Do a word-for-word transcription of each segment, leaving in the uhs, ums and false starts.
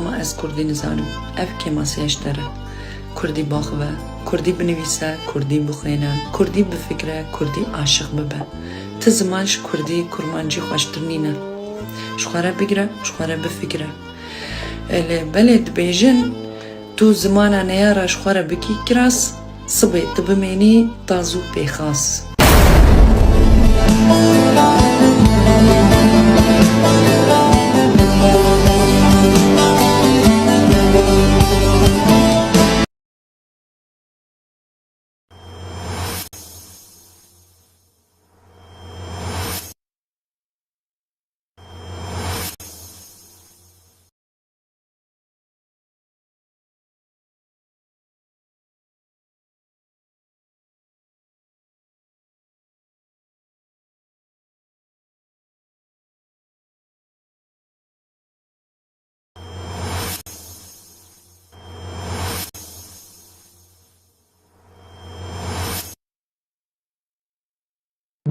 Ma ez kurdî nizanim. Ev kêmasîya ji te re. Kurdî biaxive, kurdî binivîse, kurdî bixwêne, kurdî bifikire, kurdî aşiq bibe. Ti ziman ji kurdî, kurmancî xweştir nîne. Ji xwe re bigire, ji xwe re bifikire. Lê belê dibêjin, tu zimana neyara ji xwe re bikî kiras, sibê tu bimênî taz û pêxas.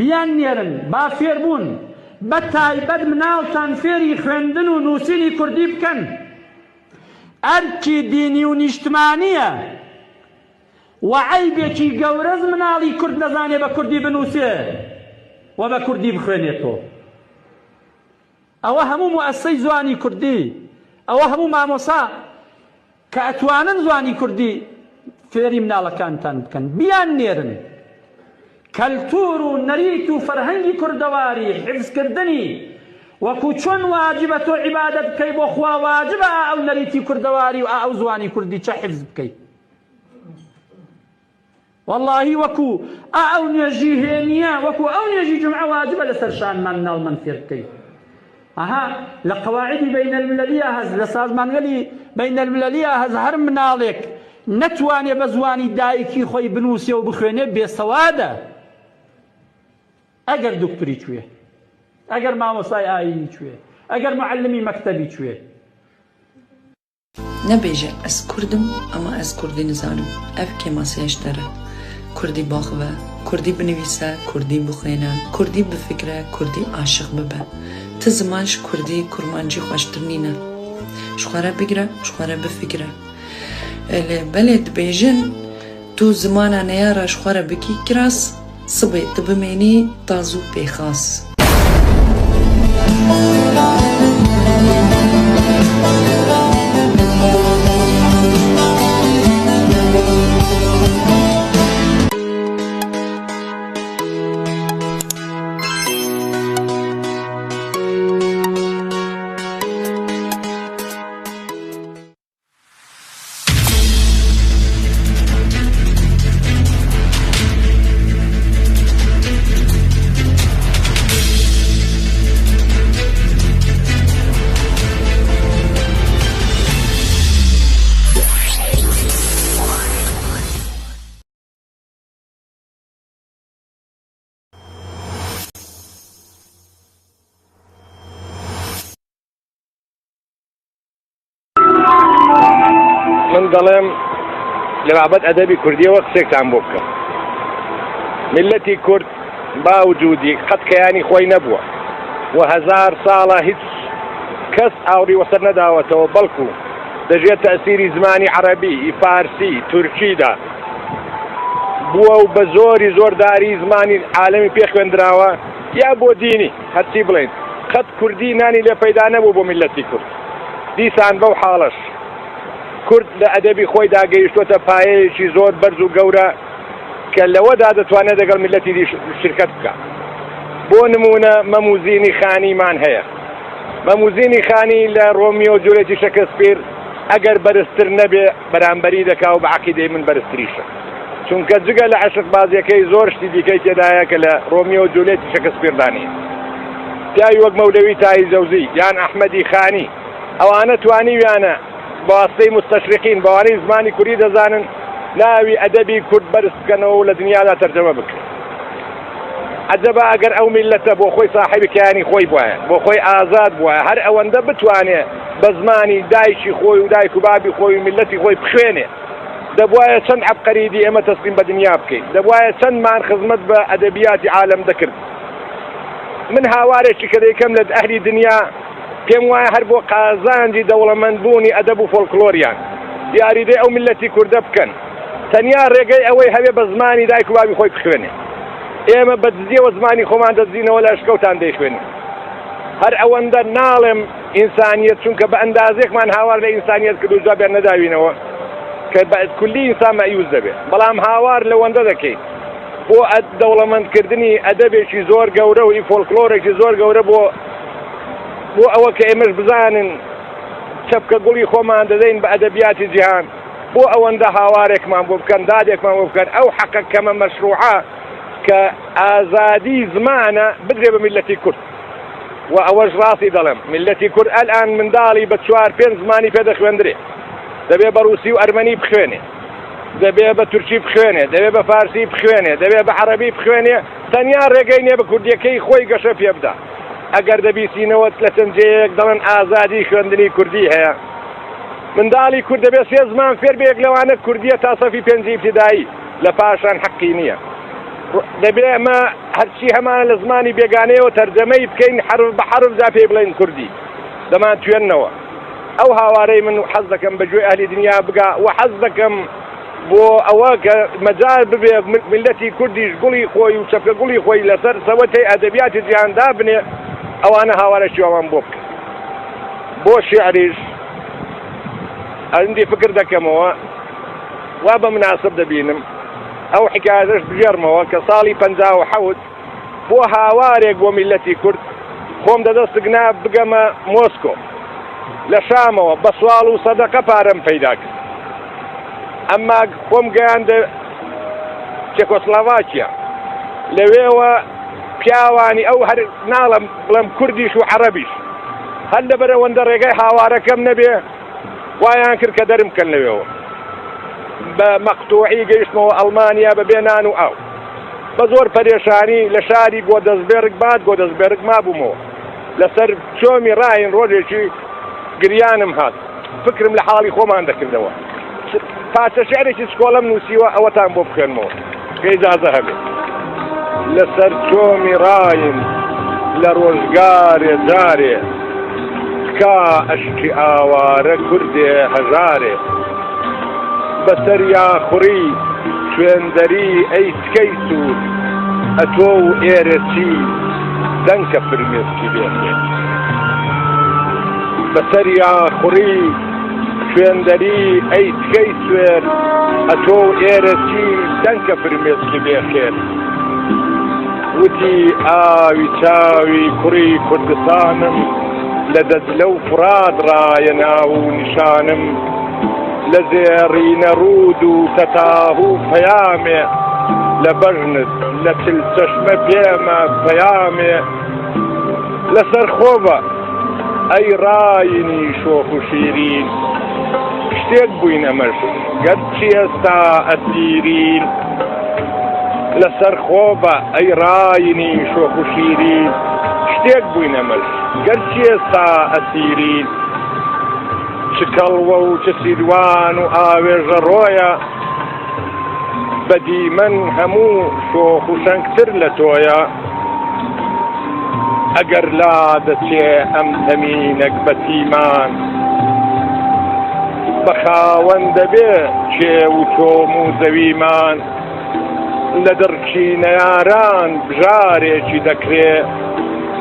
Biyan nêrin, ba fêrbûn, be taybet minaltan fêrî xwendin û nûsînî kurdî bikin. Erkî dînî û nîştimanî ye. We eybekî gewre ez minalî kurd nezanê be kurdî binûsê we be kurdî bixwênê to. Ewe hemû muessesey ziwanî kurdî, ewe hemû mamosa ke etwanin ziwanî kurdî fêrî minalekantan bikin, biyan nêrin. Keltûr û nerît û ferhengî kurdewarî hifzkirdinî, wekû çon wacib e to îbadet bikey bo xwe, wacib e a ew nerîtî kurdewarî û a ew ziwanî kurdî çi hifz bikey. Wellahî wekû a ew nûjî hêniye, wekû ew nûjî cum'e wacib e li ser şanman nalman fêr bikey. Aha, li qewaidî beynelmileliya hez, li sazmangelî beynelmileliya hez her minalek netwanê be ziwanî dayikî xwe yî binûsê û bixwênê bêsewad e. Eger doktorî çûye, eger mamostayê ayînî çûye, eger muellimî mektebî çûye. Nebêje ez kurd im, ema ez kurdî nizanim. Ev kêmasîya ji te re. Kurdî biaxive, kurdî binivîse, kurdî bixwêne, kurdî bifikire, kurdî aşiq bibe. Ti ziman ji kurdî, kurmancî xweştir nîne. Ji xwe re bigire, ji xwe re bifikire. Lê belê dibêjin, tu zimana neyara ji xwe re bikî kiras, sibê tu bimênî taz û pêxas. من دەڵێم، لە بابەت ئەدەبی کوردیەوە قسێکتان بۆ بکەم. میللەتی کورد باوجودی قەت کەیانی خۆی نەبووە و هەزار ساڵە هیچ کەس ئاوڕی وەسەر نەداوەتەوە، بەڵکو دەژێت تەسیری زمانی عەرەبی، فارسی، تورکیدا. بووە و بە زۆری زۆر داری زمانی عالەمی پێ خوێندراوە، یا بۆ دینی، هەرچی بڵێن. قەت کوردی نانی لێ پەیدا نەبوو بۆ میللەتی کورد. دیسان بەو حاڵەش کورد لە ئەدەبی خۆیدا گەیشتووەتە پایەیەکی زۆر بەرز و گەورە کە لەوەدا دەتوانێت لەگەڵ میللەتی دیش شرکەت بکات. بۆ نمونە مەموزینی خانیمان هەیە. مەموزینی خانی لە ڕۆمیۆ جولێتی شەکسپیر ئەگەر بەرزتر نەبێ، بەرامبەری دەکا و بە عەقیدەی من بەرزتریشە. چونکە جگە لە عەشق بازیەکەی زۆر شتی دیکەی تێدایە کە لە ڕۆمیۆ و جولێتی شەکسپیردا نییە. پیاوی وەک مەولەوی تای جەوزی یان ئەحمەدی خانی، ئەوانە توانیویانە بە واستەی مستەشرقین، بەوانەی زمانی کوردی دەزانن، ناوی ئەدەبی کورد بەرز بکەنەوە و لە دنیادا تەرجەمە بکرێت. عەجەبا ئەگەر ئەو میللەتە بۆ خۆی ساحیبی کەیانی خۆی بوایە، بۆ خۆی ئازاد بوایە، هەر ئەوەندە بتوانێ بە زمانی دایکی خۆی و دایک و بابی خۆی و میللەتی خۆی بخوێنێ، دەبوایە چەند عەبقەریدی ئێمە تەسلیم بە دنیا بکەین، دەبوایە چەندمان خزمەت بە ئەدەبیاتی عالەم دەکرد. من هاوارێکی کە دەیکەم لە ئەهلی دنیا، پێم وایە هەر بۆ قازانجی دەوڵەمەندبوونی ئەدەب و فۆلکلۆریان دیاریدەی ئەو میللەتی کوردە بکەن. تەنیا ڕێگەی ئەوەی هەبێ بە زمانی دایک و بابی خۆی بخوێنێ. ئێمە بە دزیەوە زمانی خۆمان دەدزینەوە، لە ئەشکەوتان دەیخوێنین. هەر ئەوەندە ناڵێم ئینسانیەت، چونکە بە ئەندازێکمان هاوار لە ئینسانیەت کرد و جوابیان نەداوینەوە کە بە کولی ئینسان مەیوز دەبێت، بەڵام هاوار لەوەندە دەکەین بۆ ئە-، دەوڵەمەندکردنی ئەدەبێکی زۆر گەورە و ئی فۆلکلۆرێکی زۆر گەورە بۆ، بۆ ئەوە کە ئێمەش بزانن چەپکە گوڵی خۆمان دەدەین بە ئەدەبیاتی جیهان. بۆ ئەوەندە هاوارێکمان بۆ بکەن، دادێکمان بۆ بکەن، ئەو حەقە کەمە مەشروعە کە ئازادی زمانە بدرێ بە میلەتی کورد. و ئەوەش ڕاستی دەڵێم، میلەتی کورد ئەلان منداڵی بە چوار پێنج زمانی پێ دەخوێندرێ. دەبێ بە ڕووسی و ئەرمەنی بخوێنێ، دەبێ بە تورکی بخوێنێ، دەبێ بە فارسی بخوێنێ، دەبێ بە عەرەبی بخوێنێ، تەنیا ڕێگەی نیە بە کوردیەکەی خۆی گەشە پێ بدا. ئەگەر دەبیسینەوە لە چەند جێیەک دەڵێن ئازادی خوێندنی کوردی هەیە، منداڵی کورد دەبێ سێ زمان فێر بێ، یەک لەوانە کوردیە تا سەفی پێنجی ئیبتیدایی، لە پاشان حەقی نییە. دەبێ ئەمە هەرچی هەمانە لە زمانی بێگانەیەوە تەرجەمەی بکەین، حەرف بە حەرف جا پێی بڵێن کوردی، دەمان توێننەوە. ئەو هاوارەی من و حەز دەکەم بە گوێ ئەهلی دنیا بگا و حەز دەکەم بۆ ئەوە کە مەجال ببێ م-، میلەتی کوردیش گوڵی خۆی و چەپکە گوڵی خۆی لەسەر سەوەتەی ئەدەبیاتی جیهان دابنێ، ئەوانە هاوارە شیوامان بۆ بکەن. بۆ شیعریش ئەندی فکر دەکەمەوە، وا بە مناسب دەبینم ئەو حکایەتەش بژێرمەوە کە ساڵی پەنجا و حەوت بۆ هاوارێک بۆ میلەتی کورد خۆم دەدەست گنا بگەمە مۆسکۆ. لە شامەوە بە سواڵ و سەدەقە پارەم پەیدا کرد. ئەمما خۆم گەیاندە چێکۆسلۆڤاکیا. لەوێوە پیاوانی ئەو، هەر ناڵم بڵێم کوردیش و عەرەبیش، هەر لەبەر ئەوەندە ڕێگای هاوارەکەم نەبێ، وایان کرد کە دەرم کەن لەوێوە. بە مەقتوعی گەیشتمەوە ئەڵمانیا بە بێ نان و ئاو. بە زۆر پەرێشانی لە شاری گۆدەسبێرگ، باد گۆدەسبێرگ، مابوومەوە. لەسەر چۆمی ڕاین ڕۆژێکی گریانم هات. فکرم لە حاڵی خۆمان دەکردەوە. پارچە شعرێکی سکۆڵەم نووسیوە، ئەوەتان بۆ بخوێنمەوە کە ئیجازە هەبێت. لەسەر چۆمی ڕاین لە ڕۆژگارێ جارێ، تکا ئەشکی ئاوارە کوردێ هەژارێ. بەسەریا خوڕی سوێندەری ئەی تکەی سوور، ئەتۆ و ئێرە چی دەنکە فرمێسکی بێخێ. بەسەریا خوڕی سوێندەری ئەی تکەی سوێر، ئەتۆ و ئێرە چی دەنکە فرمێسکی بێخێر. وتی ئاوی چاوی کوڕی کوردستانم، لە دەجلە و فرات ڕایە ناو و نیشانم. لە زێڕینە ڕوود و تەتاهوو پەیامێ، لە بەژنت لە چل چەشمە پێمە پەیامێ. لەسەر خۆ بە ئەی ڕاینی شۆخ و شیرین، شتێک بووین ئەمەش گەرچی ئێستا ئەسیرین. لەسەر خۆ بە ئەی ڕاینی شۆخ و شیرین، شتێک بووین ئەمەش گەرچی ئێستا ئەسیرین. چ کەڵوە و چ سیروان و ئاوێژە ڕۆیە، بە دیمەن هەموو شۆخ و شەنگتر لە تۆیە. ئەگەر لا دەچێ ئەم تەمینەک بە تیمان، بە خاوەن دەبێ کێ و چۆم و زەویمان. لە دڕکی نەیاران بژارێکی دەکرێ،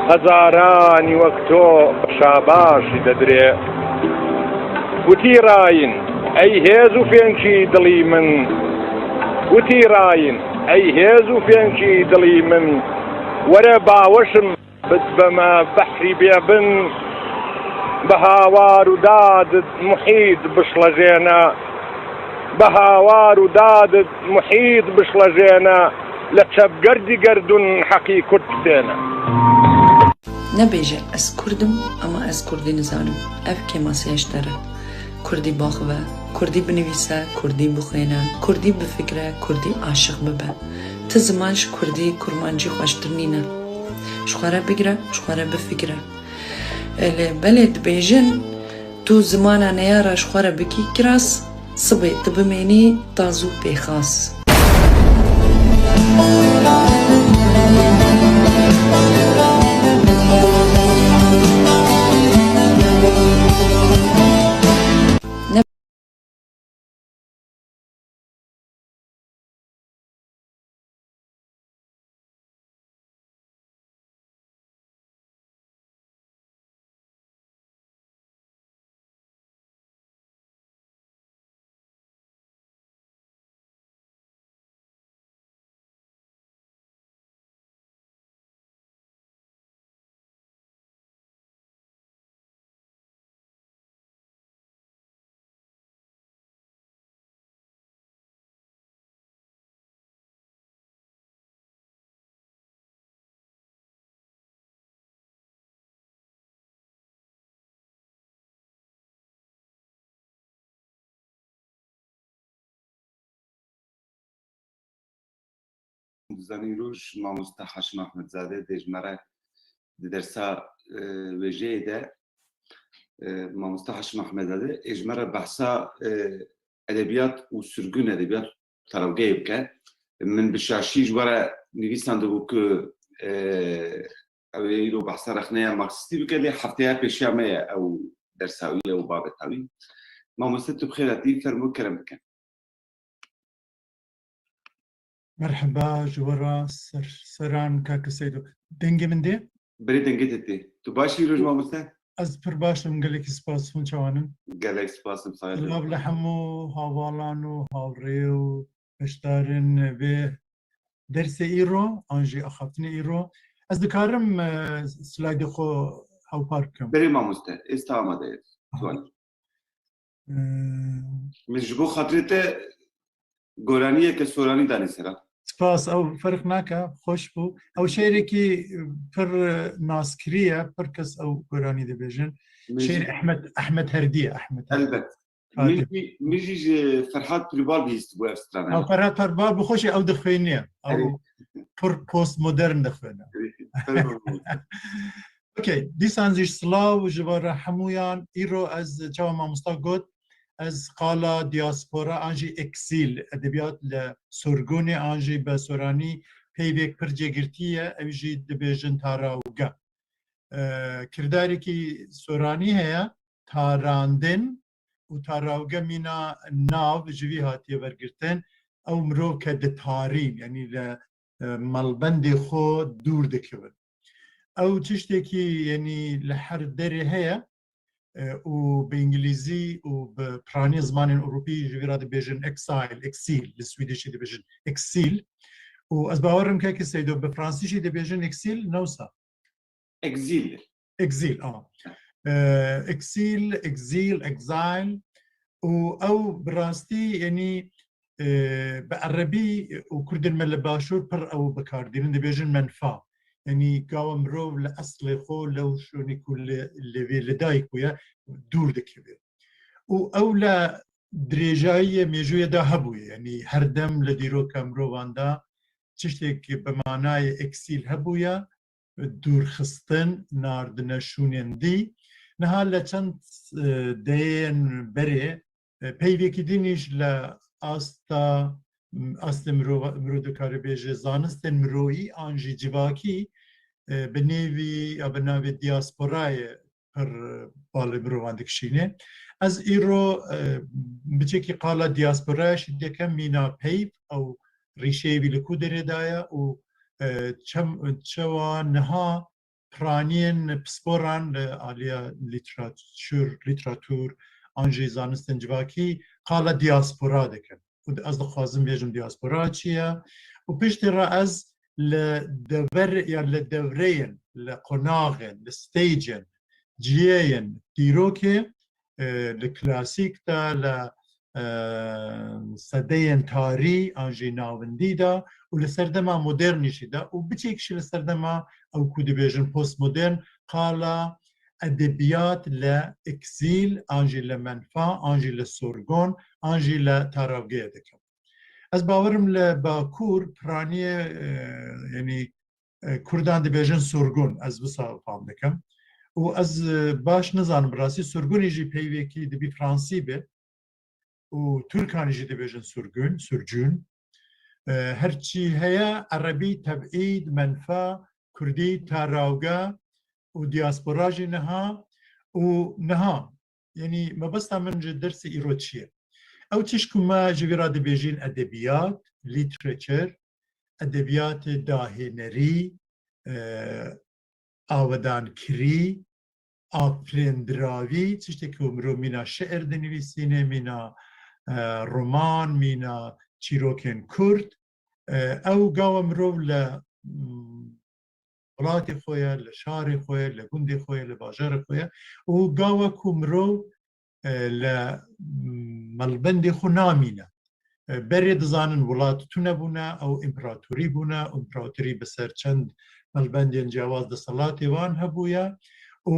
هەزارانی وەک تۆ بە شاباشی دەدرێ. وتی ڕاین، ئەی هێز و فێنکی دڵی من، وتی ڕاین، ئەی هێز و فێنکی دڵی من، وەرە باوەشم بت بەمە بەحری بێبن، بە هاوار و دادت محیت بشڵەژێنە، بە هاوار و دادت محیت بشڵەژێنە، لە چەپگەردی گەردون حەقی کورد بتێنە. Nebêje ez kurd im, ema ez kurdî nizanim. Ev kêmaseyê ji te re. Kurdî biaxive, kurdî binivîse, kurdî bixwêne, kurdî bifikire, kurdî aşiq bibe. Ti ziman ji kurdî, kurmancî xweştir nîne. Ji xwe re bigire, ji xwe re bifikire. Lê belê dibêjin, tu zimana neyara ji xwe re bikî kiras, sibê tu bimênî taz û pêxas. dizanî roj mamoste Haşim Ahmedzade dê ji me re di dersa, e, wêjeyê de, e, mamoste Haşim Ahmedzade ê ji me re behsa, e, edebiyat û sürgün edebiyat tarawgeyê bike. Min bi şaşî ji we re nivîsandibû ku, e, ew ê îro behsa rexneya Marksîstî bike, lê hefteya pêşiya me ye ew dersa wî, ew babeta wî. Mamoste tu bi xêr hatî, fermo kerem bike. Merheba, ji we re ser, seran kak Seydo. Dengê min dê? Berê dengê te tê. Tu baş î roj mamoste? Ez pir baş im, gelekî spas, hûn çawan in? Gelek spas im, sax ol. Silav li hemû hevalan û hawrê û beşdarên vê dersê îro, an jî axaftinê îro. Ez dikarim, e, slaydê xwe hewpar bikim? Berê mamoste, êsta amade ye. Aha. Tuan. Ee, Min ji bo xatirê te goraniyeke soranî danî sera. Spas, ew ferq nake, xweş bû. Ew şêrekî pir naskirî ye, pir kes ew goranî dibêjin. Min Şêr jî Ehmed, Ehmed Herdî ye, Ehmed Herdî. Elbet. Min Hatî. jî, min jî ji Ferhat Pirîbal bihîstibû ev strana. Ha, Ferhat Pirîbal bi xwe jî ew dixwêniye. Ew Erê. pir postmodern dixwêne. Erê, fermo bû. Okey, dîsan jî silav ji we re hemûyan. Îro ez çawa mamosta got, ez qala diaspora an jî eksîl, edebiyat li sorgunê an jî bi soranî peyvek pir cêgirtî ye, ew jî dibêjin tarawge. E, kirdarekî soranî heye, tarandin û tarawge mîna nav ji vî hatiye wergirtin, ew mirov ke ditarîn, yanî li, e, malbendê xwe dûr dikevin. Ew tiştekî, yanî li her derê heye, e, û bi îngilîzî û bi piranî zimanên Ewropî ji vî re dibêjin exile, exîl, li Swîdîşî dibêjin exîl. Û ez bawer im kekê Seydo bi fransî jî dibêjin exîl, ne wisa? Exîl. Exîl, a. E, exîl, exîl, exile. Û ew bi rastî, yanî, e, bi erebî û kurdên me li başûr pir ew bi kar dînin, dibêjin menfa. Yanî gawa mirov li eslê xwe, lew şûnî ku li, li vê li dayik bûye, dûr dikeve. Û ew li dirêjayiyê mêjûyê de hebûye. Yanî her dem li dîroka mirovan de tiştek bi manayê eksîl hebûye, dûrxistin, nardine şûnên dî. Niha li çend, e, deyên berê, e, peyvekî din jî li asta, astê mirova-, mirov dikare bêje zanistên miroyî an jî civakî, e, bi nêvî ya bi navê diasporayê pir, e, balê mirovan dikişîne. Ez îro, e, biçekî qala diasporayê jî dikim, mîna peyv, ew rîşeyê wî li ku derê de ye û, e, çem-, çawa niha piraniyên pisporan li aliya lîteratûr, lîteratûr an jî zanistên civakî qala diaspora dikin. Û ez dixwazim bêjim diaspora çi ye? Û piştî re ez li dever, ya li devreyên, li qonaxên, li stagên, ciyeyên dîrokê, e, li klasîk de, li, e, sedeyên tarî an jî navindî de û li serdema modernî jî de û biçek jî li serdema ew ku dibêjin postmodern, qala edebiyat li eksîl an jî li menfa an jî li sorgon an jî li taravgeye dikim. Ez bawerim li Bakur piraniyê, e, yanî, e, Kurdan dibêjin sorgun, ez wisa fam dikim. Û ez, e, baş nizanim bi rastî sorgunî jî peyvekî dibî fransî be û Turkanî jî dibêjin sorgun, surcun. E, her çi heye, erebî, tebîd, menfa, kurdî, tarawge û diaspora jî niha û niha. Yanî mebesta min ji dersê îro çi ye? Ew tişt ku me ji vî re dibêjin edebiyat, literature, edebiyatê dahênerî, e, avedankirî, afirîndiravî, tiştekî ku mirov mîna şiir dinivîsîne, mîna, e, roman, mîna çîrokên kurt, e, ew gawa mirov li, mm, welatê xwe ye, li şarê xwe ye, li gundê xwe ye, li bajarê xwe ye û gawa ku mirov, e, li, mm, malbendê xwe namîne. E, berê dizanin welat tune bûne, ew împeratorî bûne, împeratorî bi ser çend malbendên ciyawaz desthilatê wan hebûye û,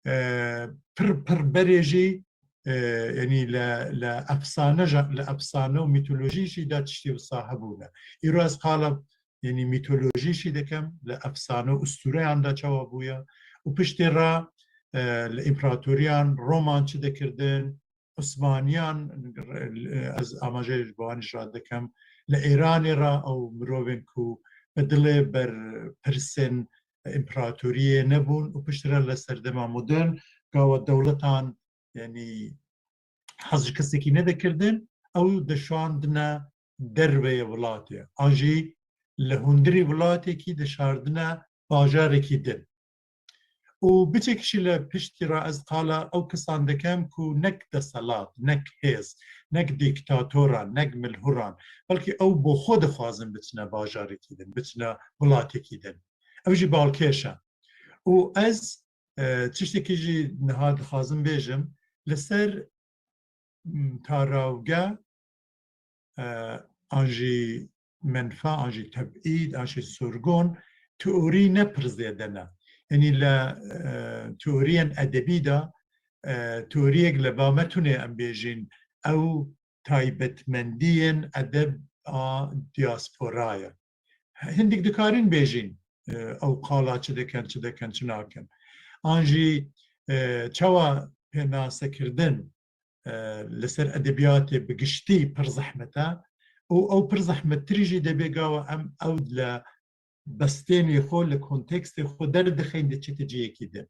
e, pir, pir berê jî, e, yanî li, li efsane ja-, li efsane û mîtolojî jî de tiştê wisa hebûne. Îro ez qala Yanî mîtolojî jî dikim, li efsane û ustûreyan de çawa bûye û piştê re, e, li împeratoriyan Roman çi dikirdin, Osmaniyan, e, ez amajê ji wan jî dikim, li Êranê re ew mirovên ku bi dilê berpirsên împeratoriyê nebûn û piştî re li serdema modern gawa dewletan, yanî hez ji kesekî nedikirdin, ew dişandine derveyê welatê. An jî li hundirî welatekî dişardine bajarekî din. Û biçekî jî li piştî re ez qala ew kesan dikim ku nek deselat, nek hêz, nek dîktatoran, nek milhûran, belkî ew bo xwe dixwazin biçine bajarekî din, biçine welatekî din. Ew jî balkêş e. Û ez, e, tiştekî jî niha dixwazim bêjim, li ser, m, tarawge, e, an jî menfa, an jî tebîd, an jî sorgon, teorî ne pir zêde ne. Yanî li, e, teoriyên edebî de, e, teoriyek li ba me tune em bêjin, ew taybetmendiyên edeb a diaspora ye. Hindik dikarin bêjin, e, ew qala çi dikin, çi dikin, çi nakin. An jî, e, çawa pênasekirdin, e, li ser edebiyatê bi giştî pir zehmet e û ew pir zehmettirî jî debe gawa em ew li bestênê xwe, li kontekstê xwe derdixin, diçe ti cihekî din.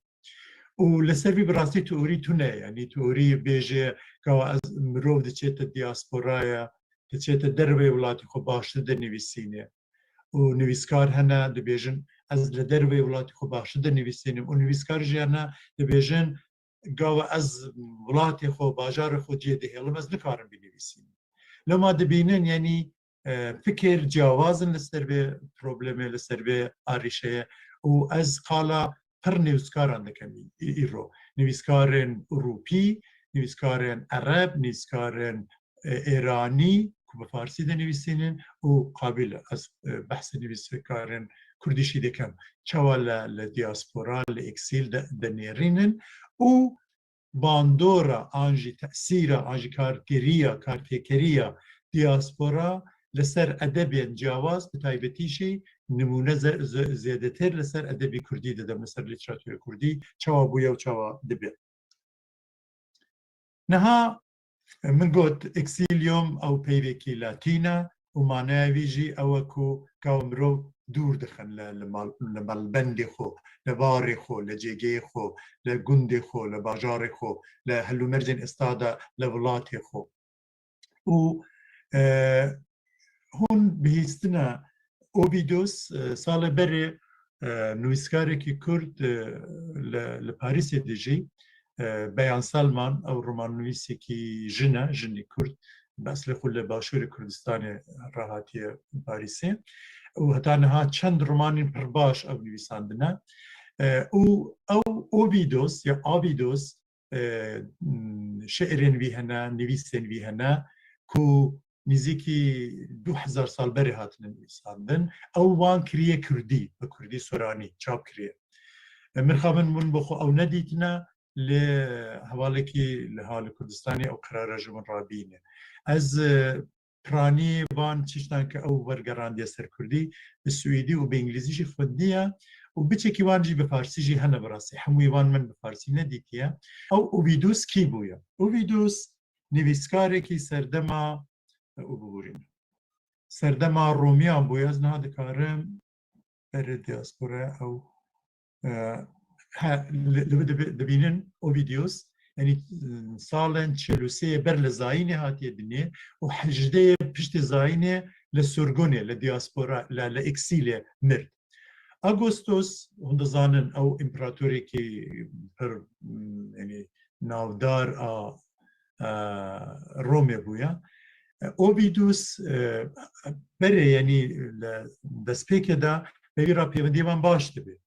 Û li ser vî bi rastî teorî tune ye. Yanî teorî bêje gawa ez mirov diçe ti diasporaya, diçe ti derveyê welatî xwe baştir dinivîsîne. Û nivîskar hene dibêjin ez li derveyê welatî xwe baştir dinivîsînim. Û nivîskar jî hene dibêjin gawa ez welatê xwe, bajarê xwe cihê dihêlim, ez nikarim binivîsînim. Lema dibînin, yanî, e, fikir ciyawaz in li ser vê problemê, li ser vê arîşeyê û ez qala pir nivîskaran dikim î-, îro. Nivîskarên Ewropî, nivîskarên Ereb, nivîskarên, e, Êranî ku bi farsî dinivîsînin û qabil ez, e, behsê nivîskarên Kurdî jî dikim. Çawa li, li diaspora, li eksîl de, dinêrînin û bandora an jî tesîra an jî karkeriya, kartêkeriya diaspora li ser edebên ciyawaz, bi taybetî jî nimûne ze-, ze-, zêdetir li ser edebî kurdî didim, li ser lîteraturê kurdî çawa bûye û çawa dibe. Niha min got, eksîlyum ew peyvekî latîn e û maneya wî jî ew e ku gawa mirov dûr dixin li, li mal-, li malbendê xwe, li barê xwe, li cêgeyê xwe, li gundê xwe, li bajarê xwe, li helûmercên êsta de li welatê xwe. Û, e, hûn bihîstina Ovidius, e, salê berê, e, nivîskarekî Kurd, e, li, li Parîsê dijî, e, Beyan Selman, ew romannivîsekî jin e, jinî Kurd, bi eslê xwe li Başûrê Kurdistanê re hatiye Parîsê. Û heta niha çend romanên pir baş ew nivîsandine. E, û ew Ovidius ya Avidius, e, m, şiirên wî hene, nivîsên wî hene ku nîzîkî du hezar sal berê hatine nivîsandin. Ew wan kiriye kurdî, bi kurdî soranî çap kiriye. E, min xwe min, min bi xwe ew nedîtine, lê hevalekî li ha li Kurdistanê ew qerara ji min rabîne. Ez, e, piranî van tiştan ke ew wergerandiye ser kurdî, bi swêdî û bi îngilîzî jî xwendiye û biçekî wan jî bi farsî jî hene bi rastî. Hemûyê wan min bi farsî nedîtiye. Ew Ovidius kî bûye? Ovidius nivîskarekî serdema, û bibûrîne. Serdema Romiyan bûye, ez niha dikarim berê diaspora ew, e, he, li, li, dibi-, dibînin Ovidius, yanî, e, salên çil û sê yê ber li zayînê hatiye dinê û hejdê yê piştê zayînê li sorgunê, li diaspora, li, li eksîlê mird. Agostos, hûn dizanin, ew împeratorêkî pir, m, yanî navdar a, e, Romê bûye. E, Ovidius, e, berê, yanî li destpêkê de peyvî re pêwendiyê wan baş dibe.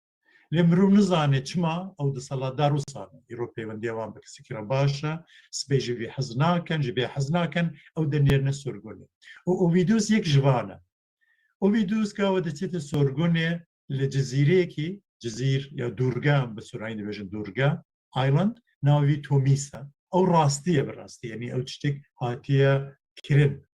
Lê mirov nizane çima ew desthilatdar wisa ne. Îro pêwendiya wan bi kesekî re baş e, sibê ji vî hez nakin, ji vê hez nakin, ew dinêrine sorgunê. Û Ovidius yek ji van e. Ovidius gawa diçête sorgunê li cizîreyekî, cizîr ya dûrge, em bi soranî dibêjin dûrge, island, navê wî Tomîs e. Ew rastî ye bi rastî, yanî ew tiştek hatiye kirin.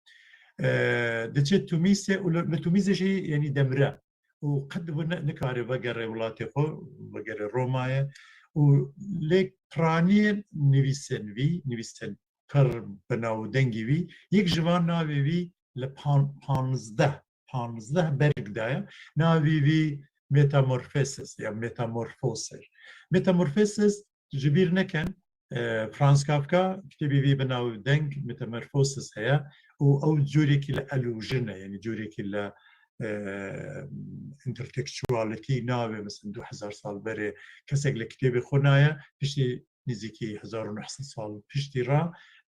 E, diçe Tûmîsê û li, li Tûmîsê jî, yanî, demire. Û qet bi ne-, nikare vegere welatê xwe, vegere Romayê. Û lê piraniyên nivîsên vî, nivîsên pir bi navdengî vî, yek ji van navê vî li pan-, panzdeh, panzdeh berg daye. Navê vî Metamorphosis ya Metamorphosis. Metamorphosis, ji bîr nekin, e, Franz Kafka kitêbê vî bi navdeng Metamorphosis heye û ew curekî li allusion e, yanî curekî li, e, intertextuality navê, mesela du hezar sal berê kesek li kitêbê xwe naye, piştî nêzîkî hezar û neh sed sal piştî re,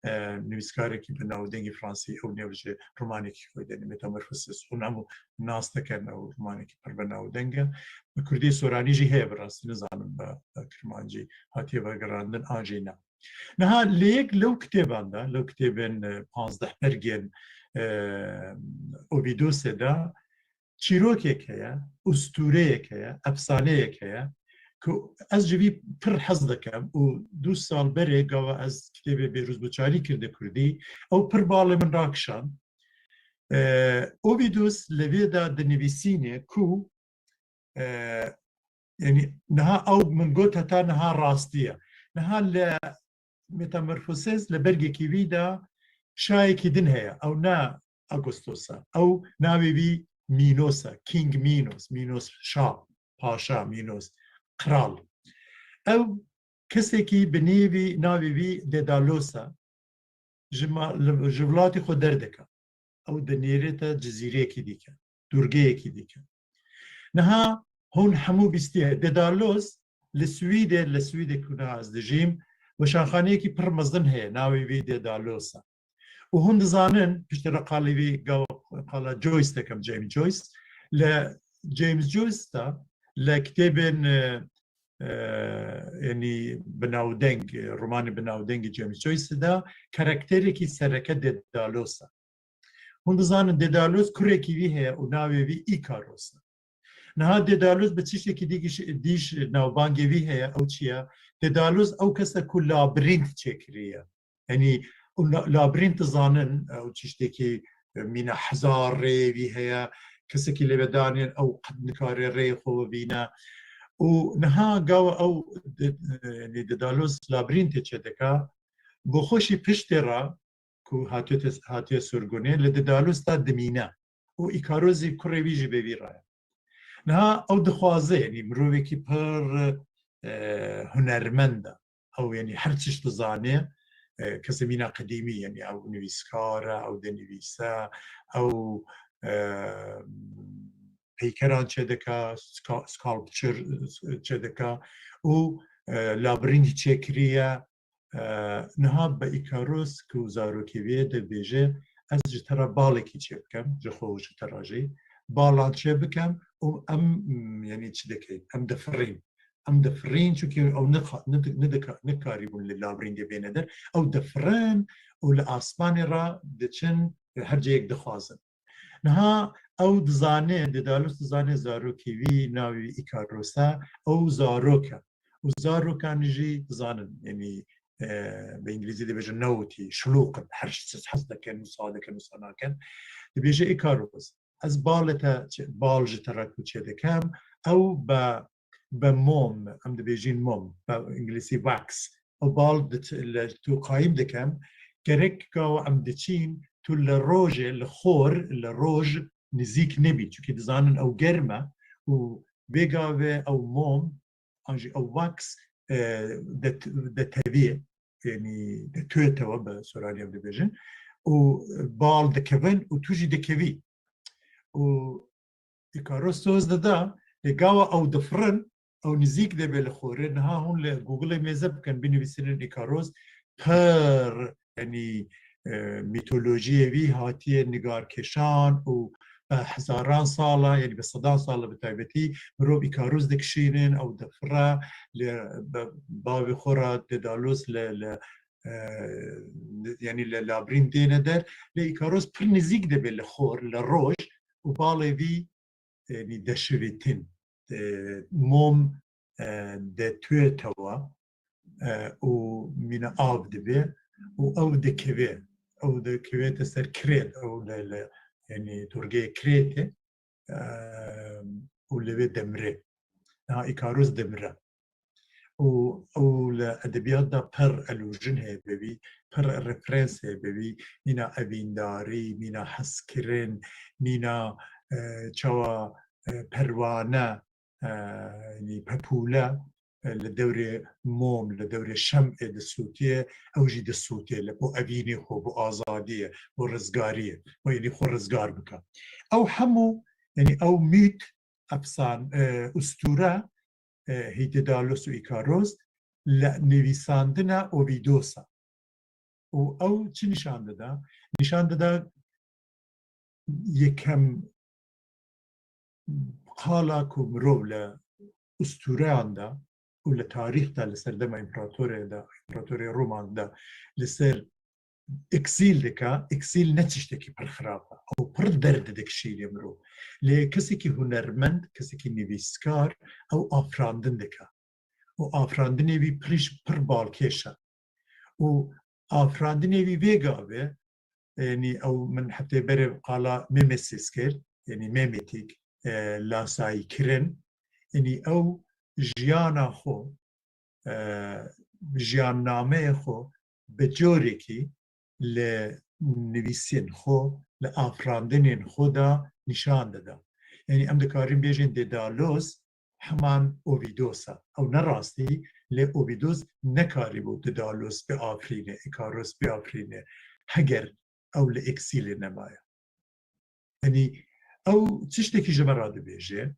e, nivîskarekî bi navdengî Fransî ew nêv ji romanekî xwe de, Metamorphosis, hûn hemû nas dikin, ew romanekî pir bi navdeng e. Bi kurdî soranî jî heye, bi rastî nizanim bi, bi kirmancî hatiye vegerandin an jî ne. Niha li yek lew kitêban de, lew kitêbên, e, panzdeh bergên, e, Ovidosê de çîrokek heye, ustûreyek heye, efsaneyek heye ku ez ji vî pir hez dikim û du sal berê gava ez kitêbê Bêrûz Buçarî kirde kurdî, ew pir balê min rakişand. E, Ovidos li vê de dinivîsîne ku, e, yanî niha ew min got heta niha rastî ye. Niha li Metamorphosis li bergekî vî de şayekî din heye. Ew ne Agostos e. Ew navê vî Minos e. King Minos. Minos şah, paşa Minos, kral. Ew kesekî bi nêvî, navê vî Dedalos e. Ji ma-, li, ji welatê xwe derdike. Ew dinêrête cizîreyekî dike, dûrgeyekî dike. Niha hûn hemû bîstiye. Dedalos li Swîdê, li Swîdê ku niha ez dijîm, weşanxaneyekî pir mezin heye, navê vî Dedalos e. Û hûn dizanin, piştî re qalê vî gav-, qala Joyce dikim, James Joyce. Li James Joyce de, li kitêbên, e, e, yanî bi navdeng, romanê bi navdengî James Joyce de karakterekî sereke Dedalos e. Hûn dizanin Dedalos kurekî vî heye û navê vî Îkaros e. Niha Dedalos bi tiştekî dî-, dîş navbangê vî heye, ew çi ye? Dedalos ew kes e ku labirînt çêkiriye. Yanî, û la-, labirînt dizanin, ew tiştekî, e, mîna hezar rêyê vî heye, kesekî lê vedanên ew qet nikare rêyê xwe bibîne. Û niha gawa ew di-, e, yanî Dedalos labirîntê çêdike, bi xwe jî piştê re ku hatiye te-, hatiye sirgûnê, li Dedalos de dimîne. Û Îkaros jî kurê wî jî bi vî re ye. Niha ew dixwaze, yanî mirovekî pir, e, hunermend e. Ew, yanî her tişt dizane, e, kesê mîna qedîmî, yanî ew nivîskar e, ew dinivîse, ew, e, peykeran çêdike, ska-, sculpture çêdike û, e, labirîntî çêkiriye. E, niha bi Îkaros ku zarokê wî ye dibêje, ez ji te re balekî çê bikim, ji xwe û ji te re jî balan çê bikim û em, m, yanî çi dikin? Em difirîn. Em difirîn, çunkî ew nixa-, nid-, nidika-, nikarîbûn li labirîntê bêne der. Ew difirin û li asmanê re diçin, her cihek dixwazin. Niha ew dizane, Dedalus dizane zarokê wî navê wî Îkaros e, ew zarok e. Û zarokan jî dizanin, yanî, e, bi îngilîzî dibêjin naughty, şilûq in, her tişt hez dikin, wisa dikin, wisa nakin. Dibêje Îkaros, ez balê te çi-, bal ji te re ku çêdikim, ew be, be mom, em dibêjin mom, be îngilîzî wax, ew bal di t-, li tu qayîm dikim, gerek gawa em diçîn, tu li rojê, li xor, li roj nizîk nebî. Çunkî dizanin ew germ e û vê gavê ew mom, an jî ew wax, e, de, de tevî, yanî de tuê tewe bi Soranî em dibêjin. Û bal dikevin û tu jî dikevî. Û Îkaros soz dida, lê gawa ew difirin, ew nizîk debe li xorê. Niha hûn li Googleê mêze bikin, binivîsînin Îkaros, pir, yanî, e, mîtolojiyê wî hatiye nigarkêşan û bi hezaran sala, yanî bi sedan sala bi taybetî mirov Îkaros dikişînin, ew difire, li, bi bavê xwe re Dedalus li, li, e, yanî li labirînt dêne der. Lê Îkaros pir nizîk dibe li xor, li roj û balê vî, yanî deşivîtin, e, mom, e, de tuê tewa, e, û mîna av dibe û ew dikeve. ew dikevête ser Krêt, ew li, li, yanî dorgeyê Krêtê, e, û li wê demire. Niha Îkaros demire. Û ew li edebiyat de pir allusion heye bi wî, pir referans heye bi wî, mîna evîndarî, mîna hezkirin, mîna, e, çawa, e, perwane, e, yanî pepûle, e, li dewrê mom, li dewrê şem'ê disûtiye, ew jî disûtiye li bo evînê xwe, bo azadiyê, bo rizgariyê, bo yanî xwe rizgar bike. Ew hemû, yanî ew mît, efsan, e, ustûre, e, Hî Dedalos û Îkaros li nivîsandina Ovîdosa. Û ew çi nîşan dida? Nîşan dida yekem qala ku mirov li ustûreyan de û li tarîx de, li ser dema împeratorê de, împeratorê Roman de, li ser eksîl dike, eksîl ne tiştekî pir xirab e. Ew pir derd dikişînê mirov. Lê kesekî hunermend, kesekî nivîskar, ew afirandin dike. Û afirandinê wî pirîş pir balkêş e. Û afirandinê wî vê gavê, yanî ew min heftê berê qala mimesis kir, yanî memetik, e, lasayîkirin, yanî ew jiyana xwe, e, jiyannameyê xwe bi corekî li nivîsên xwe, li afirandinên xwe de nîşan dida. Yanî em dikarin bêjin Dedalos heman Ovîdos e. Ew ne rastî, lê Ovîdos nekarîbû Dedalos biafirîne, Îkaros biafirîne, heger ew li eksîlê nemaye. Yanî ew tiştekî ji me re dibêje,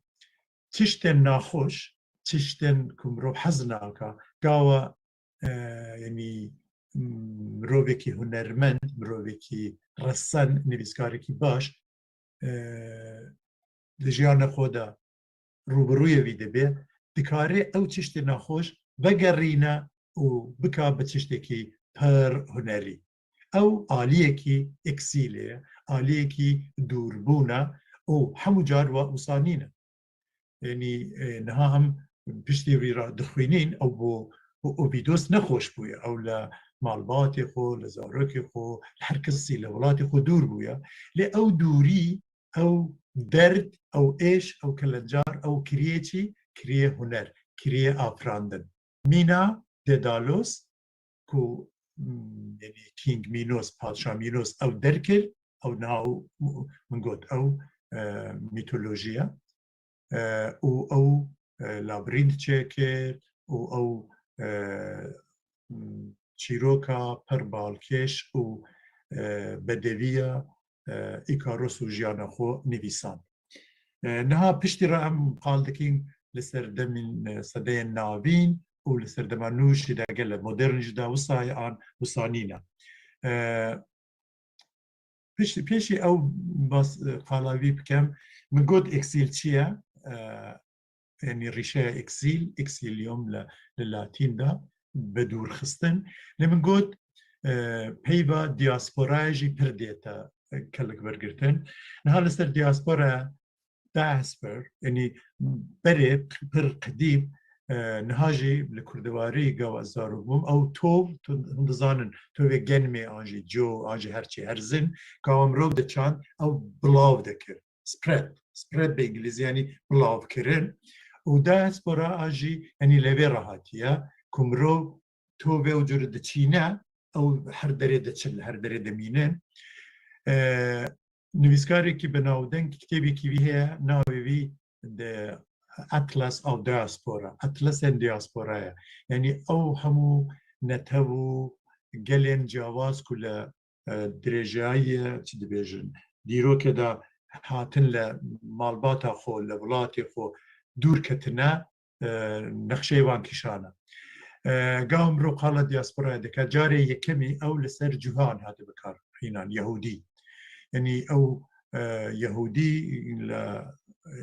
tiştên naxweş, tiştên ku mirov hez naka, gawa, e, yanî, m, mirovekî hunermend, mirovekî resen, nivîskarekî baş, e, di jiyana xwe de rûbirûyê wî dibe, dikare ew tiştê naxweş vegerîne û bika bi tiştekî pir hunerî. Ew aliyekî eksîlê ye, aliyekî dûrbûn e û hemû car wa wisa nîne. Yanî, e, niha em piştî wî re dixwînîn, ew bo, bo Ovîdos nexweş bûye. Ew li malbatê xwe, li zarokê xwe, li her kesî, li welatê xwe dûr bûye. Lê ew dûrî, ew derd, ew êş, ew kelencar, ew kiriye çi? Kiriye huner, kiriye afirandin. Mîna Dedalos ku, mm, yanî King Minos, Padşah Minos ew derkir, ew niha ew, min got, ew, e, mîtolojî ye. E, û ew, e, labirînt çêkir û ew, e, mm, çîroka pir balkêş û, e, bedeviya, e, Îkaros û jiyana xwe nivîsand. E, niha piştî re em qal dikin li ser demên, e, sedeyên navîn û li ser dema nû jî de gele modern jî de wisa ye an wisa nîne. E, piştî, pêşî ew bas, e, qala vî bikem, min got eksîl çi ye? E, yanî rîşeya eksîl, exilium li, li latîn de, bi dûrxistin. Lê min got, e, peyva diasporaya jî pir dête, e, kelik wergirtin. Niha li ser diaspora, diaspora, yanî berê pir qedîm, e, niha jî li kurdewarî gava zarok bûm, ew tov, tu, hûn dizanin, tovê genmê an jî co, an jî her çi herzin, gava mirov diçand, ew bilav dikir. Spread, spread bi îngilîzî, yanî bilavkirin. Û diaspora a jî, yanî levê re hatiye, ku mirov tovê û cure diçîne, ew her derê diçin, li her derê dimînin. E, nivîskarekî bi navdeng, kitêbekî wî heye, navê wî de Atlas of Diaspora, Atlasên Diasporaya. Yanî ew hemû netew û gelên ciyawaz ku li e, dirêjayî ye, çi dibêjin, dîrokê de hatin li malbata xwe, li welatê xwe dûr ketine, e, nexşeyê wan kişane. E, gava mirov qala diasporayê dike, carê yekemî ew li ser cihan hate bikar hînan, Yehûdî. Yanî ew, e, Yehûdî li, e,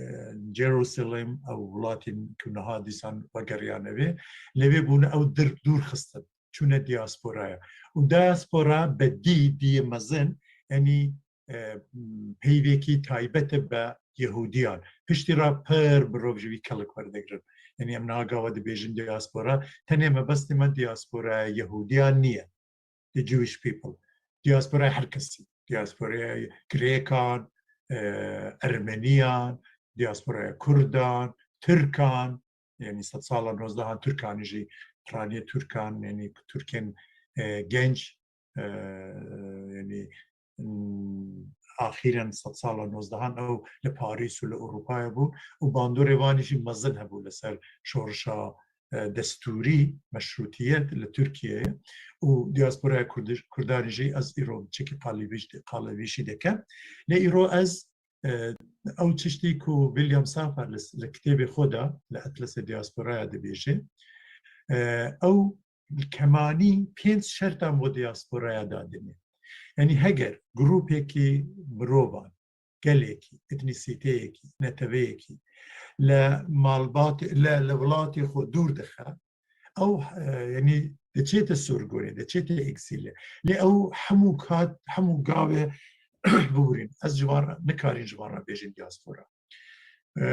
Jerusalem, ew welatên ku niha dîsan vegeriyane vê, lê vê bûne ew dir dûr xistin. Çûne diasporaya. Û diaspora bi dî, diyê mezin, yanî, e, peyvekî taybet e bi Yehûdiyan. Piştî re pir mirov ji vî kelik werdigrin. Yanî em niha gava dibêjin diaspora, tenê mebestê me diasporaya Yehûdiyan niye. The Jewish people. Diasporaya her kesî. Diasporaya Grêkan, e, Ermeniyan, diasporaya Kurdan, Tirkan, yanî sedsala nozdehan Tirkanî jî, piraniyê Tirkan, yanî Tirkên, e, genc, e, yanî, m, axîren sedsala nozdehan ew li Parîs û li Ewropayê bûn û bandorê wan jî mezin hebû li ser şorişa, e, destûrî, meşrûtiyet li Tirkiyeyê û diasporaya Kurdiş-, Kurdanî jî ez îro çekî qalîbîş-, qalibîşî dikim. Lê îro ez, e, ew tiştî ku William Safar li, li kitêbê xwe de, li Atlasê Diasporaya dibêje, e, ew kemanî pênc şertan bo diasporaya dadinê. Yanî heger grûpekî mirovan, gelekî, etnîsîteyekî, neteweyekî li malbatê, li, li welatê xwe dûr dixe, ew, e, yanî diçête sorgorê, diçête eksîlê. Lê ew hemû kat, hemû gavê bibûrîn. Ez ji van re, nikarîn ji van re bêjin diaspora. E,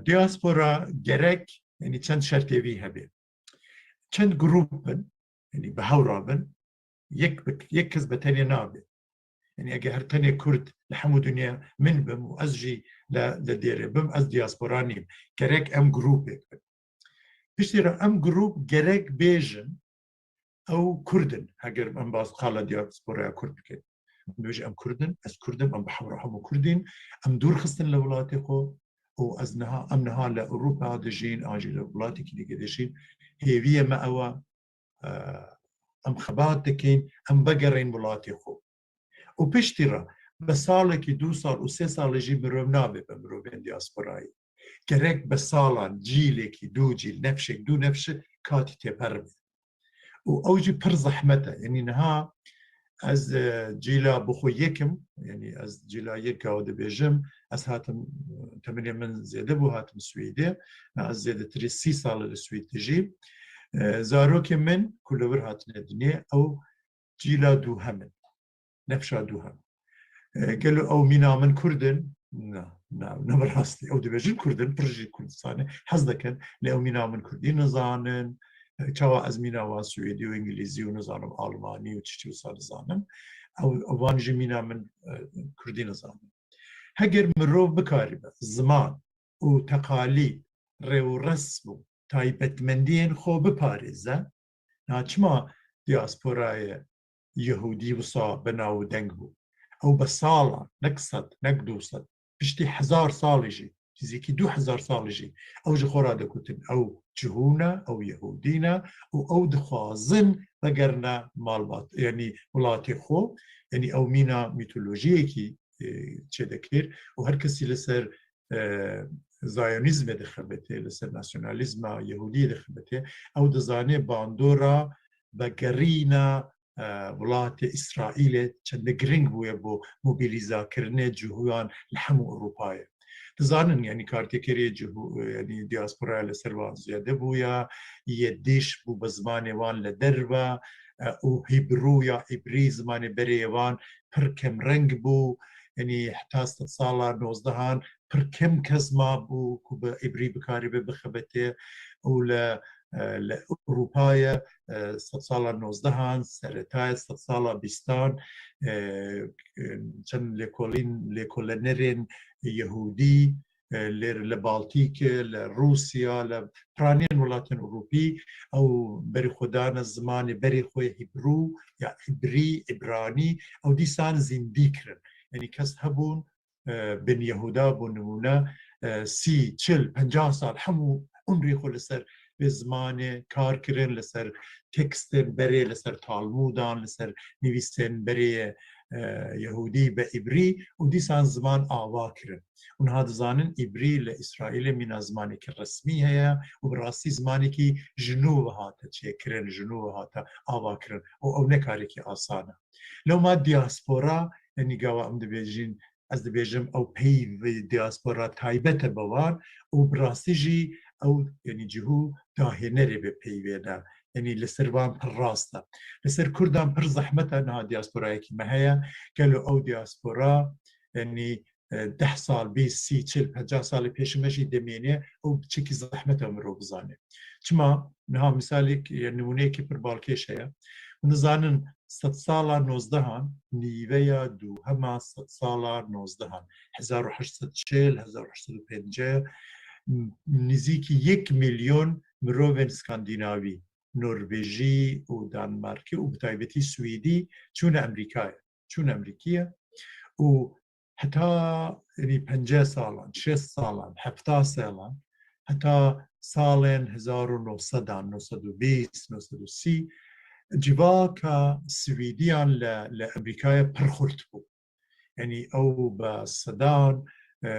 diaspora gerek, yanî çend şertê vî hebe. Çend grûp bin, yanî bi hev re bin, yek bi, yek kes bi tenê nabe. Yanî eger her tenê Kurd li hemû dinya min bim û ez jî li, li dêrê bim, ez diaspora nîm. Gerek em grûpek bin. Piştî re em grûp gerek bêjin, ew Kurd in. Heger em bas qala diasporaya Kurd bikin. Em dibêjin em Kurd in, ez Kurd im, em bi hev re hemû Kurd in. Em dûr xistin li welatê xwe û ez niha, em niha li Ewropa dijîn, an jî li welatekî dî dijîn. Hêviyê me ew e, e, em xebat dikin, em vegerên welatê xwe. Û piştî re bi salekî, du sal û sê salê jî mirov nabe bi mirovên diasporayê. Gerek bi salan, cîlekî, du cîl, nefşek, du nefşi katî têper be. Û ew jî pir zehmet e. Yanî niha ez, e, cîla bi xwe yekim, yanî ez cîla yek gaw dibêjim, ez hatim, temenê min zêde bû, hatim Swêdê. Ez zêdetirî sî sal li Swêd dijî. E, zarokê min ku li wir hatine dinyê, ew cîla duhem in. Nefşa duhem. E, gelo ew mîna min Kurd in? Na, na, ne bi rastî. Ew dibêjin Kurd in, pir jî Kurdistan e. Hez dikin, lê ew mîna min Kurdî nizanin. E, çawa ez mîna wan Swêdî û Îngilîzî û nizanim Almanî û çi çi wisa nizanim. Ew, wan jî mîna min, e, Kurdî nizanin. Heger mirov bikaribe ziman û teqalîd, rêwresm û taybetmendiyên xwe biparêze, na çima diasporayê Yehûdî wisa bi nav û deng bû? Ew bi salan, nek sed, nek du sed, piştî hezar salî jî, nêzîkî du hezar salî jî, ew ji xwe re dikutin, ew cihû ne, ew Yehûdî ne û ew dixwazin vegerine malbat, yanî welatê xwe, yanî ew mîna mîtolojiyekî, e, çêdikir û her kesî li ser, e, Zayonîzmê dixebitê, li ser nasyonalîzma Yehûdiyê dixebitê, ew dizanê bandora vegerîna, e, welatê Îsraîlê çende giring bûye bo mobilîzakirinê cihûyan li hemû Ewropayê. Dizanin, yanî kartêkerê cihû, yanî diasporaya li ser wan ziyade bûye, yê dîş bû bi zimanê wan li derve, e, û hîbrû ya îbrî zimanê berê wan pir kemreng bû, yanî heta sedsala nozdehan pir kem kes mabû ku bi îbrî bikaribe bixebitê û li, e, li Ewropayê, e, sedsala nozdehan, seretayê sedsala bîstan, e, e, çend lêkolîn, lêkolenerên Yehûdî, e, li, li Baltîkê, li Rûsya, li piraniyên welatên Ewropî, ew berî xwe dane zimanê berê xwe hîbrû ya îbrî, îbranî, ew dîsan zîndî kirin. Yanî kes hebûn, e, bin Yehûda bû nimûne, e, sî, çil, penca sal hemû umrê xwe li ser vê zimanê kar kirin, li ser tekstên berê, li ser Talmûdan, li ser nivîsên berê, e, Yehûdî be îbrî û dîsan ziman ava kirin. Û niha dizanin îbrî li Îsraîlê mîna zimanekî resmî heye û bi rastî zimanekî ji nû ve hate çêkirin, ji nû ve hate avakirin û ew ne karekî asan e. Lewma diaspora, yanî gava em dibêjin, ez dibêjim ew peyvê diaspora taybet e bi wan û bi rastî jî ew, yanî cihû dahênerê bi peyvê de. Yanî li ser van pir rast e. Li ser Kurdan pir zehmet e, niha diasporayekî me heye. Gelo ew diaspora, yanî, e, deh sal, bîst, sî, çil, penca salê pêşî me jî demêne, ew çekî zehmet e mirov bizane. Çima? Niha misalek, e, nimûneyekî pir balkêş heye. Hûn dizanin, sedsala nozdehan, nîveya dûhema sedsala nozdehan, hezar û heşt sed çil, hezar û heşt sed û pêncî, nizîkî yek milyon mirovên Skandinavî, Norvejî û Danmarkî û bi taybetî Swêdî çûne Amerîkayê, çûne Amerîkiyê û heta, yanî, pêncî salan, şêst salan, hefta salan, heta salên hezar û neh sedan, neh sed û bîst, neh sed û sî, civaka Swêdiyan li, li Amerîkayê pir xurt bû. Yanî ew bi sedan, e,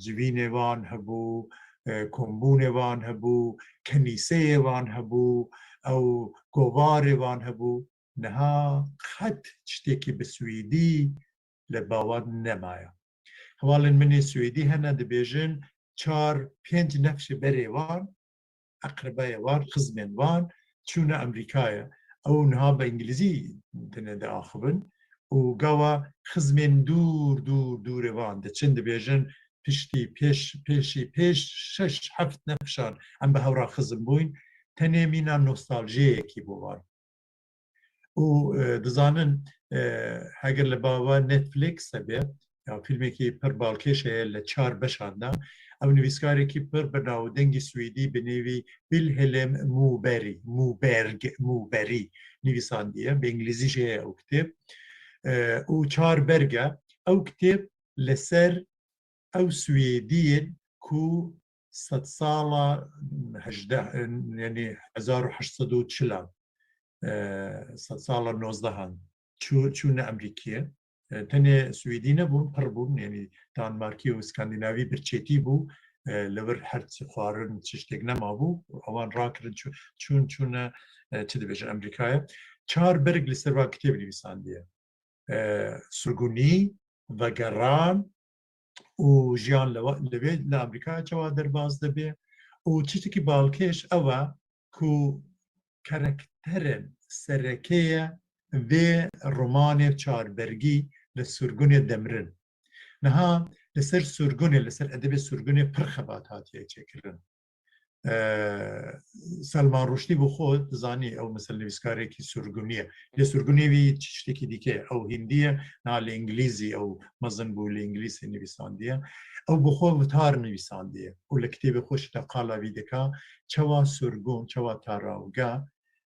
civînê wan hebû, e, kombûnê wan hebû, kenîseyê wan hebû, ew govarê wan hebû. Niha qet tiştekî bi Swêdî li ba wan nemaye. Hevalên min ê Swêdî hene, dibêjin çar pênc nefşê berê wan, eqrebayê wan, xizmên wan çûne Amerîkayê. Ew niha bi îngilîzî tine diaxivin û gava xizmên dûr, dûr, dûrê wan diçin, dibêjin piştî pêş, pêşî pêş şeş heft nefşan em bi hev re xizm bûyn, tenê mîna nostaljiyekî bû wan. Û, e, dizanin, e, heger li bava Netflix hebe, ya fîlmekî pir balkêş heye li çar beşan de, ew nivîskarekî pir bi navdengî Swêdî bi nêvî Wilhelm Moberg, Moberg, Moberg nivîsandiye, bi îngilîzî jî heye ew kitêb. E, û çar berg e. Ew kitêb li ser ew Swêdiyên ku sedsala hejdeh, yanî hezar û heşt sed û çilan, e, sedsala nozdehan çû-, çûne Amerîkiyê. E, tenê Swêdî nebûn, pir bûn, yanî Danmarkî û Skandinavî birçêtî bû. E, li vir her çi xwarin, çi tiştek nemabû. Ewan rakirin, çû-, çûn, çûne, e, çi dibêjin, Amerîkayê. Çar berg li ser van kitêb nivîsandiye. E, surgunî, vegeran û jiyan li wa-, li vê, li Amerîkayê çawa derbas dibe. Û tiştekî balkêş ew e ku karakterên sereke ye vê romanê çarbergî li surgunê dimirin. Niha li ser surgunê, li ser edebê surgunê pir xebat hatiye çêkirin. E, Selman Ruşdî bi xwe dizanî, ew mesela nivîskarekî surgunî ye. Lê surgunê wî tiştekî dîke ye. Ew hîndî ye, niha li îngilîzî ew mezin bû, li îngilîzî nivîsandiye. Ew bi xwe vitar nivîsandiye. Û li kitêbê xwe şita qala vî dika, çawa surgun, çawa tarawge,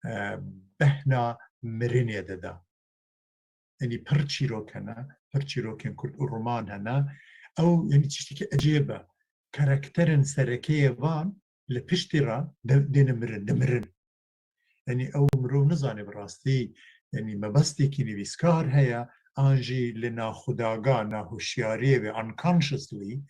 e, behna mirinê dida. Yanî pir çîrok hene, pir çîrokên kurt û roman hene. Ew, yanî tiştekî ecêb e. Karakterên serekeyê van li piştî re de-, dêne mirin, dimirin. Yanî ew mirov nizane bi rastî, yanî mebestekî nivîskar heye, an jî li naxudaga, nahuşyariyê ve, unconsciously,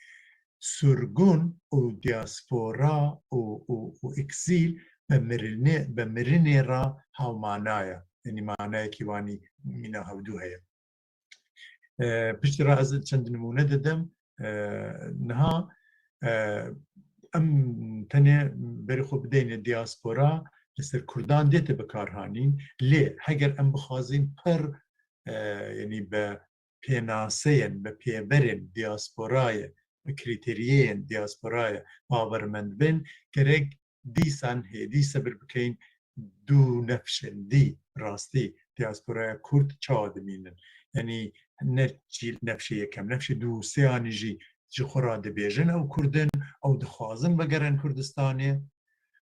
surgun û diaspora û, û, û eksîl bi mirinê, bi mirinê re hawmana ye. Yanî manayekî wanî mîna hevdû heye. E, piştî re ez çend nimûne didim. E, niha, e, em tenê berê xwe bideyne diaspora, li ser Kurdan dê te bikaranîn. Lê heger em bixwazin pir, e, yanî bi pênaseyên, bi pêberên diasporayê, bi krîteriyeyên diasporayê bawermend bin, gerek dîsan hêdî sebir bikeyin dû nefşên dî, rastî diasporaya Kurd çawa dimînin. Yanî ne çî nefşê yekem, nefşê dû û sêyanî jî ji xwe re dibêjin ew Kurd in, ew dixwazin vegerin Kurdistanê.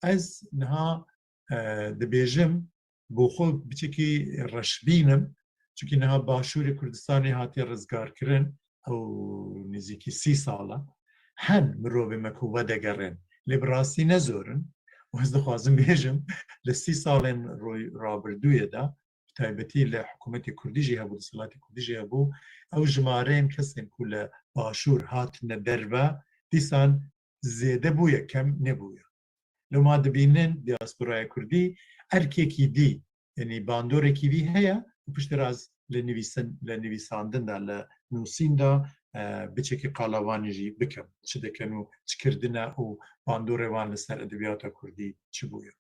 Ez niha, e, dibêjim, bo xwe biçekî reşbîn im, çunkî niha Başûrê Kurdistanê hatiye rizgarkirin, ew nêzîkî sî sal e. Hen mirovê me ku vedegerin, lê bi rastî ne zor in. Û ez dixwazim bêjim, li sî salên roy-, rabirdûyê de, bi taybetî li hikûmetê Kurdî jî hebû, desthilatê Kurdî jî hebû, ew jimareyên kesên ku li Başûr hatine derve, dîsan zêde bûye, kem nebûye. Loma dibînin diasporaya Kurdî erkekî dî, yanî bandorekî vî heye û piştî re ez li nivîsin, li nivîsandin de, li nûsîn de, e, biçekî qala wan jî bikim. Çi dikin û çi kirdine û bandorê wan li ser edebiyata Kurdî çi bûye.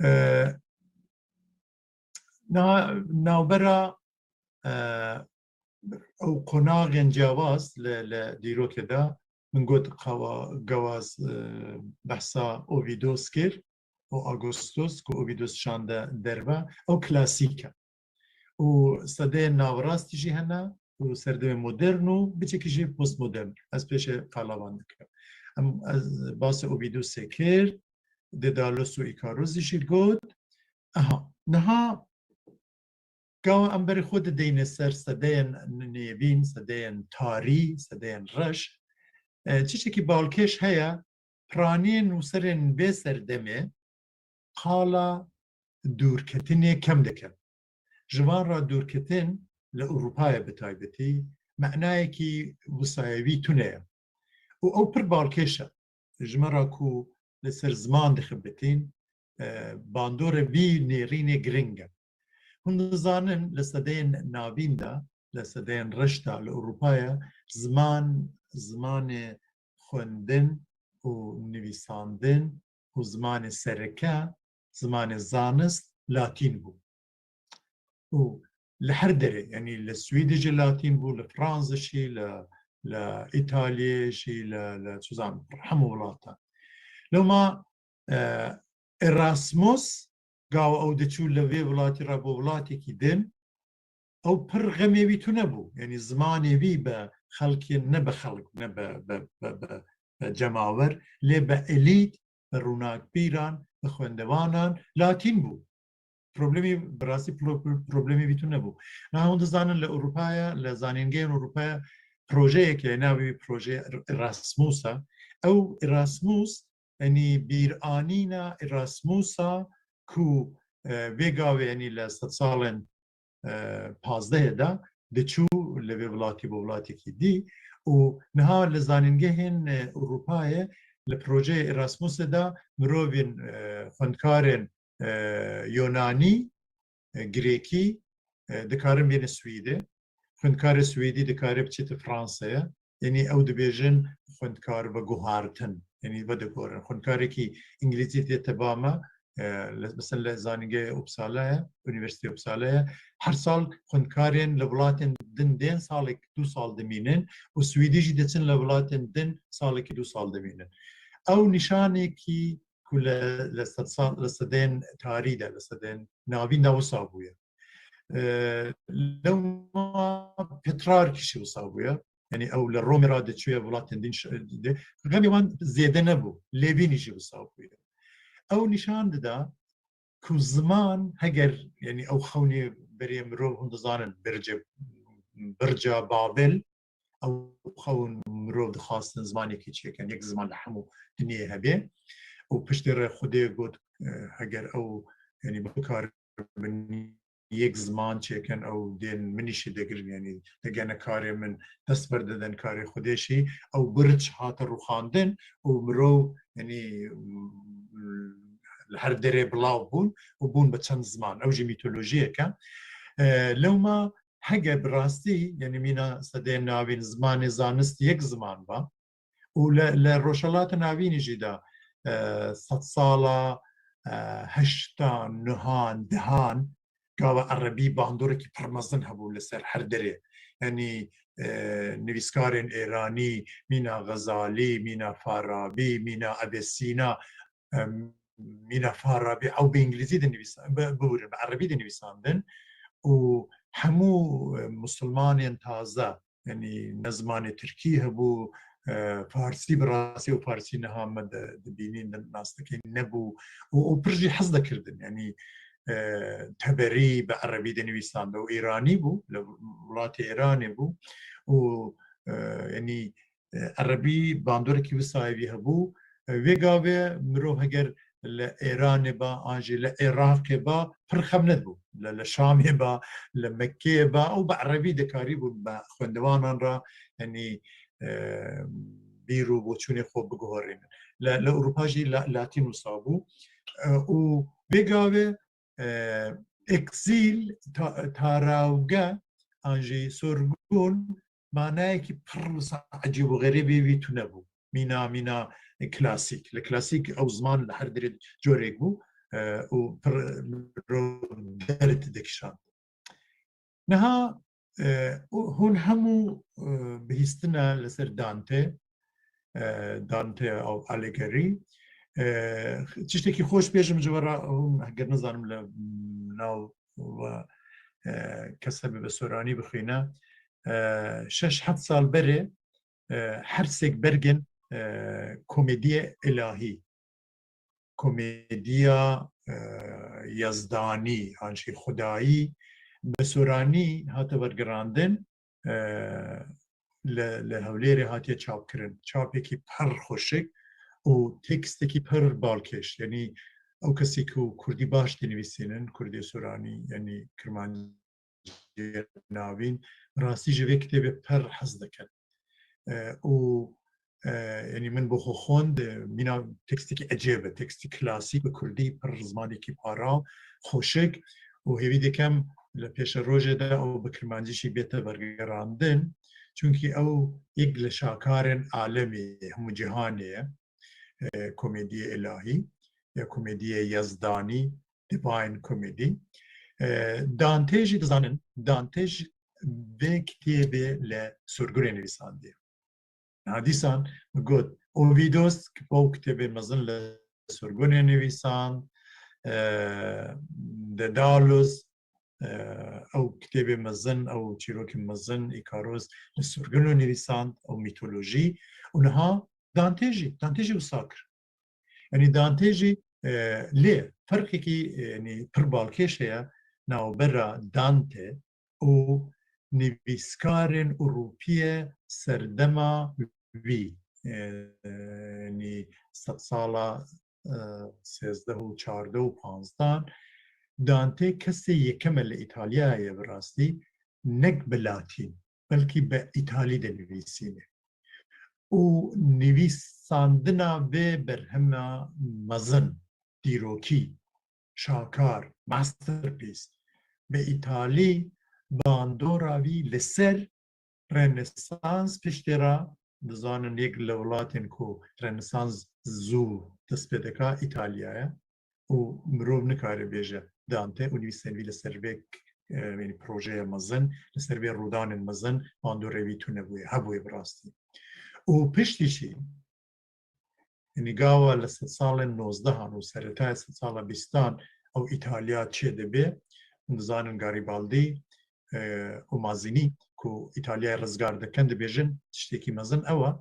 E, na-, navbera, e, ew qonaxên ciyawaz li, li dîrokê de, Min got, qewa gewaz, e, behsa Ovidos kir û Agostos, ku Ovidos şande derve, ew klasîk e. Û sedeyên navirastî jî hene û serdemê modern û biçekî jî postmodern. Ez pêşê qala van dikim. Em, ez basê Ovidosê kir, Dedalus û Îkarosî jî got. Aha, niha Gawa em berê xwe dideyne ser sedeyên nêvîn, sedeyên tarî, sedeyên reş. E, tiştekî balkêş heye, piraniyên nûserên vê serdemê qala dûrketinê kem dikin. Ji van re dûrketin li Ewropayê bi taybetî menayekî wisayevî tune ye. Û ew pir balkêş e. Ji me re ku li ser ziman dixebitîn, e, bandorê vî nêrînê giring e. Hûn dizanin, li sedeyên navîn de, li sedeyên reş de li Ewropayê ziman, zimanê xwendin û nivîsandin û zimanê sereke, zimanê zanist latîn bû. Û li her derê, yanî li Swîdî jî latîn bû, li Fransa jî, li, li Îtalyê jî, li, li, çi zanim, hemû welatan. Lewma, e, Erasmus, gawa ew diçû li vê welatî re bo welatekî din, ew pir xemê wî tune bû. Yanî zimanê wî bi xelkê, ne bi xelk, ne bi, bi, bi, bi, bi cemawer, lê bi elît, bi rûnakbîran, bi xwendevanan latîn bû. Problemî, bi rastî pro-, pro-, problemê wî tune bû. Niha hûn dizanin li Ewropayê, li zanîngehên Ewropayê projeyeke, navê wî projeyê Erasmus e. Ew Erasmus, yanî bîranîna Erasmus e ku, e, vê gavê, yanî li sedsalên, e, pazdehê de diçû li vê welatî bo welatekî dî û niha li zanîngehên, e, Ewropayê li projeyê Erasmusê de mirovên, e, xwendkarên, e, Yonanî, e, Girêkî, e, dikarin bêne Swîdê. Xwendkarê Swêdî dikare biçîte Fransayê. Yanî ew dibêjin xwendkar veguhartin. Yanî vediguherin. Xwendkarekî Îngilîzî tê teba me, e, li, mesela li zanîngeha Uppsalaya, Unîversîteya Uppsalaya, her sal xwendkarên li welatên din dên, salek du sal dimînin û Swêdî jî diçin li welatên din salekî du sal dimînin. Ew nîşanekî ku li, li sed sal, li sedên tarî de, li sedên navîn de wisa bûye. E, lewma Petrarkî jî wisa bûye. Yanî ew li Romê re diçûye welatên din ş-, de. Xemê wan zêde nebû. Lêvînî jî wisa bûye. Ew nîşan dida ku ziman heger, yanî ew xewnê berê mirov hûn dizanin, birce, birca Babel, ew xewn mirov dixwastin zimanekî çêkin, yek ziman li hemû dinyê hebe. Û piştê re Xwedê got, e, heger ew, yanî bikaribin yek ziman çêkin, ew dên min îşê digirin, yanî digene karê min, dest berdidin karê Xwedê jî. Ew birç hate rûxandin û mirov, yanî, li her derê bilav bûn û bûn bi çend ziman. Ew jî mîtolojiyek e. E, lewma hege bi rastî, yanî mîna sedên navîn zimanê zanist yek ziman ba, û li, li Rojhelata Navînî jî de, e, sedsala, e, heştan, nuhan, dehan, gava erebî bandorekî pir mezin hebû li ser her derê. Yanî, e, nivîskarên êranî, mîna Xezalî, mîna Farabî, mîna Ebê Sîna, e, mîna Farabî, ew bi îngilîzî dinivîsa-, bi, bibirin, bi erebî dinivîsandin û hemû, e, misilmanên taze, yanî ne zimanê tirkî hebû, e, farsî bi rastî û farsî niha me di, dibînîn, di nas dikîn, nebû û, û pir jî hez dikirdin. Yanî, e, Teberî bi erebî dinivîsand û îranî bû, li welatê Îranê bû û, e, yanî, e, erebî bandorekî wisa evî hebû. E, vê gavê mirov heger li Êranê ba, an jî li Iraqê ba, pir xem nedibû. Li, li Şamê ba, li Mekkeyê ba, ew bi erebî dikarîbûn bi xwendevanan re, yanî, e, bîr û boçûnê xwe biguherînin. Li, li Ewropa jî la-, latîn wisa bû. E, û vê gavê, e, eksîl, ta-, tarawge, an jî sorgun, manayekî pir wisa ecêb û xerîbê wî tune bû. Mîna, mîna klasîk. Li klasîk ew ziman li her derê corek bû, e, û pir mirov derd dikişand. Niha, e, û hûn hemû, e, bihîstina li ser Dante, e, Dante of Alighieri. E, tiştekî xweş bêjim ji we re, hûn heger nizanim li nav we, e, kes hebe bi soranî bixwîne. E, şeş heft sal berê, e, her sêk bergên, e, komediyê ilahî, komediya, e, yezdanî, an jî xwedayî, bi soranî hate wergerandin, e, li, li Hewlêrê hatiye çapkirin. Çapekî pir xweşik û tekstekî pir balkêş. Yanî ew kesî ku kurdî baş dinivîsînin, kurdê soranî, yanî kirmancî navîn, rastî ji vê kitêbê pir hez dikin. E, û, e, yanî min bo xwe xwend, e, mîna tekstekî ecêb e, tekstî klasîk bi kurdî pir zimanekî parav, xweşik û hêvî dikim li pêşerojê de ew bi kirmancî jî bête wergerandin. Çunkî ew yek li şakarên alemê ye, hemû cîhanê ye. E, komediyê ilahî ya komediyê yezdanî, Divine Comedy. E, Dante jî dizanin, Dante jî vê kitêbê li Sorgunê nivîsandiye. Niha dîsan min got, Ovidius, ew kitêbê mezin li Sorgunê nivîsand, e, Dedalus, e, ew kitêbê mezin, ew çîrokên mezin, Îkaros li Sorgunê nivîsand, ew mîtolojî, û niha Dante jî, Dante jî wisa kir. Yanî Dante jî, e, lê ferqekî, e, yanî pir balkêş heye navbera Dante û nivîskarên Ewropî ye serdema wî, e, yanî sedsala, e, sêzdeh û çardeh û panzdan. Dante kesê yekem e li Îtalyayê ye bi rastî, nek bi latîn, belkî bi îtalî dinivîsîne. Û nivîsandina vê berhema mezin, dîrokî, şakar, masterpiece, bi îtalî bandora wî li ser Renesans piştê re, dizanin yek li welatên ku Renesans zû dest pê dika Îtalya ye û mirov nikare bêje Dante û nivîsên wî li ser vê, e, yanî projeya mezin, li ser vê rûdanên mezin bandorê wî tune bûye, hebûye bi rastî. Û piştî jî, yanî gava li sedsalên nozdehan û seretayê sedsala bîstan ew Îtalya çêdibe, hûn dizanin Garibaldi, e, û Mazzini ku Îtalyayê rizgar dikin, dibêjin tiştekî mezin ew e.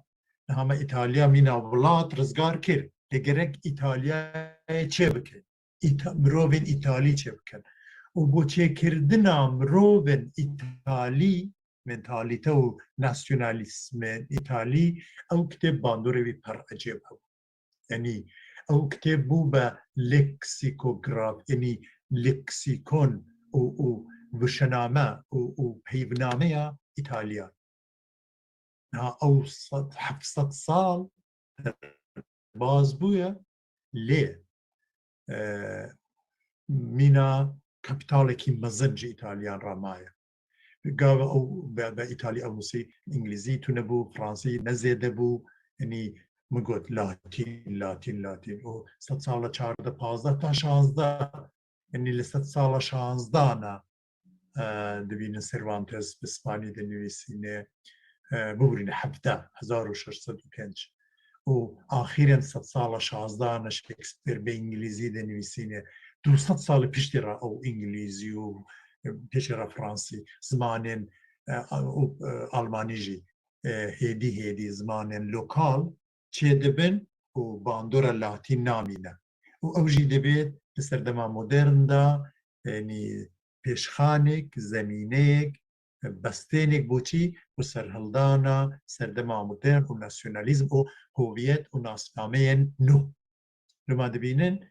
Niha me Îtalya mîna welat rizgar kir. Lê gerek Îtalyayê çêbike. Îta-, mirovên Îtalî çêbikin. Û bo çêkirina mirovên Îtalî, mentalîte û nasyonalîzmên Îtalî, ew kitêb bandorê wî pir ecêb hebû. Yanî ew kitêb bû be leksikograf, yanî leksîkon û, û wişename û, û peyvnameya Îtalya. Niha ew sed, heft sed sal derbas bûye, lê, e, mîna kapitalekî mezin ji Îtalyan re maye. Gava ew be, be Îtalî ew nusî, Îngilîzî tune bû, Fransî ne zêde bû, yanî min got Latîn, Latîn, Latîn. Û sedsala çardeh, pazdeh ta şazdeh, yanî li sedsala şazdana, e, dibînin Cervantes bi spanî dinivîsîne, e, bibûrîne hevdeh, hezar û şeş sed û pênc. Û axîrên sedsala şazdana Shakespeare bi îngilîzî dinivîsîne. Du sed salî piştî re ew îngilîzî û, e, pêşê re fransî, zimanên, e, û, e, almanî jî, e, hêdî hêdî zimanên lokal çêdibin û bandora latîn namîne. Û ew jî dibê di serdema modern de, yanî pêşxanek, zemîneyek, bestênek bo çi? Bo serhildana serdema modern û nasyonalîzm û hoviyet û nasnameyên nû. Loma dibînin,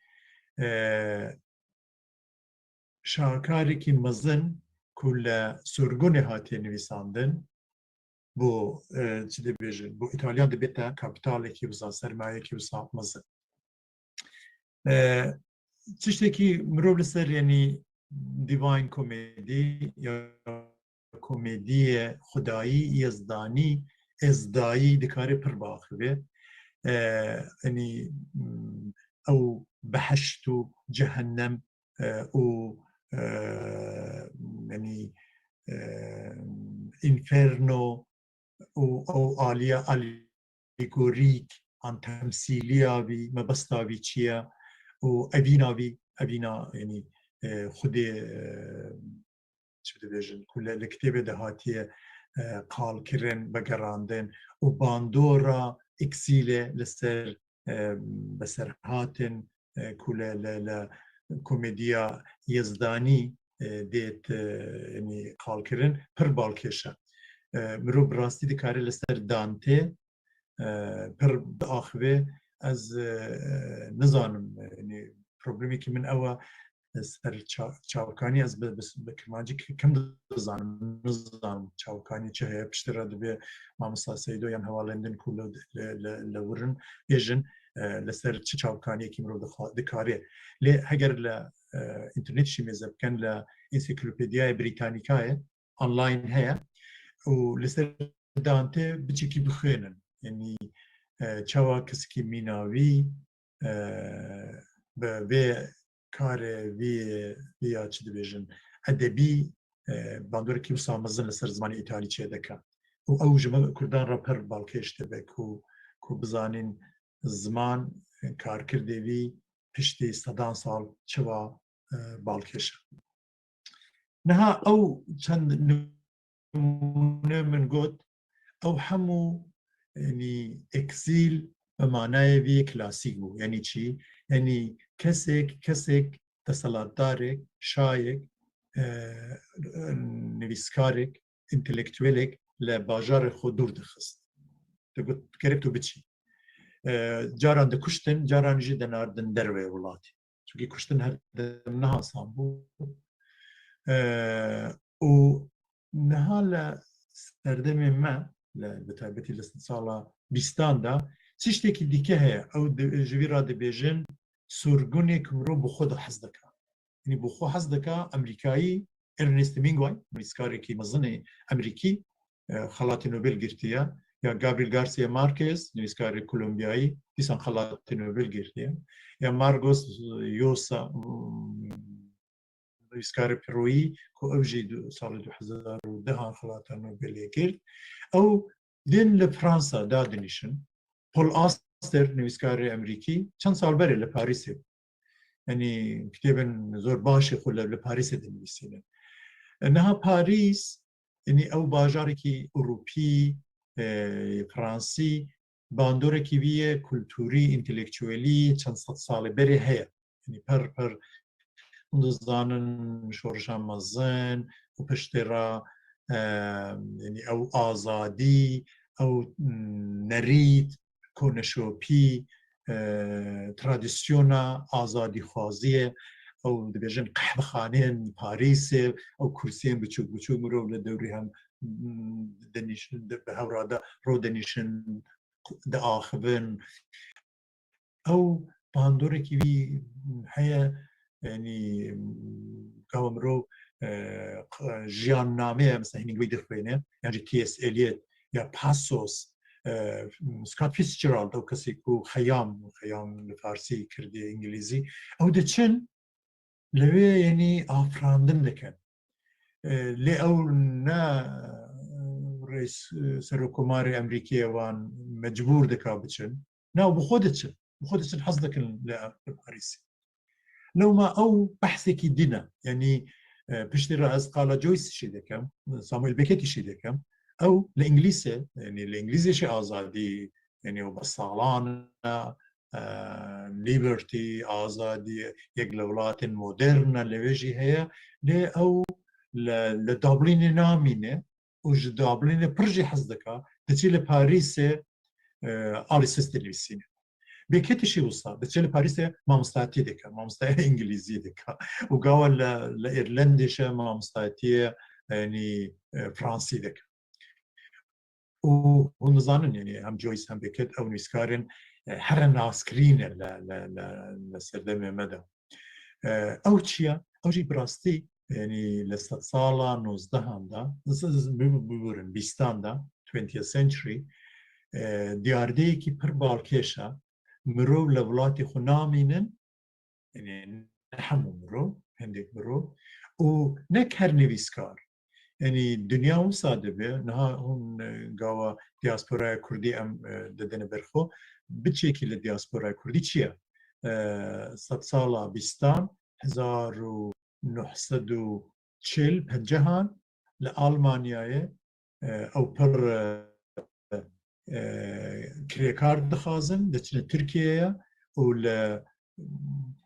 e, şakarêkî mezin ku li Sorgunê hatiye nivîsandin, bo, e, çi dibêjin, bo Îtalyan dibête kapitalekî wisa, sermayekî wisa mezin. E, tiştekî mirov li ser, yanî Divine Comedy ya komediyê xwedayî, yezdanî, ezdayî dikare pir biaxive. E, yanî, mm, ew behişt û cehennem, e, û, e, yanî, e, inferno û ew aliya, aliya alegorîk an temsîliya vî, mebesta vî çi ye û evîna vî, evîna, yanî, e, xwedê, e, çi dibêjin, ku li, li kitêbê de hatiye, e, qalkirin, vegerandin û bandora eksîlê li ser, e, beserhatin, e, ku li, li, li komediya Yezdanî, e, dêt, e, yanî qalkirin, pir balkêş e. E, mirov bi rastî dikare li ser Dante, e, pir biaxive. Ez, e, nizanim, yanî problemekî min ew e, ser ça-, çavkanî ez bi, bi, bi kirmancî ki-, kim dizanim, nizanim çavkanî çi heye, piştî re dibe mamosta Seydo yan hevalên din ku li, li, li, li wir in bêjin, e, li ser çi çavkaniyekî mirov dixwa-, dikare. Lê heger li, e, înternetî jî mêze bikin, li Ensiklopediyaya Brîtanîkayê online heye û li ser Dante biçekî bixwînin. Yanî, e, çawa kesekî mîna wî, e, bi vê karê vî, vî ya çi dibêjin, edebî, e, bandorekî wisa mezin li ser zimanê îtalî çêdike. Û ew ji me Kurdan re pir balkêş dibe ku, ku bizanîn ziman, e, karkirdê vî piştî sedan sal çiwa, e, balkêş e. Niha ew çend nimûne min got, ew hemû, yanî, eksîl bi manayê vî klasîk bû. Yanî çi? Yanî kesek, kesek, deselatdarek, şayek, e, nivîskarek, întelektuelek li bajarê xwe dûr dixist. Digot, gerek tu biçî. E, caran dikuştin, caran jî dinardin derveyê welatê. Çunkî kuştin her dem niha asan bû. E, û niha li serdemê me, li, bi taybetî li sala bîstan de, tiştekî dîke heye. Ew di, ji vî re dibêjin, surgunê ku mirov bi xwe de hez dike. Yanî bi xwe hez dike, Amerîkayî Ernest Hemingway, nivîskarekî mezin ê Amerîkî, e, xelatê Nobel girtiye, ya Gabriel Garcia Marquez, nivîskarê Kolombiyayî, dîsan xelatê Nobel girtiye, ya Margos Llosa, mm, nivîskarê Peroyî, ku ew jî du-, salê du hezar û deh an xelata Nobelê girt. Ew din li Fransa dadinîşin. Paul Auster, nivîskarê Amerîkî, çend sal berê li Parîsê, yanî, kitêbên zor başê xwe li, li Parîsê dinivîsînin. Niha Parîs, yanî, ew bajarekî Ewropî, e, Fransî, bandorekî wî ye, kulturî, întelektuelî, çend sed salê berê heye. Yanî, per, per, hûn dizanin, şorişa mezin û piştê re, e, yanî, ew azadî, ew, mm, nerît, koneşopî, e, tradisyona azadîxwaziyê, ew dibêjin qehvexaneyên Parîsê, ew kursiyên biçûk biçûk mirov li dewrî hem, mm, dinîşin, di, bi hev re de ro dinîşin, diaxivin. Ew bandorekî wî heye, yanî, gava mirov, e, q-, jiyannameyê, mesela, Hemingway dixwêne, yan jî T S Eliot ya Passos, e, Scott Fitzgerald, ew kesê ku xeyam, xeyam li farsî, kirdî, îngilîzî, ew diçin, li wê, yanî, afirandin dikin. E, lê ew ne, e, reis, e, serokkomarê Amerîkiyê wan mecbûr dika biçin. Na, bi xwe diçin. Bi xwe diçin, hez dikin li, li Parîsê. Lewma ew behsekî din e. Yanî, e, piştî re ez qala Joyce jî dikim, Samuel Becketî jî dikim. Ew li Îngilîzê, yanî li Îngilîzê jî azadî, yanî ew bi salan e, e, liberty, azadî, yek li welatên modern e, li vê jî heye. Lê ew li, li Dublinê namîne û ji Dublinê pir jî hez dike, diçe li Parîsê, e, alî sist dinivîsîne. Becketî jî wisa, diçe li Parîsê mamostayetî dike, mamostaya îngilîzî dike. Û gava li, li Îrlandê jî mamostayetiyê, yanî, e, fransî dike. Û hûn dizanin, yanî hem Joyce hem Beckett ew nivîskarên, e, here naskirî ne li, li, li, li serdemê me de. E, ew çi ye? Ew jî bi rastî, yanî li sedsala nozdehan de, z-, z-, bi-, bi-, bibirin, bîstan de, twentieth century, e, diyardeyekî pir balkêş e. Mirov li welatê xwe namînin, yanî ne hemû mirov, hindek mirov, û ne her nivîskar, Yanî dinya wisa dibe, niha hûn, e, gawa diasporaya Kurdî em, e, didine ber xwe. Biçekî li diasporaya Kurdî çi ye? E, sedsala bîstan, hezar û neh sed û çil pencehan li Almanyayê, e, ew pir, e, e, kirêkar dixwazin, diçine Tirkiyeyê û li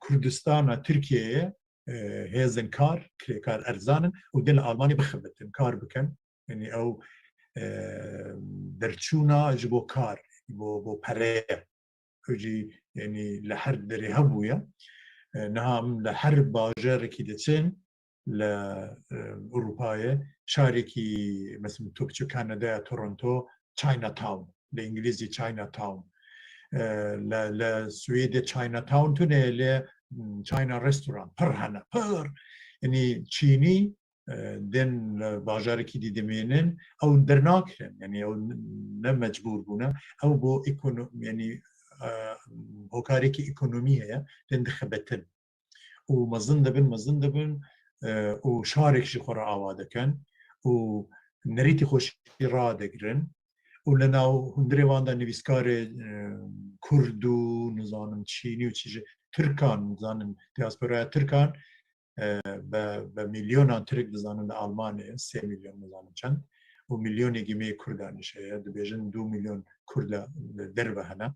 Kurdistana Tirkiyeyê, e, hêzên kar, kirêkar erzan in û dê li Almanî bixibitin, kar bikin. Yanî ew, e, derçûna ji bo kar, bo, bo pere ye. Ew jî, yanî li her derê hebûye. E, niha em li her bajarekî diçin, li, e, Ewropayê, şarekî, mesela, tu biçî Kanadaya, Toronto, Chinatown, li îngilîzî Chinatown. E, li, li Swêdê Chinatown tune, lê, m, China restaurant pir hene, pir. Yanî Çînî, e, dên li bajarekî dî dimînin, ew dernakirin. Yanî ew ne mecbûr bûne. Ew bo ekono-, yanî, e, hokarekî ekonomî heye, dên dixibetin. Û mezin dibin, mezin dibin, e, û şarek ji xwe re ava dikin û nerîtî xwe jî radigirin. Û li nav hundirê wan de nivîskarê, e, Kurd û, nizanim, Çînî û çi ji Tirkan, nizanim, diasporaya Tirkan, e, be, be milyonan Tirk dizanin li Almanyayê, sê milyon nizanim çend, û milyonekî me Kurdan jî heye, dibêjin du milyon Kurd li, li derve hene.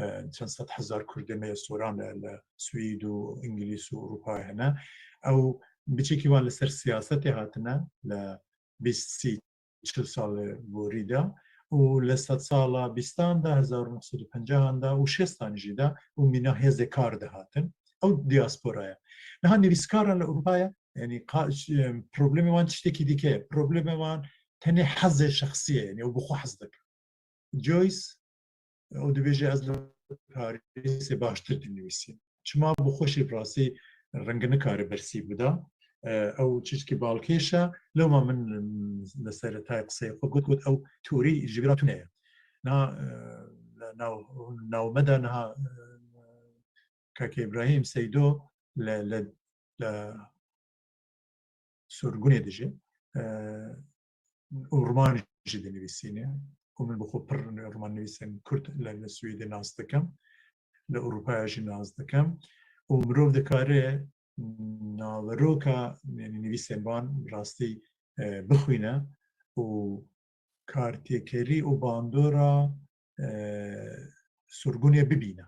E, çend sed hezar Kurdê me yê soran li, li Swîd û Îngilîz û Ewropayê hene. Ew biçekî wan li ser siyasetê hatine, li bîst, sî, çil salê borî de û li sedsala bîstan de, hezar û neh sed û pencahan de û şêstan jî de û mîna hêzê kar dihatin. Ew diaspora ye. Niha nivîskaran li Ewropayê, yanî qa-, ş-, problemê wan tiştekî dîke ye. Problemê wan tenê hezê şexsî ye, yanî ew bi xwe hez dike. Joyce, ew dibêje, ez li Parîsê baştir dinivîsim. Çima bi xwe jî bi rastî reng nikare bersîv bida. E, ew çişkî balkêş e. Lewma min, em, li seretayê qiseyê xwe got, got, ew teorî ji bîra tune ye. Na, e, nav, nav me de niha, e, Kake Îbrahîm Seydo li, li, li Sorgunê dijî, e, û roman jî dinivîsîne. Û min bi xwe pir romannivîsên Kurd li, li Swêdê nas dikim, li Ewropaya jî nas dikim. Û mirov dikare naveroka, yanî nivîsên wan rastî, e, bixwîne û kartêkerî û bandora, e, Sorgunê bibîne.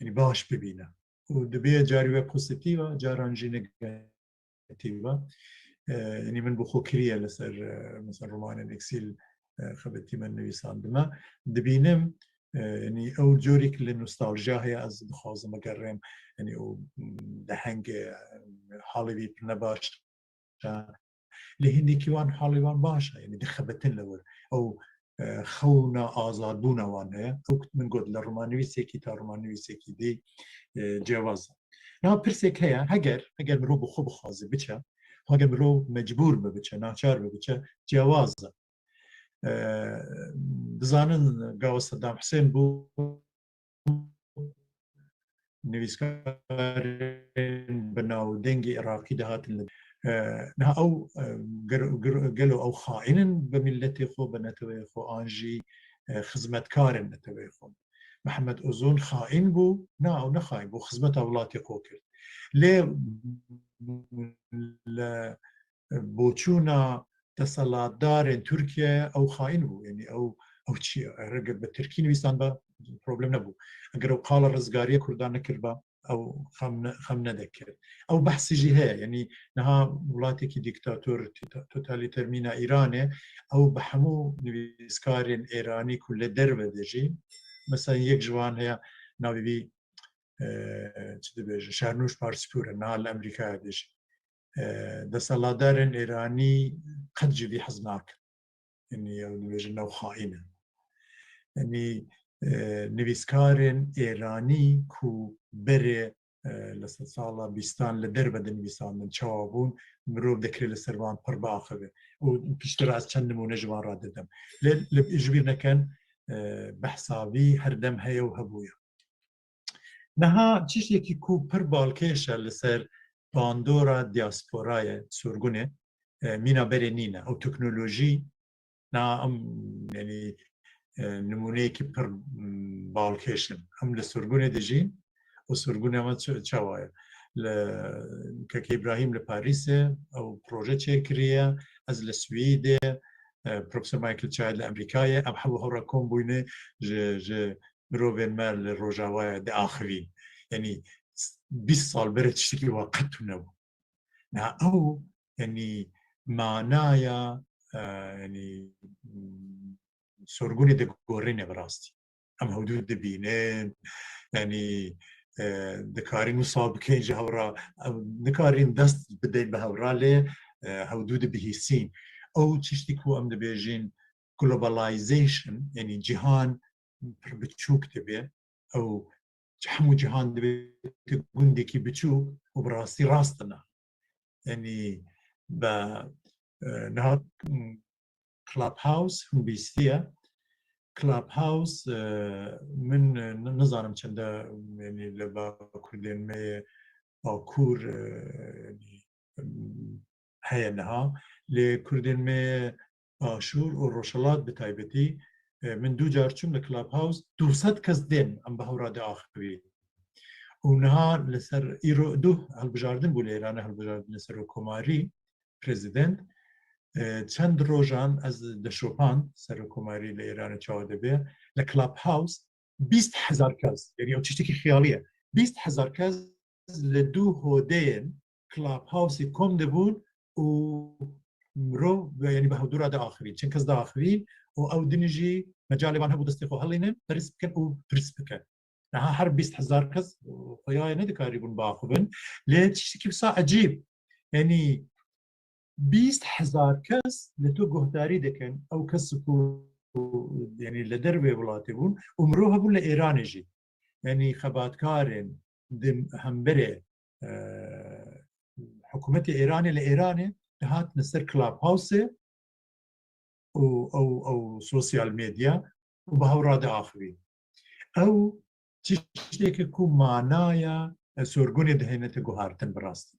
Yanî baş bibîne. Û dibê carî we pozîtîf e, caran jî negatîf e. E, yanî min bi xwe kiriye li ser, e, mesela romanên eksîl, e, xebetî me nivîsandime. Dibînim, e, yanî ew corîk li nostaljiya heye, ez dixwazim bigerêm, yanî û, m, dehengê, e, halê wî pir ne baş e. Lê hindekî wan halê wan baş e, yanî dixebetin li wir. Ew, e, xewna azadbûna wan heye. Ew min got, li romannivîsekî ta romannivîsekî dî, e, cewaz e. Niha pirsek heye, heger, heger mirov bi xwe bixwaze biçe, heger mirov mecbûr be biçe, naçar be biçe, cewaz e. E, dizanin gava Sedam Husên bû, nivîskarên bi navdengî Iraqî dihatin li, e, niha ew, e, gir-, gir-, gelo ew xaîn in bi miletê xwe, bi neteweyê xwe, an jî, e, xizmetkarên neteweyê xwe? Mihemed Uzun xaîn bû? Na, ew ne xaîn bû, xizmeta welatê xwe kir. Lê li boçûna deselatdarên Tirkiye ew xaîn bû. Yanî ew, ew çi ye? Eger bi tirkî nivîsan be, problem nebû. Eger ew qala rizgariyê Kurdan nekirba, ew xem ne-, xem nedekir. Ew behsî jî heye. Yanî niha welatekî dîktator, tita-, totalîter mîna Îranê, ew bi hemû nivîskarên Êranî ku li derve de jî, mesela yek ji wan heye, navê wî, e, çi dibêje, Şernûş Parspûr e, niha li Amerîkaya dijî. E, deselatdarên Êranî qet ji vî hez nakin. Yanî ew dibêjin ew xaîn in. Yanî, e, nivîskarên Êranî ku berê, e, li sedsala bîstan li derve dinivîsandin, çawa bûn, mirov dikirê li ser van pir biaxive. Û piştre ez çend nimûne ji van re didim. Lê li, ji bîr nekin, e, behsa vî her dem heye û hebûye. Niha tiştekî ku pir balkêş e li ser bandora diasporayê, sorgunê, e, mîna berê nîne. Ew teknolojî, na em, yanî, e, nimûneyekî pir, m, balkêş in. Em li sirgûnê dijîn û sirgûna me çi-, çawa ye? Li, Keke Îbrahîm li Parîsê, ew proje çêkiriye, ez li Swîdê, e, Profesor Michael Childs li Amerîkayê, em hemû hewra kom bûyne ji, ji mirovên me li Rojavayê diaxivîn. Yanî, bîst sal berê tiştekî wa qet tune bû. Na ew, yanî, manaya, e, yanî, m, sorgûnê digorîne bi rastî. Em hewdû dibînin, yanî, e, dikarin wisa bikin ji hewra, em nikarîn dest bidin bi hewra lê, e, hewdû dibihîsîn. Ew tiştî ku em dibêjin globalization, yanî cîhan pir biçûk dibe, ew hemû cîhan dibe gundekî biçûk û bi rastî rast e. Yanî be, e, niha, m, Clubhouse hûn bîstiye. Clubhouse, e, min, e, n-, nizanim çende, yanî li Bakurdên me yê Bakur, e, yanî, m, heye niha. Lê Kurdên me yê Başûr û Rojhilat bi taybetî, e, min du car çûm li Clubhouse, du sed kes tên em bi hewra diaxivîn. Û niha li ser îro du hilbijardin bû li Îranê, hilbijardinê serokkomarî, prezident. E, çend rojan ez deşopand serokkomarî li Îranê çawa dibe. Li Clubhouse bîst hezar kes, yanî ew tiştekî xiyalî ye. Bîst hezar kes li du hodeyên Clubhouseê kom dibûn û mirov, yanî bi hewdû re diaxivîn. Çend kes diaxivîn û ew din jî mecalê wan hebû destê xwe helînin, pirs bikin û pirs bikin. Niha her bîst hezar kes, e, xweyayê nedikarîbûn biaxivin. Lê tiştekî wisa ecîb. Yanî bîst hezar kes li tu guhdarî dikin. Ew kes ku, yanî li dervê welatê bûn û mirov hebûn li Îranê jî. Yanî xebatkarên di hemberê, e, hikûmetê Îranê li Îranê dihatine ser Clubhouseê û ew, ew sosyal medya û bi hev re diaxivîn. Ew tişteke ku manaya, e, sorgûnê dihênete guhartin bi rastî.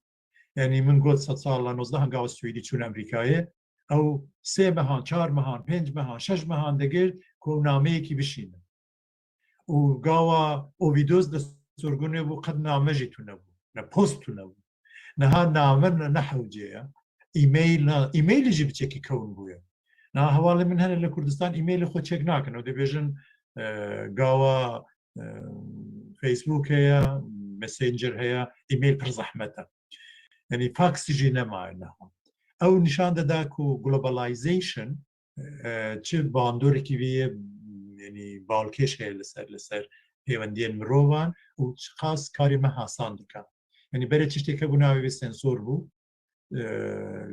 Yanî min got sed sala nozdeh gava Swêdî çûn Amerîkayê, ew sê mehan, çar mehan, pênc mehan, şeş mehan digirt ku ew nameyekî bişînin. Û gawa Ovidius di sorgûnê bû, qet name jî tune bû, ne post tune bû. Niha name ne, ne hewce ye. E-mail ne, e-mailî jî biçekî kewn bûye. Niha hevalên min hene li Kurdistan e-mailê xwe çek nakin. Ew dibêjin, e, gawa, e, Facebook heye, Messenger heye, e-mail pir zehmet e. Yanî fax jî nemaye niha. Ew nîşan dida ku globalization, e, çi bandorekî vê yê, yanî balkêş heye li ser, li ser pêwendiyên mirovan û çiqas karê me hasan dike. Yanî berê tiştê hebû navê wê sensor bû. E,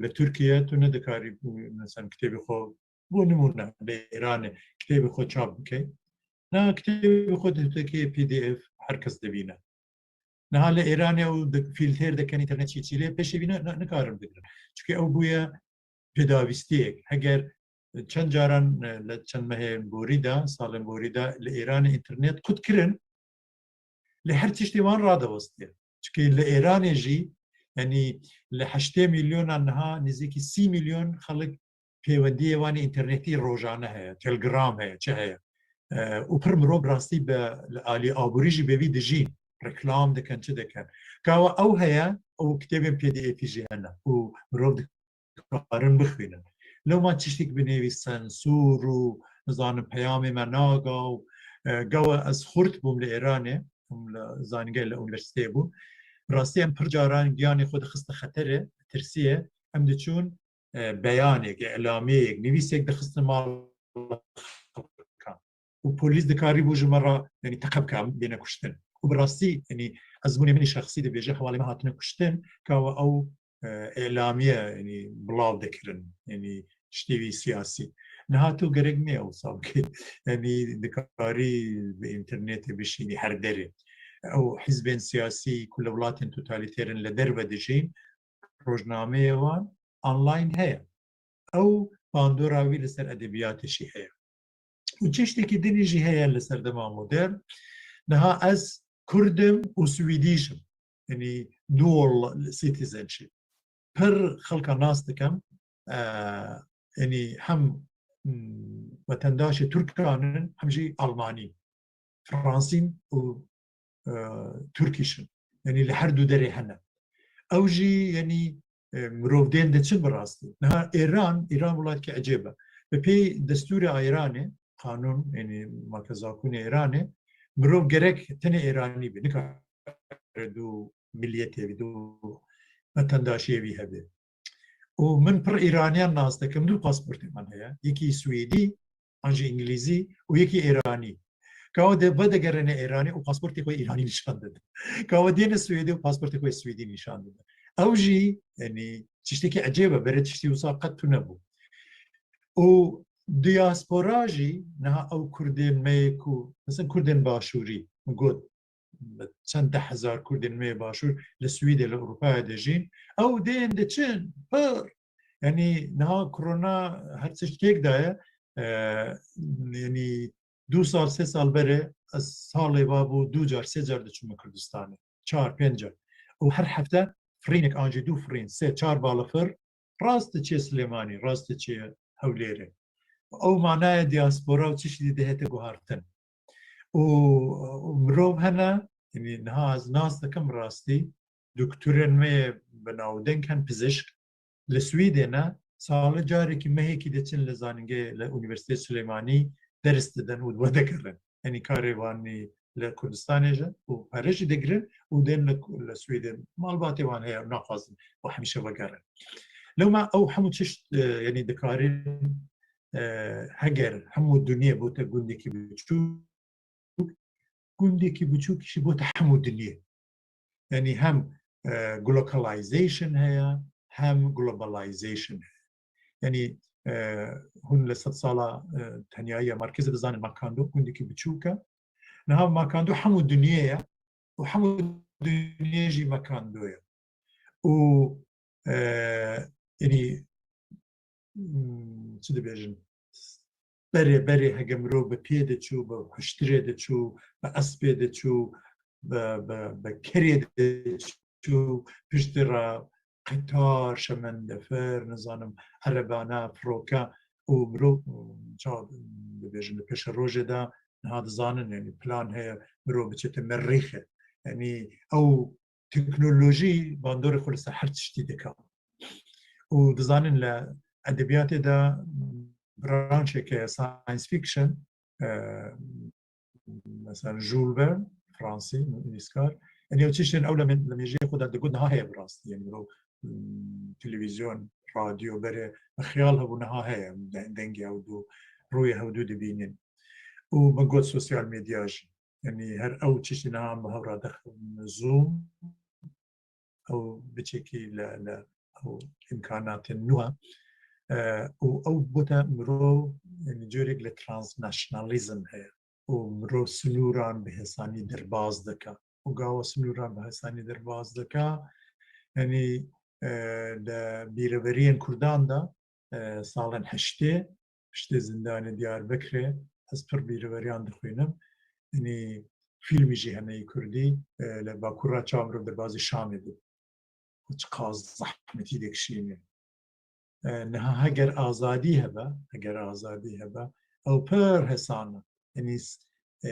li Tirkiye tu nedikarî, mesela, kitêbê xwe, bo nimûne, li Îranê kitêbê xwe çap bikey. Na kitêbê xwe dikê P D F, her kes dibîne. Niha li Îranê ew di-, fîltêr dikin, înternet çîçîlê, pêşî vî ne, ne, nikarin bigrin. Çunke ew bûye pêdavîstiyek. Heger çend caran, e, li çend mehên borî de, salên borî de li Îranê înternet qut kirin, lê her tiştê wan radewestiye. Çunke li Îranê jî, yanî li heştê milyonan niha nêzîkî sî milyon xelk pêwendiyê wan ê înternetî rojane heye, Telegram heye, çi heye. E, û pir mirov bi rastî bi, li alî aborî jî bi vî dijîn, reklam dikin, çi dikin. Gawa ew heye, ew kitêbên P D F'î jî hene û mirov dikarin bixwînin. Lewma tiştek binêvî sensûr û, nizanim, peyamê me naga û, e, gawa ez xurt bûm li Îranê, em li zanîngeh, li unîversîteyê bûm. Rastî em pir caran giyanê xwe dixiste xeterê, tirsiyê, em diçûn e, beyanek, îlameyek, nivîsek dixistin mal xelkan. Û polîs dikarîbû ji me re, yanî, teqe bike, em bêne kuştin. Û bi rastî, yanî, ezmûnê min î şexsî dibêje, hevalê me hatine kuştin, ka we ew, e, îlamiye, yanî, bilav dikirin, yanî, tiştê wî siyasî. Niha tu gerek nê ew wisa bikî. Yanî, dikarî bi înternetê bişînî her derê. Ew hizbên siyasî ku li welatên totalîter in li derve dijîn, rojnameyê wan online heye. Ew bandora wî li ser edebiyatê jî heye. Û çeştekî dinî jî heye li serdema modern. Niha ez Kurd im û Swîdîş im. Yanî dual citizenship. Pir xelka nas dikim. e, yanî hem, hmm, wetendaşê Tirkan in, hem jî Almanî, Fransîn û, e, Tirkîş in. Yanî li her du derê hene. Ew jî, yanî, e, mirov tên diçin bi rastî. Niha Îran, Îran welatekî ecêb e. Bi pê destûrê Îranê, qanûn, yanî makezakûnê Îranê, mirov gerek tenê Îranî be, nikare du miliyetê bî, du wetendaşiyê wî hebe. Û min pir Îraniyan nas dikim, du pasportê min heye. Yekî Swêdî, an jî Îngilîzî û yekî Îranî. Ka ew de vedegerine Îranê û pasportê xwe Îranî nîşan dide. Ka ew dêne Swêdê û pasportê xwe Swêdî nîşan dide. Ew jî, yanî, tiştekî ecêb e, berê tiştî wisa qet tune bû. Û diaspora jî, niha ew Kurdên me yê ku, mesela Kurdên Başûrî, min got, çend deh hezar Kurdên me yê Başûr li Swîdê, li Ewropayê dijîn, ew dên diçin, pir. Yanî niha korona her tişt têk daye, e, yanî du sal, sê sal berê ez salê va bû du car, sê car diçûme Kurdistanê. Çar, pênc car. Û her hefte firînek an jî du firîn, sê, çar balafir rast diçê Silêmanî, rast diçê Hewlêrê. Ew manaya diaspora û çi şidî dihête guhartin. Û, û mirov hene, yanî niha ez nas dikim rastî, doktorên me yê bi navdeng hen pizişk, li Swîdê ne, sale carekî mehekî diçin li zanîngehê, li Unîversîteyê Silêmanî ders didin û vedegerin. Yanî karê wan li Kurdistanê jî û pere jî digirin û dên li, li Swêdê malbatê wan heye û naxwazin û hemîşe vegerin. Lewma ew hemû tişt, e, yanî dikarin, e, heger hemû dinyê bote gundekî biçûk, gundekî biçûk jî bote hemû dinyê. Yanî hem, e, glocalization heye, hem globalization heye. Yanî, e, hûn li sed sala, e, tenyayiya Markêzê dizanin Makandu gundekî biçûk e. Niha Makandu hemû dinyê ye û hemû dinyê jî Makandu ye. Û, e, yanî, hmm, çi dibêjin? Berê, berê hege mirov bi pê diçû, bi huştirê diçû, bi espê diçû, bi, bi, bi kerê diçû, piştî re qetar, şemendefir, nizanim, erebana, firoke û mirov, çawa dibêjin, li pêşerojê de niha dizanin, yanî plan heye mirov biçête merîxê. Yanî ew teknolojî bandorê xwe li ser her tiştî dike. Û dizanin li edebiyatê de branşeke science fiction, e, mesela Jules Verne, Fransî nivîskar, yanî ew tiştên ew li mê-, li mêjiyê xwe de digot niha heye bi rastî. Yanî mirov, mm, televîzyon, radyo berê bi xiyal hebû, niha heye, de-, dengê ew du, rûyê hew du dibînin. Û min got sosyal medya jî. Yanî her ew tiştî niha em bi hev re dixin Zoom, ew biçekî li, li ew îmkanatên nû e. E, û ew bote mirov, yanî, corek li transnationalism heye. Û mirov sinûran bi hêsanî derbas dike. Û gawa sinûran bi hêsanî derbas dike, yanî, e, li bîreveriyên Kurdan de, e, salên heştê, piştê zindanê Diyarbekirê, ez pir bîreveriyan dixwînim. Yanî fîlmî jî hene yê Kurdî, e, li Bakur re çawa mirov derbazî Şamê dibe. Û çiqas zehmetî dikişîne. E, niha heger azadî hebe, heger azadî hebe, ew pir hêsan e. Yanî, e,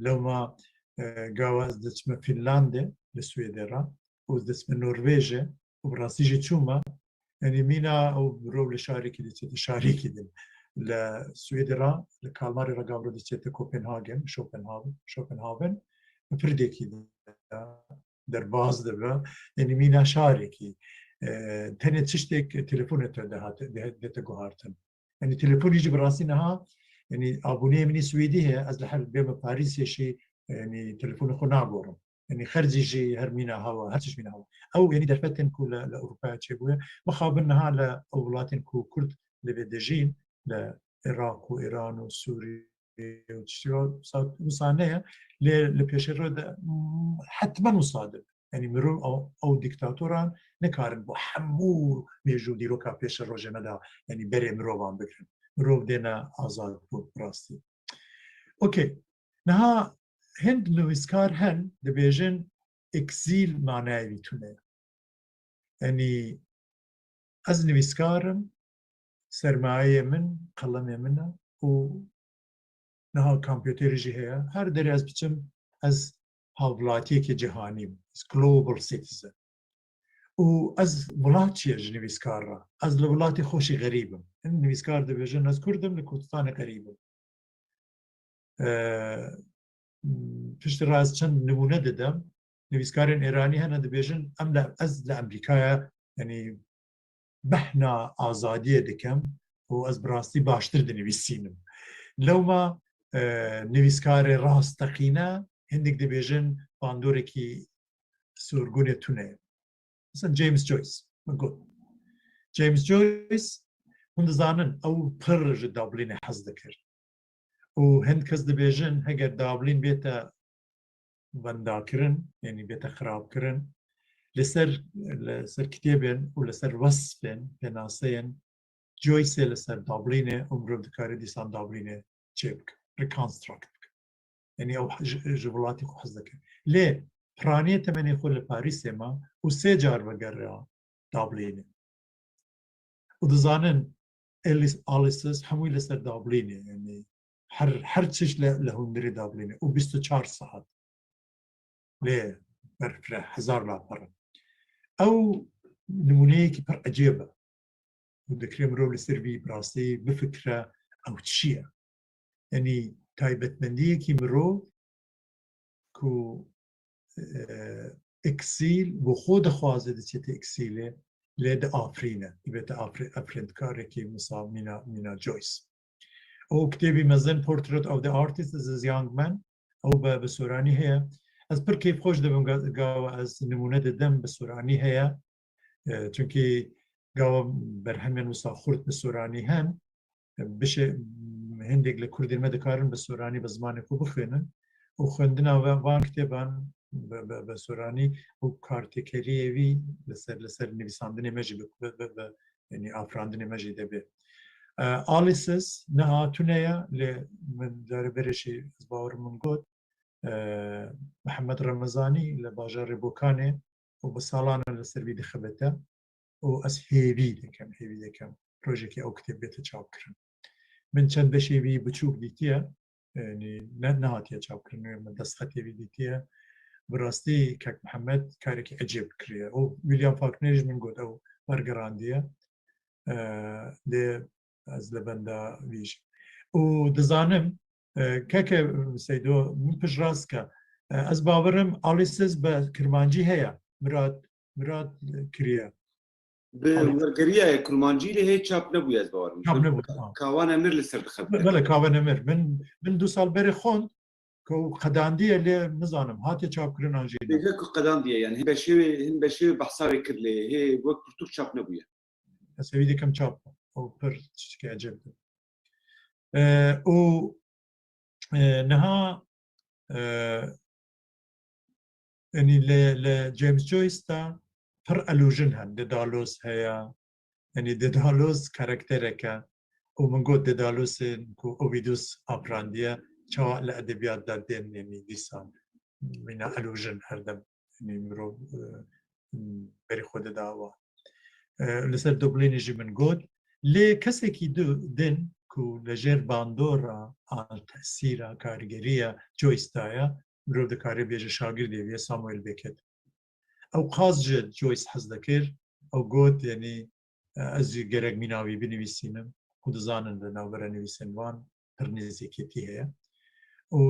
lewma, e, gawa ez diçime Fînlandê, li Swêdê re, û ez diçime Norvêjê, û bi rastî jî çûme, yanî mîna ew mirov li şarekî diçête şarekî din. Li Swêdê re, li Kalmarê re gavro diçête Kopenhagen, Schopenhagen, Schopenhagen, bi pirdekî de derbas dibe. Yanî mîna şarekî, e, tenê tiştek telefonê te dihate, dihe-, dete guhartin. Yanî telefonî jî bi rastî niha, yanî abûneyê min ê Swêdî heye, ez li her bême Parîsê jî, yanî telefonê xwe nagorim. Yanî xercî jî her mîna hewa, her tişt mîna hewa. Ew, yanî derfetên ku li, li Ewropayê çêbûye, mixabin niha li ew welatên ku Kurd li vê dijîn, li Iraq û Îran û Sûriye û tiştî wisa, wisa ne ye, lê li pêşerojê de, mm, hetmen wisa dibe. Yanî mirov ew, ew dîktatoran nikarin bo hemû mêjû dîroka pêşerojê me de, yanî berê mirovan bigirin. Mirov dêne azad bû bi rastî. Okey. Niha hind nivîskar hen dibêjin eksîl manayê wî tune ye. Yanî ez nivîskar im, sermayeyê min, qelemê min e û niha kompûterê jî heye. Her derê ez biçim, ez hevlatiyekê cîhanî bim. Ez global citizen. Û ez welat çi ye ji nivîskar re? Ez li welatê xwe jî xerîb im. Hin nivîskar dibêjin, ez Kurd im, li Kurdistanê xerîb im. Eee, piştî re ez çend nimûne didim. Nivîskarên Êranî hene dibêjin, em li, ez li Amerîkaya, yanî behna azadiyê dikim û ez bi rastî baştir dinivîsînim. Lewma, e, nivîskarê rasteqîne hindik dibêjin bandorekî sorgunê tune ye. Mesela James Joyce, min got. James Joyce, hûn dizanin, ew pir ji Dublînê hez dikir. Û hin kes dibêjin, heger Dublîn bête wendakirin, yanî bête xirabkirin, li ser, li ser kitêbên û li ser wesfên, pênaseyên Joyceê li ser Dublînê û mirov dikare dîsan Dublînê çê bike, reconstruct bike. Yanî ew ji, ji welatî xwe hez dike. Lê piraniyê temenê xwe li Parîsê ma û sê car vegeriya Dublînê. Û dizanin, Alice, Alice's hemû li ser Dublînê, yanî her, her çiş li, li hundirê Dublînê û bîst û çar saet lê berfireh, hezar laper e. Ew nimûneyekî pir ecêb e. Û dikirê mirov li ser vî bi rastî bifikire, ew çi ye? Yanî taybetmendiyekî mirov ku, e, eksîl, bo xwe dixwaze diçête eksîlê, lê diafrîne. Dibête afri-, afirînkarekî wisa mîna, mîna Joyce. Û kitêbî mezin Portrait of the Artist as a Young Man, ew bi, bi soranî heye. Ez pir kêfxweş dibim ga-, gawa ez nimûne didim bi soranî heye. E, çunkî gawa berhemên wisa xurt bi soranî hen, bişê, hindek li Kurdên me dikarin bi soranî bi zimanê xwe bixwînin û xwendina ve-, van kitêban bi, bi, bi soranî û kartêkeriyê wî li ser, li ser nivîsandinê me jî bi, bi, bi, bi, yanî afirandinê me jî debe. E, Alice's niha tune ye, lê min carê berê jî ez bawer min got, e, Mihemed Remezanî li bajarê Bokanê û bi salan e li ser vî dixebite û ez hêvî dikim, hêvî dikim rojekê ew kitêb bête çapkirin. Min çend beşê vî biçûk dîtiye, yanî ne, nehatiye çapkirin, min destxetê vî dîtiye. Bi rastî kek Mihemed karekî ecêb kiriye. Û William Faulkner jî min got ew wergerandiye. E, lê ez li benda vî jî. Û dizanim, e, keke Seydo, min piştrast ke. E, ez bawerim Alice's bi kirmancî heye. Mirad, Mirad kiriye. Bi Alice. Wergeriya ye kurmancî lê hê çap nebûye, ez bawerim. Çap nebûye, ha. Kawan Emir li ser dixebite. Bele, Kawan Emir. Min, min du sal berê xwend ku qedandiye lê nizanim, hatiye çapkirin an jî ne. Bêje ku qedandiye, yani hin beşê wê, hin beşê wê behsa wê kir lê hê wek pirtûk çap nebûye. Ez hêvî dikim çap, ew pir tiştekî ecêb e. E, û, e, niha, e, yanî li, li James Joyce de pir allusion hen, Dedalus heye, yanî Dedalus karakterek e û min got Dedalusên ku Ovidus afirandiye, çawa li edebiyat de tên, yanî dîsan mîna allusion her dem, yanî mirov, e, berî xwe dida wan. E, li ser Dublinê jî min got, lê kesekî du-, din ku li jêr bandora an tesîra kargeriya Joyce de ye, mirov dikare bêje şagirdê wî ye, Samuel Beckett. Ew qas ji Joyce hez dikir, ew got, yanî, e, ez jî gerek mîna wî binivîsînim. Hûn dizanin li navbera nivîsên wan pir nêzîkîtî heye. Û,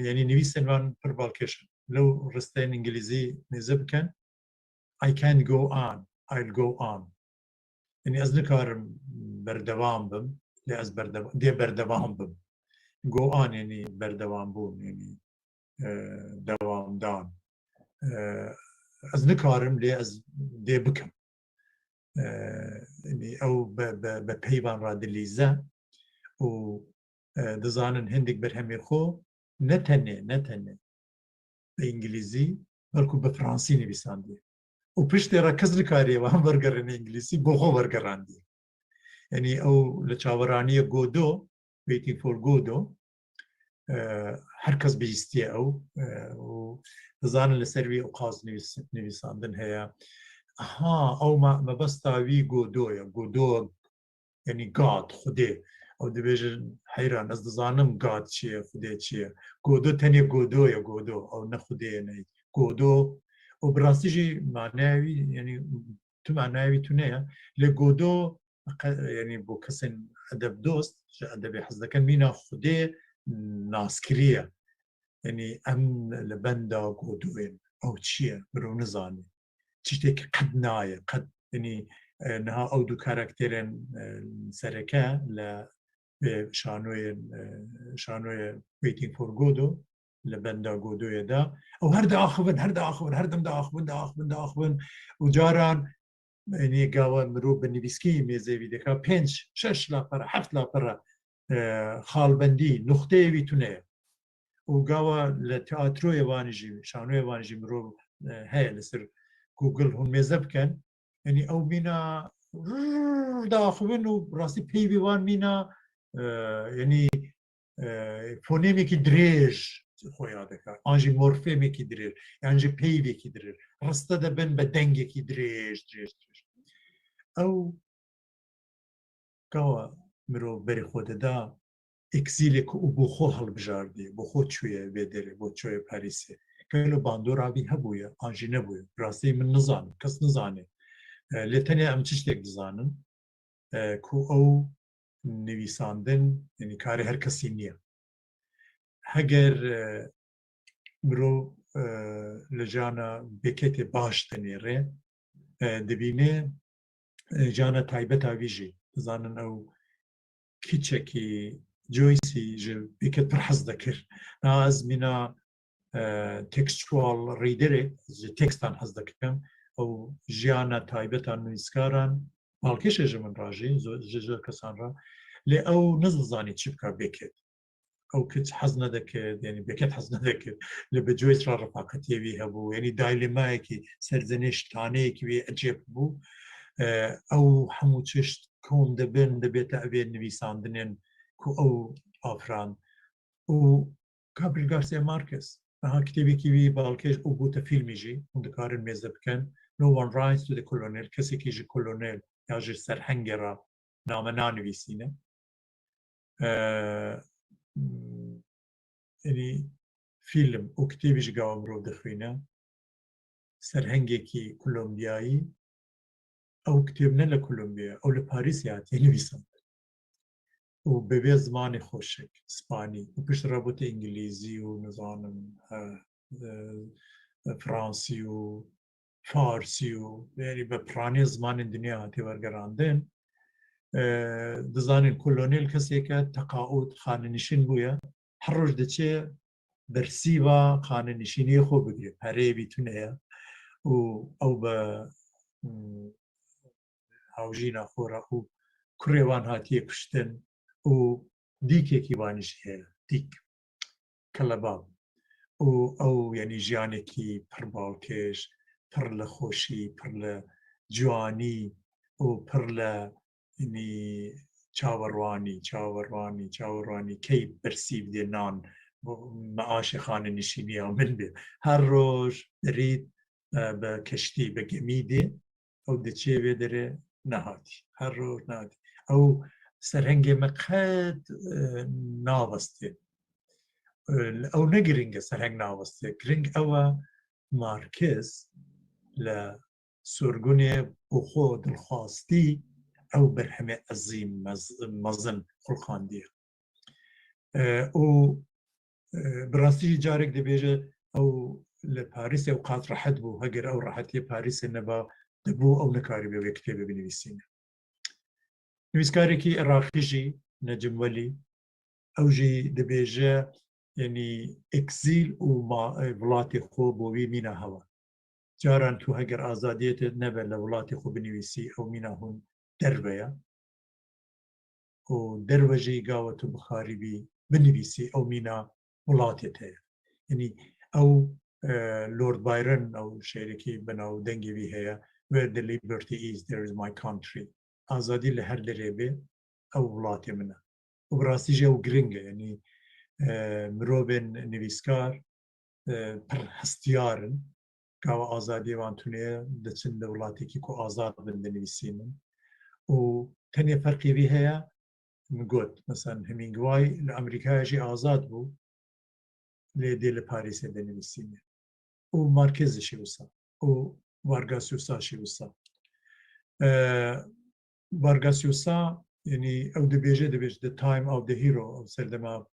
yanî nivîsên wan pir balkêş in. Lew risteyên îngilîzî nêze bikin, I can't go on, I'll go on. Yanî ez nikarim berdewam bim, lê ez berde-, dê berdewam bim. Go on, yanî berdewam bûn, yanî, e, dewamdan. E, ez nikarim, lê ez dê bikim. E, yanî ew bi, bi, bi peyvan re dilîze û, e, dizanin hindik berhemê xwe ne tenê, ne tenê bi îngilîzî, belku bi fransî nivîsandiye. Û piştê re kes nikariye wan wergerîne îngilîzî, bo xwe wergerandiye. Yanî ew li çaweraniyê Godot, Waiting for Godot, e, her kes bihîstiye ew, e, û dizanin li ser wî ew qas nivîs-, nivîsandin heye. Aha, ew ma-, mebesta wî Godot ye, Godot Yanî God, Xwedê. Ew dibêjin, heyran, ez dizanim God çi ye, Xwedê çi ye. Godo tenê godo ye, godo. Ew ne Xwedê ye, ne. Godo. Û bi rastî jî manaya wî, yanî tu manaya wî tune ye. Lê godo, qe-, yanî bo kesên edebdost, ji edebê hez dikin, mîna Xwedê naskirî ye. Yanî em li benda godoyên. Ew çi ye? Mirov nizane. Tiştekî qet nayê, qet, yanî, e, niha ew du karakterên, e, sereke li, e, şanoyê, e, şanoyê Waiting for Godot, li benda Godoyê de, ew her diaxivin, her diaxivin, her dem diaxivin, diaxivin, diaxivin. Û caran, yanî, gava mirov bi nivîskî mêzê wî dika, pênc, şeş lapera, heft lapera, e, xalbendî, nuxteyê wî tune ye. Û gava li teatroyê wan jî, şanoyê wan jî mirov, e, heye li ser Google, hûn mêze bikin. Yanî ew mîna rrrr diaxivin û rastî peyvê wan mîna, e, yanî, e, fonemekî dirêj xwe ya dike. An jî morfemekî dirêj, yan jî peyvekî dirêj. Riste dibin bi dengekî dirêj, dirêj, dirêj. Ew Gava mirov berê xwe dida, ekzîlê ku û bo xwe hilbijardiye, bo xwe çûye vê derê, bo çûye Parîsê. Gelo bandora vî hebûye, an jî nebûye? Rastî min nizanim, kes nizane. E, lê tenê em tiştek dizanin, e, ku ew nivîsandin, yanî karê her kesî niye. Heger, e, mirov, e, li jana Becketê baş dinêre, e, dibîne, e, jana taybeta wî jî. Dizanin ew kiçekî Joyceî ji Beckett pir hez dikir. Na ez mîna, e, textual readerê, ji tekstan hez dikim. Ew jiyana taybeta nivîskaran, balkêş e ji min re jî, zo-, ji zor kesan re. Lê ew nizizanî çi bika Beckett. Ew kiç hez nedikir, yanî Beckett hez nedikir. Lê bi Joyce re refaqetiyê wî hebû. Yanî daylemayekî, serzeniştaneyekî wî ecêb bû. E, ew hemû tişt kom dibin, dibête evê nivîsandinên ku ew afirand. Û Gabriel Garcia Marquez, niha kitêbekî wî balkêş û bûte fîlmî jî, hûn dikarin mêze bikin. No One Writes to the Colonel, kesekî ji kolonel ya ji serhengê re name nanivîsîne. E, yanî fîlm û kitêbî ji gava mirov dixwîne. Serhengekî Kolombiyayî, ew kitêb ne li Kolombiya, ew li Parîsê hatiye nivîsandin. Û bi vê zimanê xweşik, spanî, û piştre bûte îngilîzî û nizanim, e, e, fransî û farsî û, yanî bi piranî zimanên dinya hatiye wergerandin. E, dizanin kolonel kesêke teqaût xanenişîn bûye. Her roj diçe bersîva xanenişîniyê xwe bigire. Pereyê vî tune ye û ew bi, hmm, hawjîna xwe re û kurê wan hatiye kuştin û dîkekî wan jî heye. Dîk. Kelebab. Û ew, yanî jiyanekî pir balkêş, pir li xweşî, pir li ciwanî û pir li, yanî, çaverwanî, çaverwanî, çaverwanî, key bersîv dê nan, meaşê xanenişîniya min bê. Her roj dirît, e, bi keştî, bi gemî dê, ew diçê vê derê nehatî. Her roj nehatî. Ew serhengê me qet, e, navestê. E, ew ne giring e serheng navestê. Giring ew e Marquez li sorgunê bo xwe dilxwastî ew berhemê ezîm, mez-, mezin xulqandiye. E, û, e, bi rastî jî carek dibêje ew li Parîsê ew qas rehet bû, heger ew rehetiyê Parîsê neba, dibû ew nikarîbe vê kitêbê binivîsîne. Nivîskarekî Iraqî jî, Necim Welî, ew jî dibêje, yanî, ekzîl û ma-, e, welatê xwe bo wî mîna hewa. Caran tu heger azadiyê te nebe li welatê xwe binivîsî, ew mîna hûn derve ye. Û derve jî gava tu bixarîbî binivîsî, ew mîna welatê te ye. Yanî ew, e, Lord Byron, ew şêrekî bi nav dengê wî heye, "Where the liberty is, there is my country." Azadî li her derê be, ew welatê min e. Û bi rastî jî ew giring e. Yanî, e, mirovên nivîskar, e, pir hestiyar in. Gava azadiyê wan tune ye, diçin li welatekî ku azad bin dinivîsînin. Û, Tenê ferqê vî heye, min got, mesela Hemingway li Amerîkaya jî azad bû, lê dê li Parîsê de nivîsîne. Û Marquez jî wisa. Û Vargas Llosa jî wisa. E, Vargas Llosa, yanî ew dibêje, dibêje The Time of the Hero, ew serdema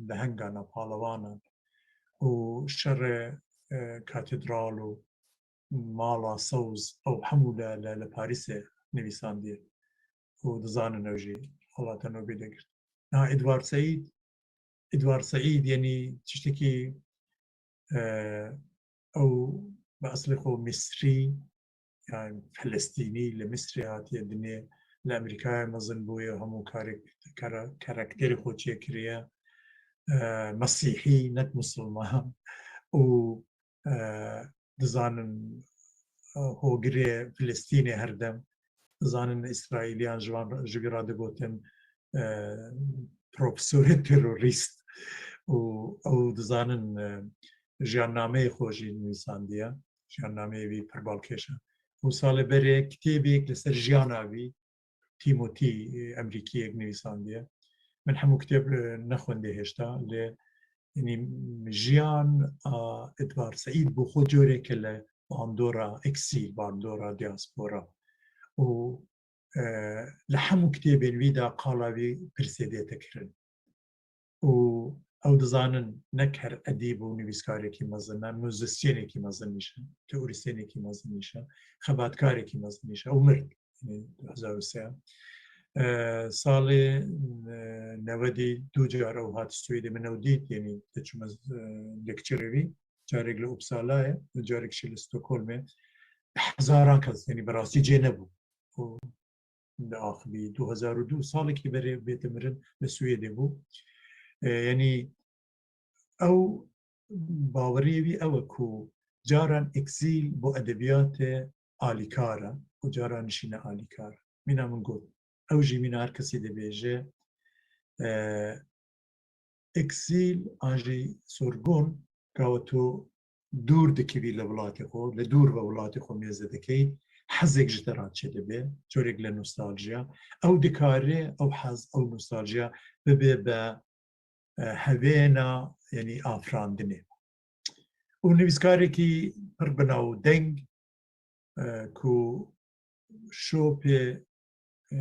lehengana, palewanan. Û şerê, e, katedral û mala sewz, ew hemû li, li, li Parîsê nivîsandiye. Û dizanin ew jî halate nobê de girt. Niha Edward Said, Edward Said, yanî tiştekî, e, ew bi eslê xwe Misrî, yani Filistînî, li Misrê hatiye dinê, li Amerîkayê mezin bûye, hemû karek-, kara-, karakterê xwe çêkiriye, e, Mesîhî, nek Musulman. Û, e, dizanin, e, hogirê Filistînê her dem, dizanin Îsraîliyan ji wan, ji vî re digotin, e, profesorê terorîst. Û ew dizanin, e, jiyannameyê xwe jî nivîsandiye, jiyannameyê wî pir balkêş e. Û salê berê kitêbek li ser jiyana wî, Tîmotî, e, Emerîkiyek nivîsandiye. Min hemû kitêb, e, nexwendê hêşta, lê, yanî, jiyan a Edward Said bû xwe coreke li bandora eksîl, bandora diaspora. Û, e, li hemû kitêbên wî de qala wî pirsê dête kirin. Û ew dizanin nek her edîb û nivîskarekî mezin e, muzîsyenekî mezin nîşe, teorîsyenekî mezin nîşe, xebatkarekî mezin nîşe. Ew mirt, yanî du hezar û sê. E, salê, e, newedî du car ew hat Swêdê, min ew dît, yanî diçûme, e, lecture wî, carek li Uppsala'yê, carek jî li Stockholm'ê. Hezaran kes, yanî bi rastî cê nebû. Û diaxivî. Du hezar û du, salekî berê bête mirin, li Swêdê bû. E, yanî ew baweriyê wî ew e ku caran eksîl bo edebiyatê alîkar e û caran jî ne alîkar e. Mîna min got, ew jî mîna her kesî dibêje, e, eksîl an jî sorgun, gawa tu dûr dikevî li welatê xwe, li dûr ve welatê xwe mêze dikey, hezek ji te re çêdibe, corek li nostaljiya. Ew dikare, ew hez, ew nostaljiya bibe be, e, hevêna, yanî afirandinê. Û nivîskarekî pir bi navdeng, e, ku şopê, e,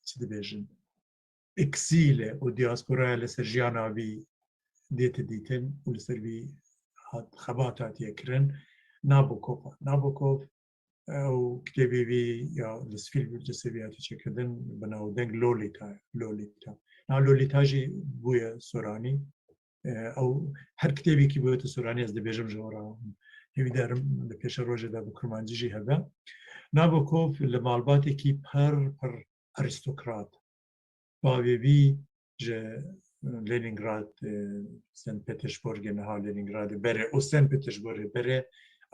çi dibêjin, eksîlê û diasporaya li ser jiyana wî dête dîtin û li ser wî hat, xebat hatiye kirin, Nabokov e. Nabokov, ew kitêbê wî ya li Sifîl Burcê ser wî hatiye çêkirin, bi navdeng Lolita ye. Lolita. Na Lolita jî bûye soranî. E, ew her kitêbekî bûyete soranî, ez dibêjim ji we re. Hêvîdar im li pêşerojê de bi kurmancî jî hebe. Nabokov li malbatekî pir, pir arîstokrat. Bavê wî ji Leningrad, e, St. Petersburgê, niha Leningradê berê û St. Petersburgê berê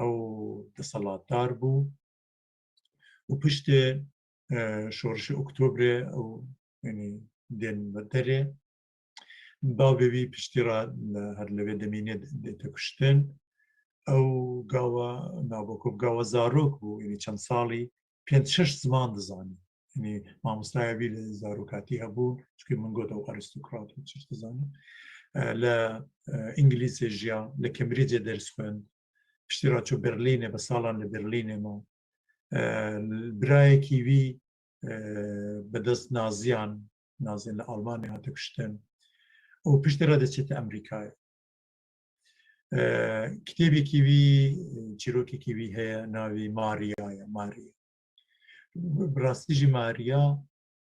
ew desthilatdar bû. Û piştê, e, şorişê Oktobrê ew, yanî, tên derê. Bavê wî piştî re li, her li vê demînê dête kuştin. Ew gawa Nabokov gawa zarok bû, yanî çend salî, pênc şeş ziman dizanî. Yanî mamostaya wî li zarokatî hebû, çunke min got ew arîstokrat bû, çi dizanî. E, li, e, Îngilîzê jiya, li Cambridgeê ders xwend. Piştî re çû Berlînê, bi salan li Berlînê ma. E, birayekî wî, e, bi dest Naziyan, Naziyan li Almanyê hate kuştin. Û piştî re diçête Amerîkayê. E, kitêbekî wî, e, çîrokekî wî heye, navê Maria ye, Maria. Bi rastî jî Maria,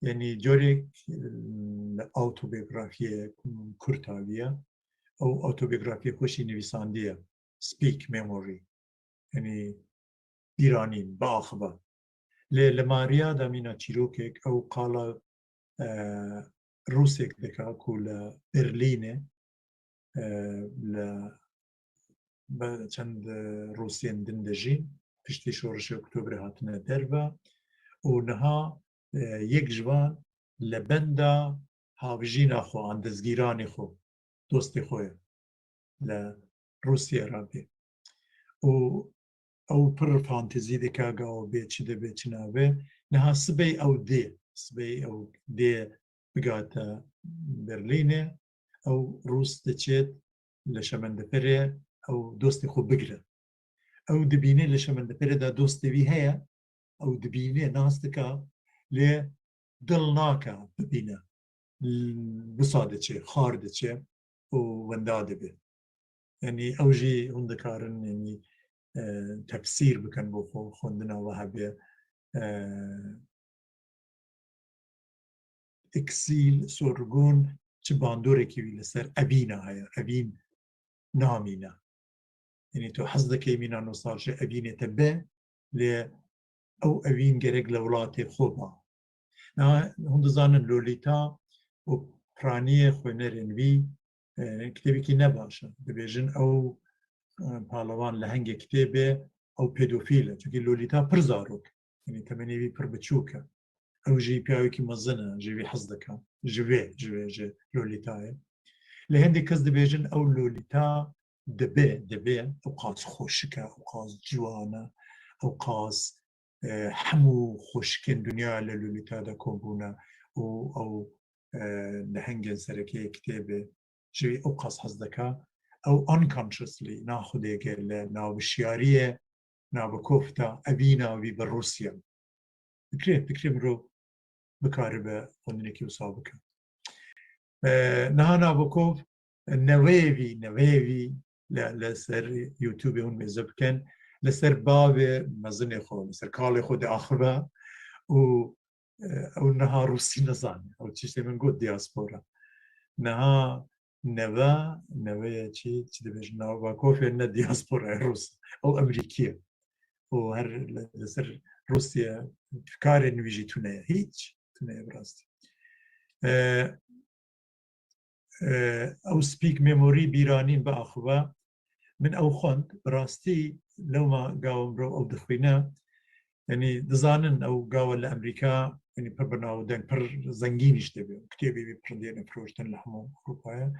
yanî corek, e, li awtobiyografiyê kurta wî ye. Ew awtobiyografiyê xwe jî nivîsandiye, Speak Memory. Yanî bîranîn, biaxive. Lê li Maria de mîna çîrokek, ew qala, e, Rûsek dike ku li Berlînê, e, li be-, çend Rûsên din dijîn, piştî Şorişê Oktobrê hatine derve û niha, e, yek ji van li benda havjîna xwe, an destgîranê xwe, dostê xwe ye, li Rûsiyê re bê. Û ew pir fantezî dike, gawa bê çi dibe, çi nabe. Niha sibê ew dê, sibê ew dê bigate Berlînê, ew Rûs diçêt li şemendeferê ew dostê xwe bigire. Ew dibîne li şemendeferê de dostê wî heye, ew dibîne, nas dike, lê dil nake bibîne. L-, wisa diçe, xar diçe û wenda dibe. Yanî ew jî hûn dikarin, yanî, e, tefsîr bikin bo xwe, xwendina we hebe. E, Exil Sorgun çi bandorekî wî li ser evîna heye, evîn namîne. Yanî tu hez dikey mîna nostalji evînê te be, lê ew evîn gerek li welatê xwe ba. Na, hûn dizanin Lolita û piraniyê xwênerên wî, e, kitêbekî ne baş e. Dibêjin ew, e, palewan lehengê kitêbê, ew pedofîl e. Çunkî Lolita pir zarok. Yanî temenê wî pir biçûk e. Ew jî piyawekî mezin e, ji wî hez dike. Ji vê, ji vê, ji Lolitayê. Lê hindî kes dibêjin ew Lolita dibe, dibe, ew qas xweşik e, ew qas ciwan e, ew qas, e, hemû xweşikên dinya li Lolita de kom bûne û ew, e, nehengên serekê kitêbê ji wî ew qas hez dike. Ew unconsciously, naxwedê gele, navşiyariyê Nabokov de evîna wî bi Rûsya. Fikirê, fikirê mirov bikaribe xwendinekî wisa bike. E, niha Nabokov, neweyê wî, neweyê wî li, li ser YouTubeê hûn mêze bikin, li ser bavê mezinê xwe, li ser kalê xwe diaxive û, e, ew niha rûsî nizane. Ew tiştê min got diaspora. Niha neve, neveye çi, çi dibêjin, Nabokov ne diaspora ye, rûs. Ew Emerîkî ye. Û her li, li ser Rûsya karên wî jî tune ye. Hîç tune ye bi rastî. E, e, ew Speak Memory bîranîn biaxive. Min ew xwend, bi rastî lewma gawa mirov ew dixwîne, yanî dizanin ew gawa li Emerîka, yanî pir bi nav û deng, pir zengîn jî dibe. Kitêbê wî pir dêne firoştin li hemû Ewropayê.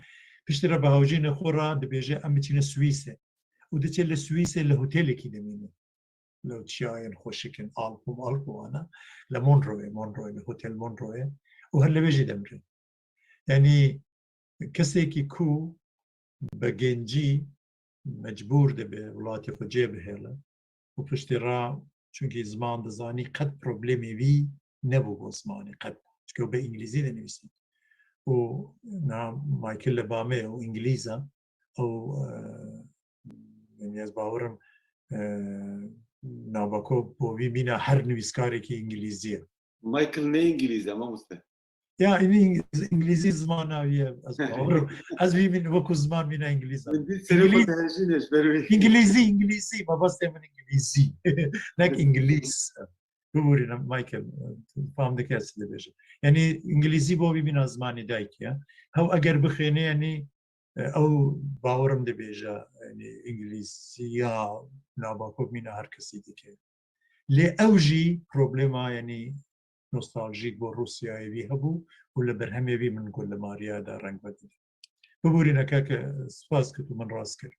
Piştî re bi hawcînê xwe re dibêje, em biçîne Swîsê. Û diçe li Swîsê li hotelekî dimîne. Li çiyayên xweşik in, Alp û Malp û wana, li Monroyê, Monroyê, li Hotel Monroyê û her li vê jî demire. Yanî kesekî ku bi gencî mecbûr dibe welatê xwe cê bihêle û piştî re, çunkî ziman dizanî, qet problemê wî nebû bo zimanê, qet. Çunke ew bi îngilîzî dinivîsî. Û niha Michael li ba me ye, ew îngilîz e. Ew, e, yanî ez bawerim, e, Nabokov bo wî mîna her nivîskarekî îngilîzî ye. Michael ne îngilîz e, mamoste? Ya, yanî îng-, îngilîzî zimana wî ye, ez bawerim. Ez wî mîn-, wekî ziman mîna îngilîz e. Min dît serê xwe dihejîne ji ber wî. Îngilîzî, îngilîzî, mabestê min îngilîzî. Nek îngilîz. Biborîne, Michael, fam dike ez çi dibêjim. Yanî îngilîzî bo wî mîna zimanê dayikê ye. Hew eger bixwêne, yanî, e, ew bawerim dibêje, yanî îngilîziya Nabokov mîna her kesî dike. Lê ew jî problema, yanî nostaljîk bo Rûsyayê wî hebû û li berhemê wî min got li Mariya de reng vedide. Biborîne keke, spas ke tu min rast kir.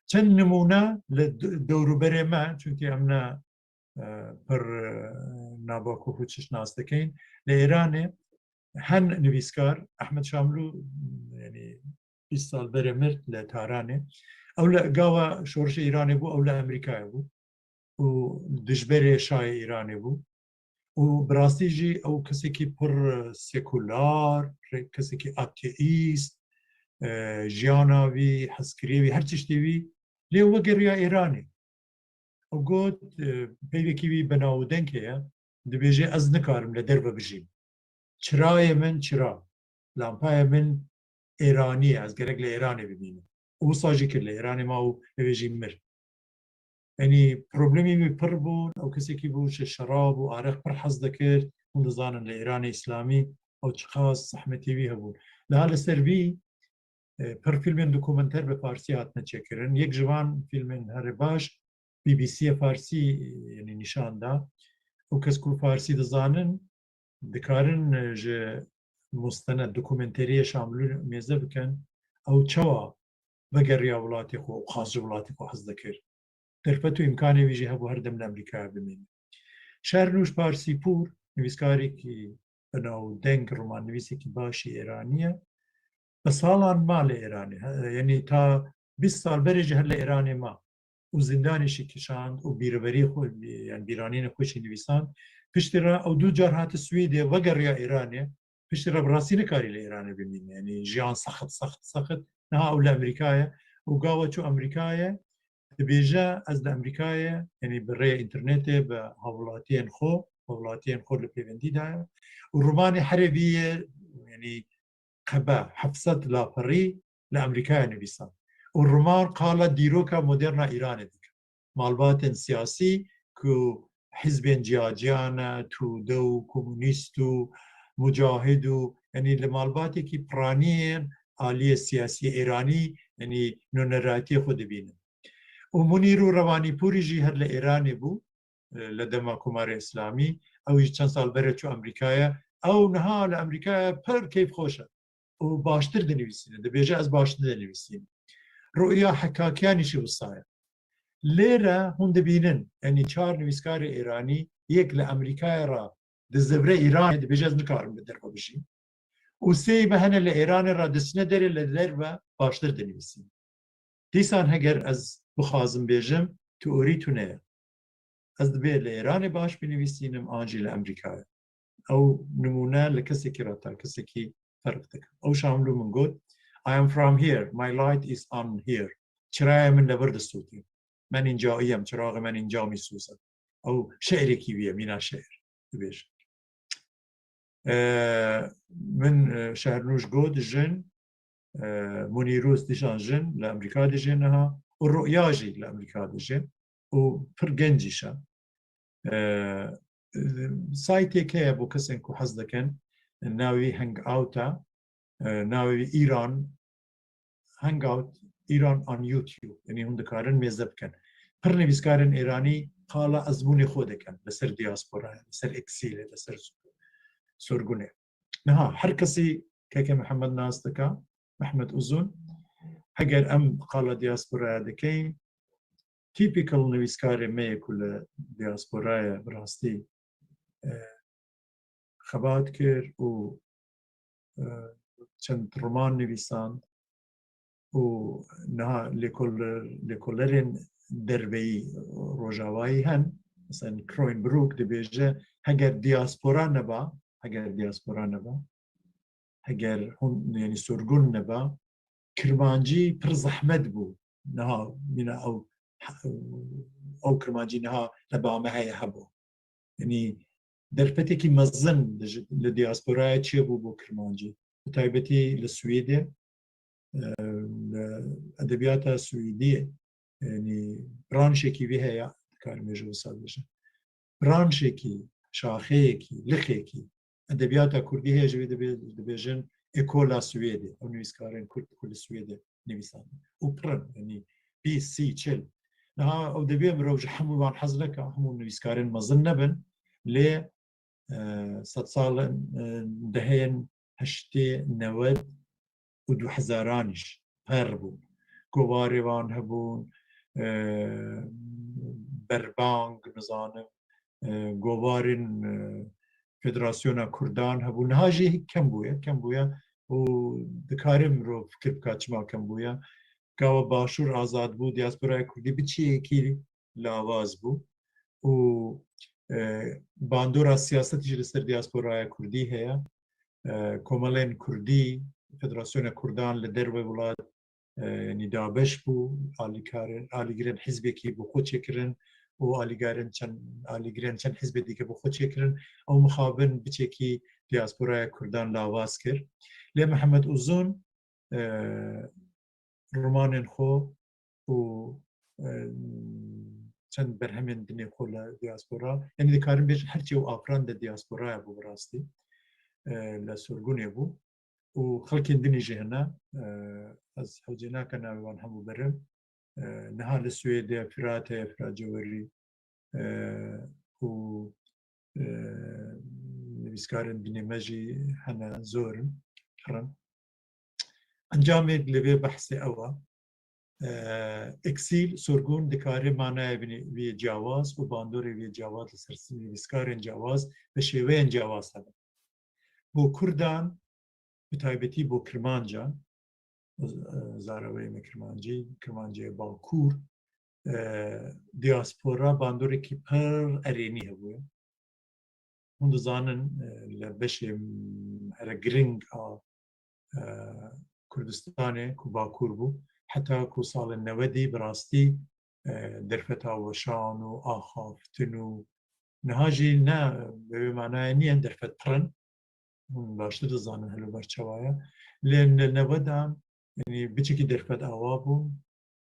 Çend nimûne li d-, dewrûberê me, çunkî em ne, e, pir, e, Nabokov û çiş nas dikeyin. Li Îranê hin nivîskar, Ehmed Şamlû, yanî bîst sal berê mir li Taranê. Ew li gava şorişê Îranê bû, ew li Amerîkayê bû. Û dijberê şahê Îranê bû. Û bi rastî jî ew kesekî pir sekular, kesekî ateîst, e, jiyana wî, hezkiriyê wî, her tiştê wî lê wegeriya Îranê. Ew got, e, peyvekî wî bi nav û deng heye, dibêje, ez nikarim li derve bijîm. Çirayê min çira, lampayê min Êranî ye, ez gerek li Êranê bimînim. Û wisa jî kir, li Êranê ma û li wê jî mir. Yanî problemê wî pir bûn, ew kesekî bû ji şerab û areq pir hez dikir, hûn dizanin li Îranê Îslamî ew çiqas zehmetê wî hebûn. Niha li ser vî, e, pir fîlmên dokumenter bi farsî hatine çêkirin. Yek ji van fîlmên herê baş B B C ye farsî, e, yanî nîşan da. Ew kes ku farsî dizanin, dikarin, e, ji mustenet, dokumenteriyê Şamlû mêze bikin, ew çawa vegeriya welatê xwe û qas ji welatê xwe hez dikir. Derfet û îmkanê wî jî hebû her dem li Amerîkaya bimîne. Şernûş Parsîpûr, nivîskarekî bi nav deng, romannivîsekî baş î Êranî ye. Bi salan ma li Êranê, he, yanî ta bîst sal berê jî her li Êranê ma. Û zindanê jî kişand û bîrverî xwe, yani bîranînê xwe jî nivîsand. Piştî re ew du car hate Swêdê, vegeriya Êranê. Piştî re bi rastî nikarî li Êranê bimîne. Yanî jiyan sexit, sexit, sexit. Niha ew li Amerîkayê. Û gava çû Amerîkayê, dibêje, ez li Amerîkayê, yanî bi rêya înternetê, bi hawlatiyên xwe, hawlatiyên xwe li pêvendî de ye. Û romanê herê vî ye, yanî qebe heft sed laperî li Amerîkayê nivîsan. Û roman qala dîroka moderna Îranê dike. Malbatên siyasî ku hizbên ciyacîya ne, tûde û komunîst û mucahid û, yanî li malbatekî piraniyên aliyê siyasî Êranî, yanî nûnerayetiyê xwe dibînin. Û Munîr û Rewanîpûrî jî her li Êranê bû, e, li dema Komarê Îslamî. Ew jî çend sal berê çû Amerîkayê. Ew niha li Amerîkayê pir keyfxweş e. Û baştir dinivîsîne. Dibêje, ez baştir dinivîsînim. Rûya Hekakiyanî jî wisa ye. Lêre hûn dibînin, yanî çar nivîskarê Êranî, yek li Amerîkayê re dizivire Îranê, dibêje, ez nikarim li derve bijîm. Û sêyî me hene li Êranê re diçine derê, li derve baştir dinivîsîn. Dîsan heger ez bixwazim bêjim, teorî tune ye. Ez dibê li Êranê baş binivîsînim an jî li Amerîkayê. Ew nimûne li kesekî re ta kesekî ferq dike. Ew şamlû min got, "I am from here, my light is on here." Çirayê min li vir disûtî. "من اینجاییم، چراغ من اینجا می‌سوزد." Ew şiirekî wî ye, mîna şiir dibêje. E, min, e, Şehrnûş got, jin, e, Munîrûs dîsan jin li Amerîka dijî niha û Ruya jî li Amerîka dijî û pir genc jî şe. E, saytê ke ye bo kesên ku hez dikin, navê wî Hangout e, e, navê wî Îran, Hangout Îran on YouTube. Yanî hûn dikarin mêze bikin. Pir nivîskarên Îranî qala ezmûnê xwe dikin li ser diasporayê, li ser eksîlê, li ser sorgunê. Niha her kesî keke Mihemed nas dika, Mehmet Uzun, heger em qala diasporaya dikeyin, typical nivîskarê me yê ku li diasporayê bi rastî, e, xebat kir û, e, çend roman nivîsand û niha lêkol-, lêkolerên derveyî rojavayî hen. Mesela Kroenbrook dibêje, heger diaspora neba, heger diaspora neba, heger hûn, yanî sorgun neba, Kirmancî pir zehmet bû. Niha, mîna ew, ew Kirmancî niha li ba me heye hebû. Yanî derfetekî mezin li, li diasporayê çêbû bo Kirmancî. Bi taybetî li Swêdê, e, li edebiyata Swêdiyê, yanî branşekî vî heye, dikarim ê ji wisa bêjim. Branşekî, şaxeyekî, lixekî edebiyata Kurdî heye, ji vê dibê-, dibêjin Ekola Swêdê. Ew nivîskarên Kurd ku li Swêdê nivîsandin. Û pir in, yanî bîst, sî, çil. Niha ew dibê mirov ji hemû wan hez neke, hemû nivîskarên mezin nebin, lê, e, sedsalên, e, dehên heştê, newed û du hezaran jî her bûn. Govarê wan hebûn, e, berbang, nizanim, e, govarên, e, Federasyona Kurdan hebûn. Niha jî kem bûye, kem bûye û dikare mirov fikir bika çima kem bûye. Gava Başûr azad bû, diasporaya Kurdî bi çiyekî lawaz bû û, e, bandora siyasetî jî li ser diasporaya Kurdî heye. E, komelên Kurdî, Federasyona Kurdan li derve welat, e, yanî dabeş bû, alîkarên, alîgirên hizbekî bi xwe çêkirin û alîgarên çend, alîgirên çend hizbê dîke bi xwe çêkirin. Ew mixabin biçekî diasporaya Kurdan lawaz kir. Lê Mihemed Uzun, e, romanên xwe û, e, çend berhemên dinê xwe li diaspora, yanî dikarin bêjin her çi ew afirand di diasporaya bû bi rastî, e, li sorgunê bû û xelkên dinî jî hene, e, ez hewcê nake navê wan hemû berim. E, niha li Swêdê Firat heye, Firat Cewerî, e, û, e, nivîskarên dinê me jî hene, zor in, pir in. Encamê li vê behsê ew e. e, eksîl, sorgûn dikare manaya vî, vî ciyawaz û bandorê vî ciyawaz li ser nivîskarên ciyawaz bi şêweyên ciyawaz hebe. Bo Kurdan, bi taybetî bo Kirmancan, e, zareweyê me Kirmancî, Kirmancê Bakur, e, diaspora bandorekî pir erênî hebûye. Hûn dizanin, e, li beşê, m, here giring a, e, Kurdistanê ku Bakur bû, heta ku salên newedî bi rastî, e, derfeta weşan û axaftin û niha jî ne, bi vê manayê niye derfet pir in. Hûn baştir dizanin hilûber çawa ye. Lê li newedan, yanî biçekî derfet awa bûn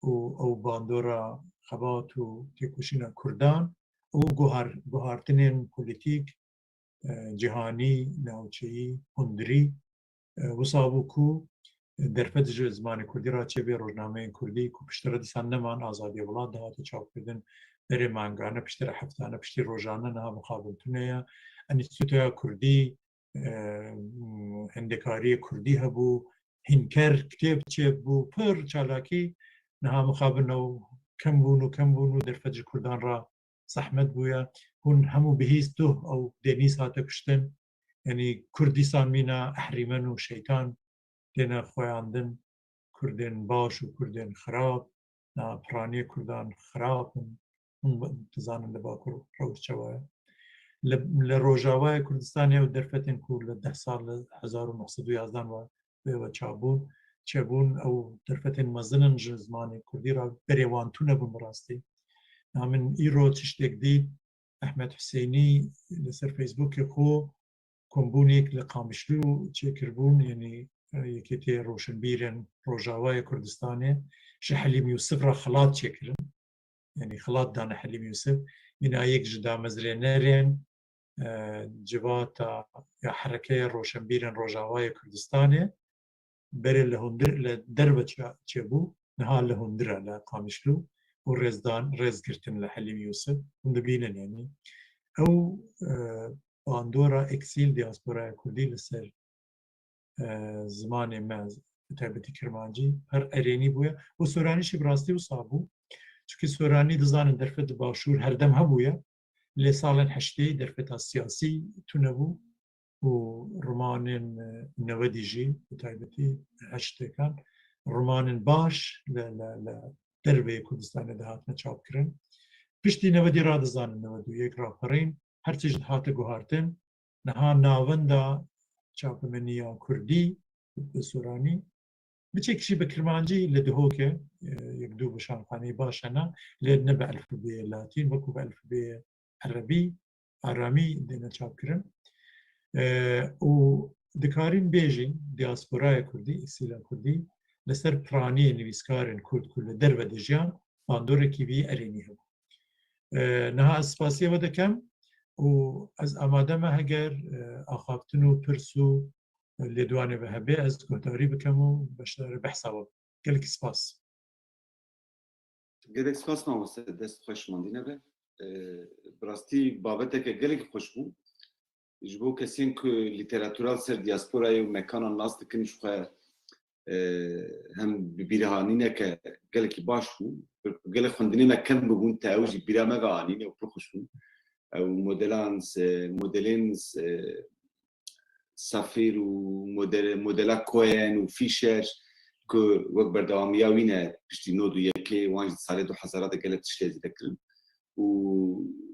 û ew bandora xebat û têkoşîna Kurdan û guhar-, guhartinên polîtîk, e, cîhanî, navçeyî, hundirî, e, wisa bû ku derfet ji zimanê kurdî re çêbê, rojnameyên kurdî ku piştre dîsan neman, Azadiya Welat dihate çapkirdin, berê mangane, piştre heftane, piştî rojane niha mixabin tune ye. Enstîtuya Kurdî, e, hindekariyê kurdî hebû, hînker kitêb çêbû, pir çalakî, niha mixabin ew kem bûn û kem bûn û derfet ji kurdan re zehmet bûye. Hûn hemû bihîst duh ew Denîz hate kuştin. Yanî kurd dîsan mîna ehrîmen û şeytan têne xweyandin. Kurdên baş û kurdên xirab, na piraniyê kurdan xirab in. Hûn dizanin li Bakur rewş çawa ye. Li, li Rojavayê Kurdistanê ew derfetên ku li deh sal, li hezar û neh sed û yazdan ve, vê ve çapbûn, çêbûn, ew derfetên mezin in ji zimanê kurdî re, berê wan tune bûn bi rastî. Na min îro tiştek dît, Ehmed Husênî li ser Facebookê xwe kombûnêk li Qamişlû çêkiribûn, yanî, e, Yekîtiya Roşenbîrên Rojavayê Kurdistanê ji Helîm Yûsif re xelat çêkirin. Yanî xelat dane Helîm Yûsif. Mîna yek ji damezrênerên, e, civata ya Herekeya Roşenbîrên Rojavayê Kurdistanê berê li hundir, li derve çi-, çêbû, niha li hundir e li Qamişlû û rêzdan, rêz girtin li Helîm Yûsif. Hûn dibînin yanî. Ew, e, bandora eksîl diasporaya kurdî li ser, e, zimanê me, bi taybetî kirmancî, her erênî bûye. Û Soranî jî bi rastî wisa bû. Çunkî Soranî dizanin derfet di başûr herdem hebûye. Lê salên heştê derfeta siyasî tune bû û romanên, e, newedî jî, bi taybetî heştêkan, romanên baş li, li, li derveyê Kurdistanê dihatine çapkirin. Piştî newedî radizanin, newed û yek raperîn, her tişt dihate guhartin. Niha navenda çapemeniya kurdî bi Soranî, biçek jî bi kirmancî li Dihokê, e, yek du weşanxaneyê baş hene, lê ne bi elfbeyê latîn, wekû bi elfbeyê erebî, aramî dêne çapkirin. E, û dikarîn bêjin, diasporaya kurdî, eksîla kurdî, li ser piraniyê nivîskarên kurd ku li derve dijiyan, bandorekî vî erênî hebû. E, niha ez spasiya we dikim û ez amade me heger, e, axaftin û pirs û lêdwanê ve hebe, ez guhdarî bikim û beşdarî behsa we bikim. Gelekî spas. Gelek spas mamoste, dest xweş mandîne be. E, bi rastî babeteke gelekî xweş bû. Ji bo kesên ku lîteratura li ser diasporayê û mekanan nas dikin, ji xwe, e, hem bi bîrhanîneke gelekî baş bû. Gelek xwendinê me kem bibûn, te ew jî bîra me ve anîne û pir xweş bûn. Ew modelan, e, modelên, e, Safir û model-, modela Cohen û Fisher ku wek berdewamiya wî ne piştî nod û yekê, wan jî di salê du hezara de gelek tiştê zêde kirin. Û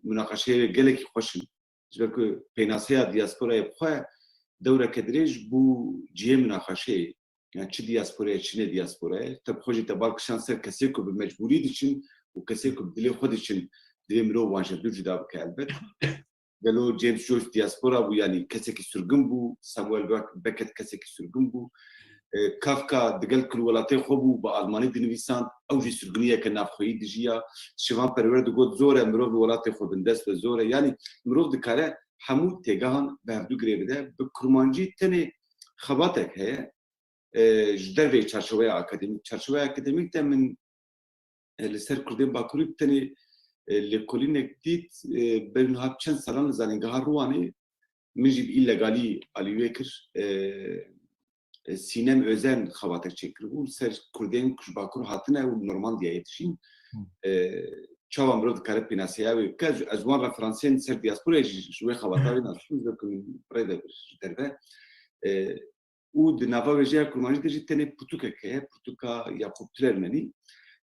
munaqeşeyê wê gelekî xweş in. Ji ber ku pênaseya diasporayê bi xwe dewreke dirêj bû cihê munaqeşeyê. Yani çi diasporayê, çi ne diasporayê. Te bi xwe jî te bal kişand ser kesê ku bi mecbûrî diçin û kesê ku bi dilê xwe diçin, divê mirov wan ji dûr cuda bike elbet. Gelo James Joyce diaspora bû, yanî kesekî sirgin bû, Samuel Beck-, Beckett kesekî sirgin bû. E, Kafka digel ku li welatê xwe bû, bi almanî dinivîsand, ew jî sirginiyeke navxweyî dijiya. Şivan Perwer digot, zor e mirov li welatê xwe bindest be, zor e. Yanî mirov dikare hemû têgehan bi hevdû girê bide. Bi kurmancî tenê xebatek heye, e, ji derveyî çarçoveya akademîk. Çarçoveya akademîk de min, e, li ser Kurdên Bakurî bi tenê, e, lêkolînek dît, e, ber niha çend salan li Zanîngeha Rûwanê min jî bi îlegalî alî wê kir. E, e, Sînem Özen xebatek çêkiribû, li ser Kurdên ku ji Bakur hatine û li Normandiyayê dijîn. E, çawa mirov dikare pênaseya wê bike? Ez wan referansên ser diasporayê jî ji wê xebata wê nas dikim, ji ber ku min rê de bir ji derve. E, û di nava wêjeya kurmancî de jî tenê pirtûkek heye, pirtûka Yaqûb Tilermenî,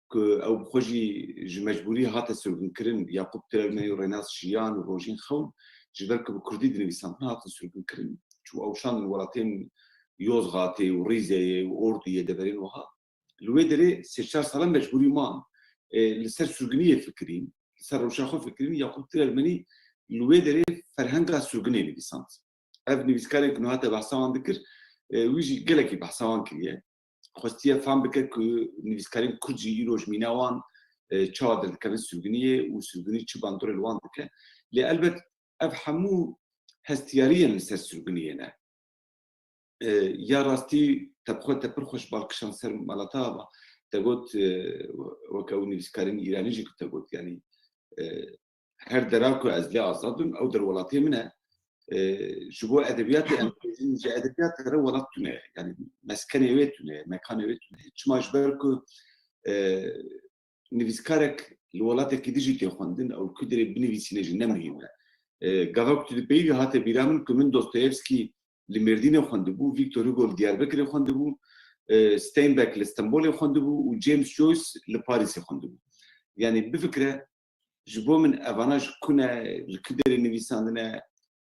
ku ew bi xwe jî ji mecbûrî hate sirgûnkirin. Yaqûb Tilermenî û Rênas Jiyan û Rojîn Xewn ji ber ku bi kurdî dinivîsandin hatin sirgûnkirin. Çû ew şandin welatên Yozgatê û Rîzeyê û Orduyê, deverên wiha. Li wê derê sê çar sala mecbûrî man, e, li ser sirgûniyê fikirîn, li ser rewşa xwe fikirîn. Yaqûb Tilermenî li wê derê ferhenga sirgûnê nivîsand. Ev nivîskarên ku niha te behsa wan dikir, e, wî jî gelekî behsa wan kiriye. Xwestiye fam bike ku nivîskarên kurd jî îro ji mîna wan, e, çawa derdikevin sirgûniyê û sirgûnî çi bandorê li wan dike. Lê elbet ev hemû hestiyariyên li ser sirgûniyê ne. E, ya rastî te bi xwe te pir xweş bal kişand ser mala te ava. Te got, e, weke ew nivîskarên îranî jî ku te got, yanî, e, her dera ku ez lê azad bim, ew der welatê min e. E, ji bo edebiyatê em dibêjin, ji edebiyatê re welat tune ye. Yanî meskenê wê tune ye, mekanê wê tune ye. Çima? Ji ber ku, e, nivîskarek li welatekî din jî tê xwendin, ew li ku derê binivîsîne jî ne muhîm e. E, gava ku tu dibêjî hate bîra min ku min Dostoyevskî li Mêrdînê xwendibû, Victor Hugo li Diyarbekirê xwendibû, e, Steinbeck li Stenbolê xwendibû û James Joyce li Parîsê xwendibû. Yanî bifikire, ji bo min evana ji ku ne, li ku derê nivîsandine,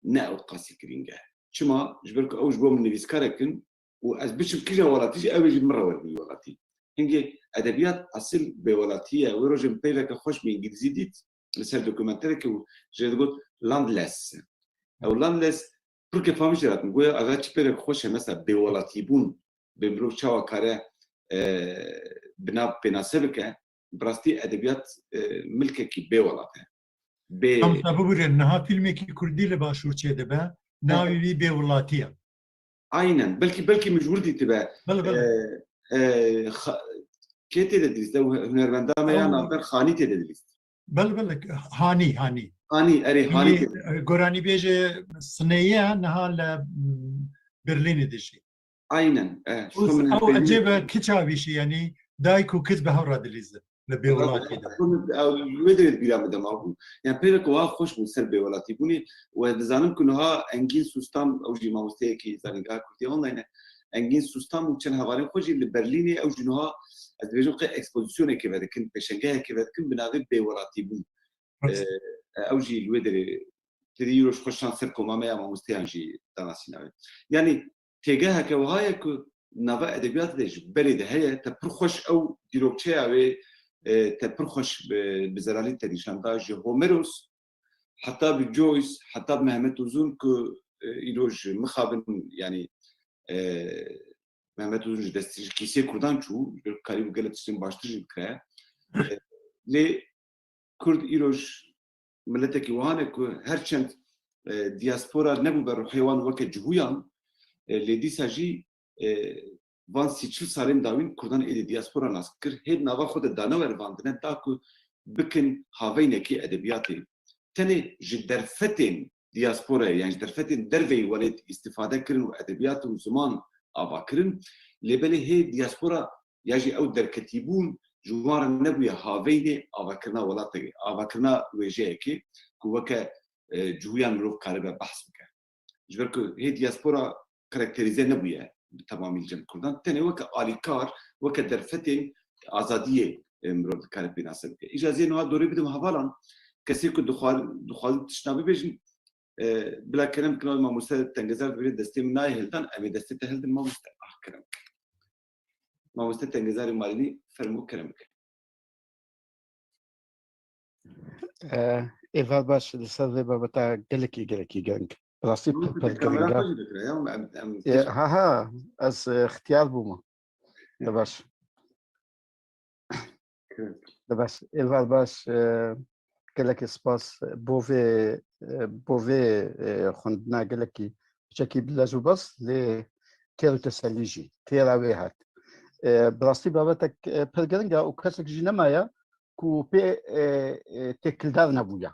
ne ew qasî girîng e. Çima? Ji ber ku ew ji bo min nivîskarek in û ez biçim kîja welatî jî ew ê jî min re werin wî welatî. Hingê edebiyat esil bêwelatî ye. Wê rojê min peyveke xweş bi îngilîzî dît, li ser dokumenterekê û jê digot Landless. Ew Landless pir kefa min jê re hatin. Goya eva çi peyvek xweş e, mesela bêwelatîbûn, bê mirov çawa kare, e, bi nav pênase bike, bi rastî edebiyat, e, milkekî bê welat e. Bê Tam te bibûre, niha fîlmekî kurdî li Başûr çêdibe, navê wî Bêwelatî ye. Aynen. Belkî, belkî min ji wir dîtibe. Bele, bele. E, e, xa-, kê tê de dilîst? Ew hunermenda me ya navber Xanî tê de dilîst. Bele, bele. Hanî, Hanî. Hanî, erê, Hanî tê de. E, goranîbêjê Sineyî ye, niha li, m, Berlînê dijî. Aynen, e, Û ew ecêb e, kiça wî jî, yanî dayik û kiz bi hev re dilîzin li bêwelatî de. Ew wê derê bîra min de mabû. Yani peyvek wiha xweş bû ser bêwelatîbûnê û ez dizanim ku niha Engîn Sustam, ew jî mamosteyekî zanîngeha Kurdî online e, Engîn Sustam û çend hevalên xwe jî li Berlînê, ew jî niha ez dibêjim qey ekspozisyonekê vedikin, pêşengehekê vedikin bi navê Bêwelatîbûn. Rast. E, ew jî li wê derê têdî îro ji xwe şan ser koma me ya mamosteyan jî danasîna wê. Yanî têgeheke wiha ye ku nava edebiyatê de ji berê de heye, te pir xweş ew dîrokçeya wê, e, te pir xweş bi, bi zelalî te nîşan da, ji Homeros heta bi Joyce, heta bi Mehmet Uzun ku, e, îro ji mixabin, yanî, e, Mehmet Uzun ji destî, ji kîsê Kurdan çû, ji ber karîbû gelek tiştên baştir jî bikire. E, lê Kurd îroj miletekî wiha ne ku her çend, e, diaspora nebûbe ruhê wan weke cihûyan, e, lê dîsa jî, e, van sî çil salên dawîn Kurdan êdî diaspora nas kir, hê di nava xwe de dane werivandine da ku bikin haveynekî edebiyatê. Tenê ji derfetên diasporayê, yan ji derfetên derveyî welêt îstîfade kirin û edebiyat û ziman ava kirin, lê belê hê diaspora ya jî ew derketîbûn ji wan re nebûye haveynê avakirina welatê, avakirina wêjeyekê ku weke, e, cihûyan mirov karibe behs bike. Ji ber ku hê diaspora karakterîze nebûye bi temamî li cem Kurdan. Tenê weke alîkar, weke derfetên azadiyê, e, mirov dikare pênase bike. Îja ez ê niha dorê bidim hevalan, kesê ku dixwa-, dixwazin tiştna bibêjin, e, bila kerem bikin, mamoste Tengezar dibêje destê min nayê hildan, em ê destê te hildin mamoste. Ah, kerem bike. Mamoste Tengezarê Malînî, fermo kerem bike. Eh, êvar baş, li ser vê babeta gelekî, gelekî giring. Rastî pir, pir giring e. Kamera xwe jî dikire, ya, em, em, eh, ha, ha, ez, eh, ixtiyar bûme. De baş. De baş. Êvar baş, eh, gelekî spas bo vê, eh, bo vê, eh, xwendina gelekî piçekî bi lez û bez, lê têr û tesellî jî, têra wê hat. E, bi rastî babetek, e, pir giring e û kesek jî nemaye ku pê, e, e, têkildar nebûye.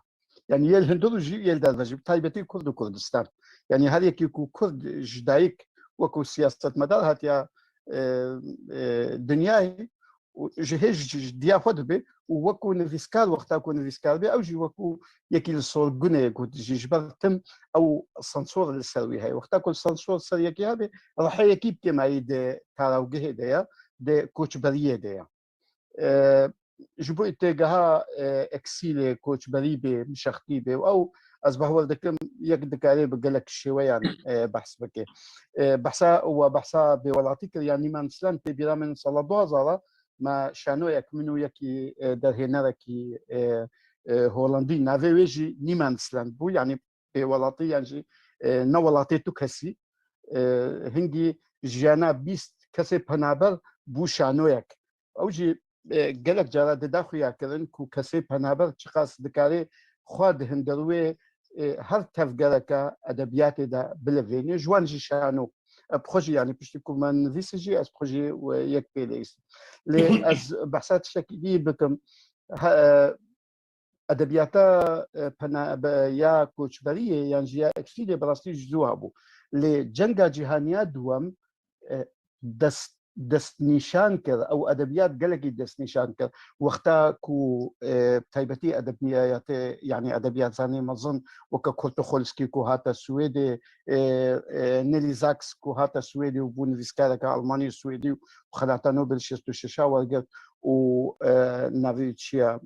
Yanî yê li hundir û jî yê li derve jî, bi taybetî Kurd û Kurdistan. Yanî her yekî ku Kurd ji dayik wekû siyasetmedar hatiye, e, e, dinyayê û ji hê ji, ji diya xwe dibe û wekû nivîskar, wexta ku nivîskar be, ew jî wekû yekî li sorgunê ye, ku jî ji ber tim ew sansor li ser wî heye. Wexta ku sansor ser yekî hebe, reha yekî bi kêmayî di tarawgehê de ye, di koçberiyê de ye. E, ji bo têgeha, e, eksîlê, koçberî bê, mişextî bê û ew, ez bawer dikim, yek dikare bi gelek şêweyan, e, behs bike. E, behsa, we behsa bêwelatî kir, ya Niemandsland tê bîra min sala du hazar a, me şanoyek, min û yekî, e, derhênerekî, e, e, Holandî, navê wê jî Niemandsland bû, yanî bêwelatî yan jî, e, ne welatê tu kesî. E, hingî jiyana bîst kesê penaber bû şanoyek. Ew jî, e, gelek cara dida xuyakirin ku kesê penaber çiqas dikare xwe di hundir wê, e, her tevgereke edebiyatê de bilivêne. Ji wan jî şano. E, bi xwe jî, yanî piştî ku me nivîsî jî, ez bi xwe jî, e, yek pê leyîsim. Lê ez behsa tiştekî dî bikim. He, e, edebiyata, e, pena-, be-, ya koçberiyê yan jî ya eksîlê bi rastî ji zû hebû. Lê cenga cîhaniya duwem, e, dest, destnîşan kir, ew edebiyat gelekî destnîşan kir. Wexta ku, e, taybetî edebiyatê, yanî edebiyatzanê mezin weke Kurt Tucholsky ku hate Swêdê, e, e, Nelly Sachs ku hate Swêdê û bû nivîskareke Almanî û Swêdî û xelata Nobel şêst û şeş a wergirt û, e, navê çi ye,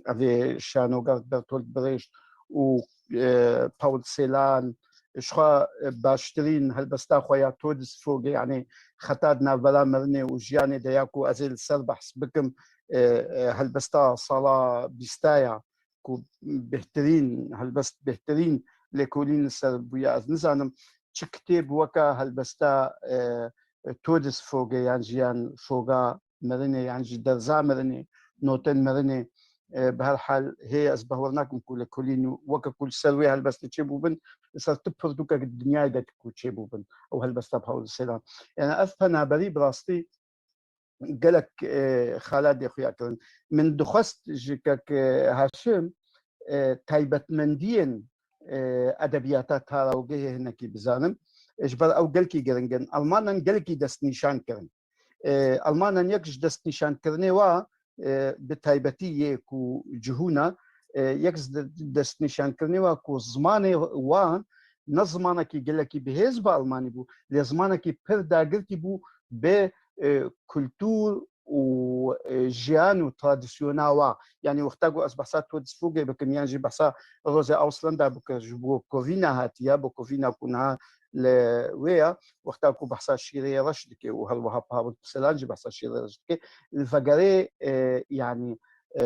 evê şanoger Bertolt Brecht û, e, Paul Celan, ji xwe, e, baştirîn helbesta xwe ya Todesvogê, yanî xeta di navbera mirinê û jiyanê de ya ku ez ê li ser behs bikim, e, e, helbesta sala bîsta ya ku bêhtirîn, helbest bêhtirîn lêkolîn li ser bûye. Ez nizanim çi kitêb weke helbesta, e, e, Todesvogê yan jî yan foga mirinê yan jî derza mirinê, notên mirinê, e, bi her hal hê ez bawer nakim ku lêkolîn weke ku li ser wê helbestê çêbûbin, li ser tu pirtûkek di dinyayê de ku çêbûbin. Ew helbesta Paul Celan. Yani ev penaberî bi rastî gelek, e, xaladê xuya kirin. Min dixwest ji kek, e, Haşim, e, taybetmendiyên, e, edebiyata tarawgehê hinekî bizanim. E, ji ber ew gelkî giring in. Almanan gelekî destnîşan kirin. E, Almanan yek ji destnîşankirinê wa, e, bi taybetî yê ku cihûna, e, yek ji de-, destnîşankirinê wa ku zimanê wan ne zimanekî gelekî bihêz bi Almanî bû, lê zimanekî pir dagirkî bû bi, e, kultûr û, e, jiyan û tradisyona wa. Yanî wexta ku ez behsa Todesvogê bikim, yan jî behsa Rosa Auslanda bikim, ji Bukovina hatiye, Bukovina ku niha li wê ye, wexta ku behsa şîrê reş dike û her wiha Paul Celan jî behsa şîrê reş dike, li vegerê, e, yanî, e,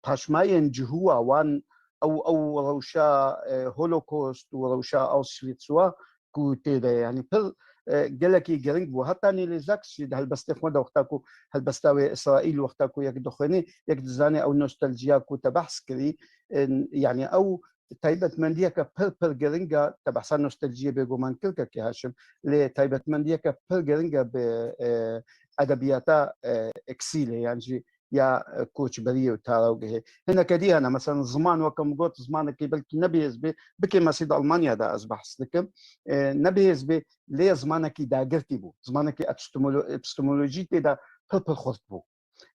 paşmayên cihûa wan, ew, ew rewşa, e, Holocaust û rewşa Auschwitz wa ku tê de, yanî pir, e, gelekî giring bû. Heta Nelly Sachs jî di helbestê xwe de, wexta ku helbesta wê Îsraîl, wexta ku yek dixwênî, yek dizanê ew nostaljiya ku te behs kirî, e, yanî ew taybetmendiyeke pir pir giring e, te behsa nostaljiyê bêguman kir kekê Haşim, lê taybetmendiyeke pir giring e bi, e, edebiyata, e, eksîlê, yan jî ya, e, koçberiyê û tarawgehê. Hineke dî hene, mesela ziman weke min got, zimanekî belkî ne bihêz bê, bikê mesî di Almanya de ez behs dikim, e, ne bihêz bê, lê zimanekî dagirtî bû, zimanekî epistemolo-, epistemolojî tê de pir pir xurt bû.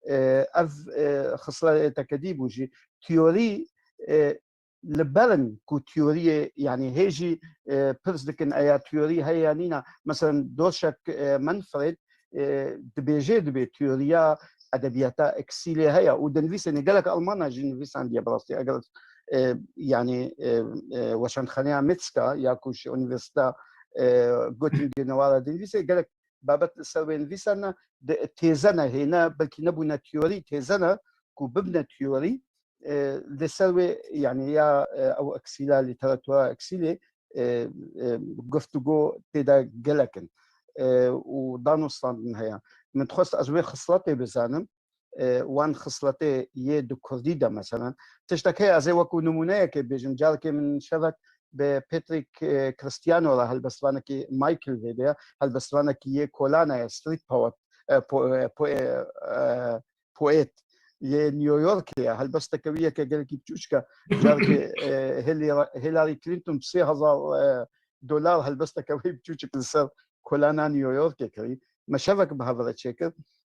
E, ev, e, xisleteke dî bû jî. Teorî, e, li ber in ku teoriyê, yanî hê jî, e, pirs dikin, eya teorî heye ya nîna. Mesela Dorşek, e, Manfred, e, dibêje, dibê teoriya edebiyata eksîlê heye û dinivîsêne gelek Almana jî nivîsandiye bi rastî. Eger, e, yanî, e, e, weşanxaneya Metzka ya ku ji Unîversîta, e, Göttingenê wara dinivîse gelek babet li ser wê nivîsane, di-, têze ne hêne, belkî nebûne teorî, têze ne ku bibine teorî, e, li ser wê, yanî ya, e, ew eksîla, lîteratura eksîlê, e, e, guftûgo tê de gelek in. E, û danûstandin heye. Min dixwest ez wê xisletê bizanim, e, wan xisletê yê di kurdî de, meselen. Tiştek heye, ez ê wekû nimûneyekê bêjim. Carekê min şevek bi Patrick, e, Cristiano re, helbestvanekî Michael vê de ye, helbestvanekî yê kolana ye, street poet, e, po-, e, po-, e, e, poet yê New Yorkê ye. Helbesteke wî yeke gelekî biçûçik e. Carekê, e, Hillary, Hillary Clinton bi sê hezar, e, dolar helbesteke wî biçûçik li ser kolana New Yorkê kirî. Me şevek bi hev re çêkir.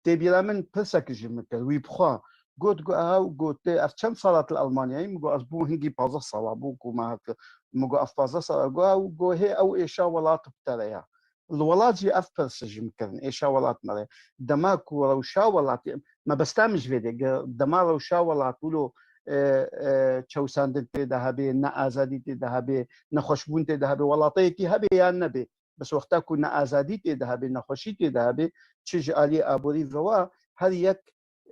Tê bîra min pirsek ji min kir, wî bi xwe got, got, ew got, tê, ev çend sala tu li Almanyayê? Min got, ez bû hingî pazdeh sala bû ku me hev kir. Min got, ev pazdeh sala? Got, ew, got, hê ew êşa welat bi te re ya. Li welat jî ev pirs ji min kirin, êşa welat me re. Dema ku rewşa welatê, mebesta min ji vê de, ge-, dema rewşa welat wilo, e, e, çewsandin tê de hebe, ne azadî tê de hebe, nexweşbûn tê de hebe, welateyekî hebe yan nebe. Bes wexta ku ne azadî tê de hebe, nexweşî tê de hebe, çi ji aliyê aborî ve wa, her yek,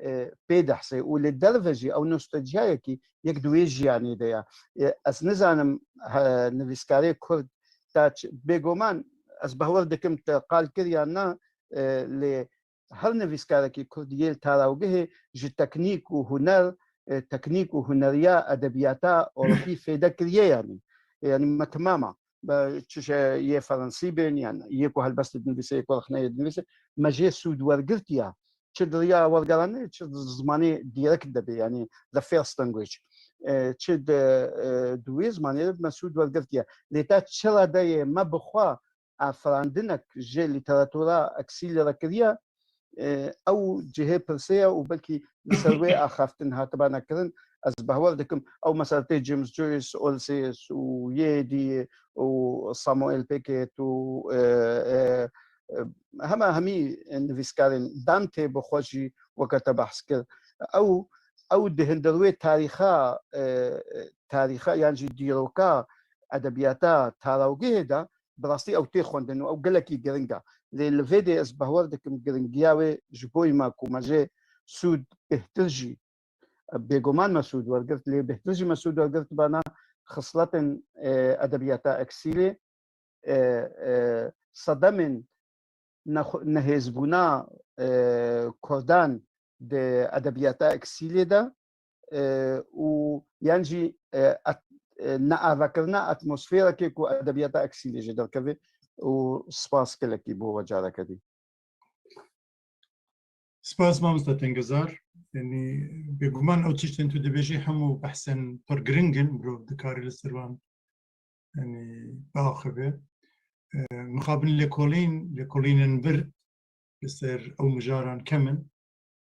e, pê dehsê û li derve jî ew nostalciyayekî yek di wê jiyanê de ya. E, ez nizanim, he, nivîskarê Kurd ta çi, bêguman ez behwer dikim te qal kir yan na, e, lê her nivîskarekî Kurd yê li tarawgehê ji teknîk û huner, e, teknîk û huneriya edebiyata Ewropî fêde kiriye yanî. E, yanî me timama. Be, çi şey yê Ferensî bên, yan yê ku helbestê dinivîse, yê ku rexneyê dinivîse, me jê sûd wergirtiya. Çi di riya wergeranê, çi di zimanê dîrek de bê, yanî the first language. E, çi di, e, di wê zimanê de me sûd wergirtiye. Lê te çi redeyê me bi xwe afirandinek ji lîteratura eksîlê re kiriye, e, ew cihê pirsê ye û belkî li ser wê axaftin hatibana kirin. Ez behwer dikim, ew mesela tê James Joyce, Ulysses û yê dî û Samuel Beckett û, e, e, e, hema hemî nivîskarên Dante bi xwe jî weke te behs kir. Ew, ew di hindir wê tarîxa, e, tarîxa yan jî dîroka edebiyata tarawgehê de bi rastî ew tê xwendin û ew gelekî giring e. Lê li vê dê ez behwer dikim giringiya wê ji bo me ku me jê sûd bêhtir jî, bêguman me sûd wergirt, lê bêhtir jî me sûd wergirt bana xisletên, e, edebiyata eksîlê, e, e, sedemên nexwe-, nehêzbûna, e, Kurdan di edebiyata eksîlê de, e, û yan jî, e, at-, e, neavakirina atmosferekê ku edebiyata eksîlê jê derkeve û spas gelekî bo we careke dî. Spas mamoste Tengezar. Yanî bêguman ew tiştên tu dibêjî hemû behsên pir giring in, mirov dikare li ser wan, yanî, biaxive. E, mixabin lêkolîn, lêkolînên vir li ser ew mijaran kem in.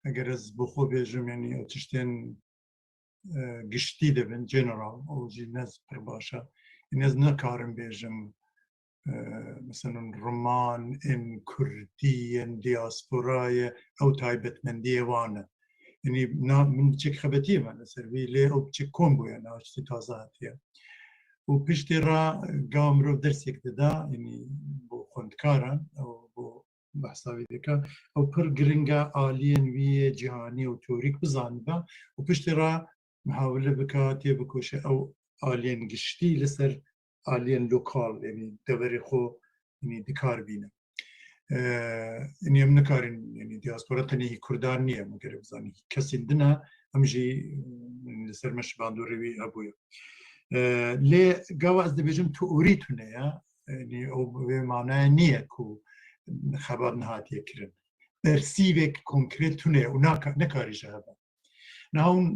Eger ez bo xwe bêjim, yanî ew tiştên, e, giştî dibin, general, ew jî ne pir baş e. Yanî ez nikarim bêjim, e, mesela roman ên kurdî yên diasporayê ew taybetmendiyê wan e. Yanî na, min biçek xebetiyê me li ser vî, lê ew biçek kom bûye, na tiştê taze hatiye. Û piştê re ga mirov dersek dida, yanî bo xwendkaran, ew bo behsa wî dike, ew pir giring e aliyên wî yê cîhanî û teorîk bizanibe û piştê re mihawile bike, tê bikoşe ew aliyên giştî li ser aliyên lokal, yanî deverê xwe, yanî dikar bîne. E, yanî em nikarin, yanî diaspora tenê hî Kurdan niye, me gerek bizanî, hî kesên din e, em jî, yanî li ser me ji bandorê wî hebûye. E, lê gava ez dibêjim teorî tune ye, yanî ew bi vê manaya niye ku xebat nehatiye kirin. Bersîvek konkret tune ye û naka-, nekarî ji hev be. Niha hûn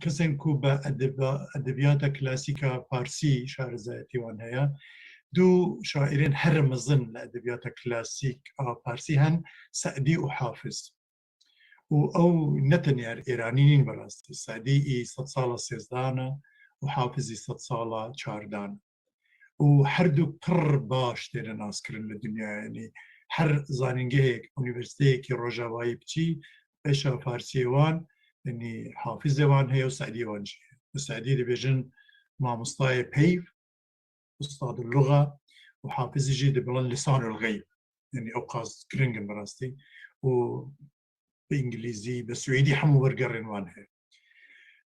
kesên ku bi edeba-, edebiyata klasîk a farsî şarezayetî wan heye, du şairên her mezin li edebiyata klasîk a farsî hen, Se'dî û Hafiz. Û ew ne tenê her êranî nîn bi rastî. Se'dî î sedsala sêzdehan e û Hafiz î sedsala çardehan e. Û her du pir baş têne naskirin li dinyayê. Yanî her zanîngehek, unîversîteyekî rojavayî biçî, beşa farsiyê wan, yanî Hafizê wan heye û Se'diyê wan jî heye. Bi Se'dî dibêjin mamostayê peyv, ustad luga, û Hafizî jî dibirin lisanul geyb. Yanî ew qas giring in bi rastî. Û bi îngilîzî, bi swêdî hemû wergerên wan heye.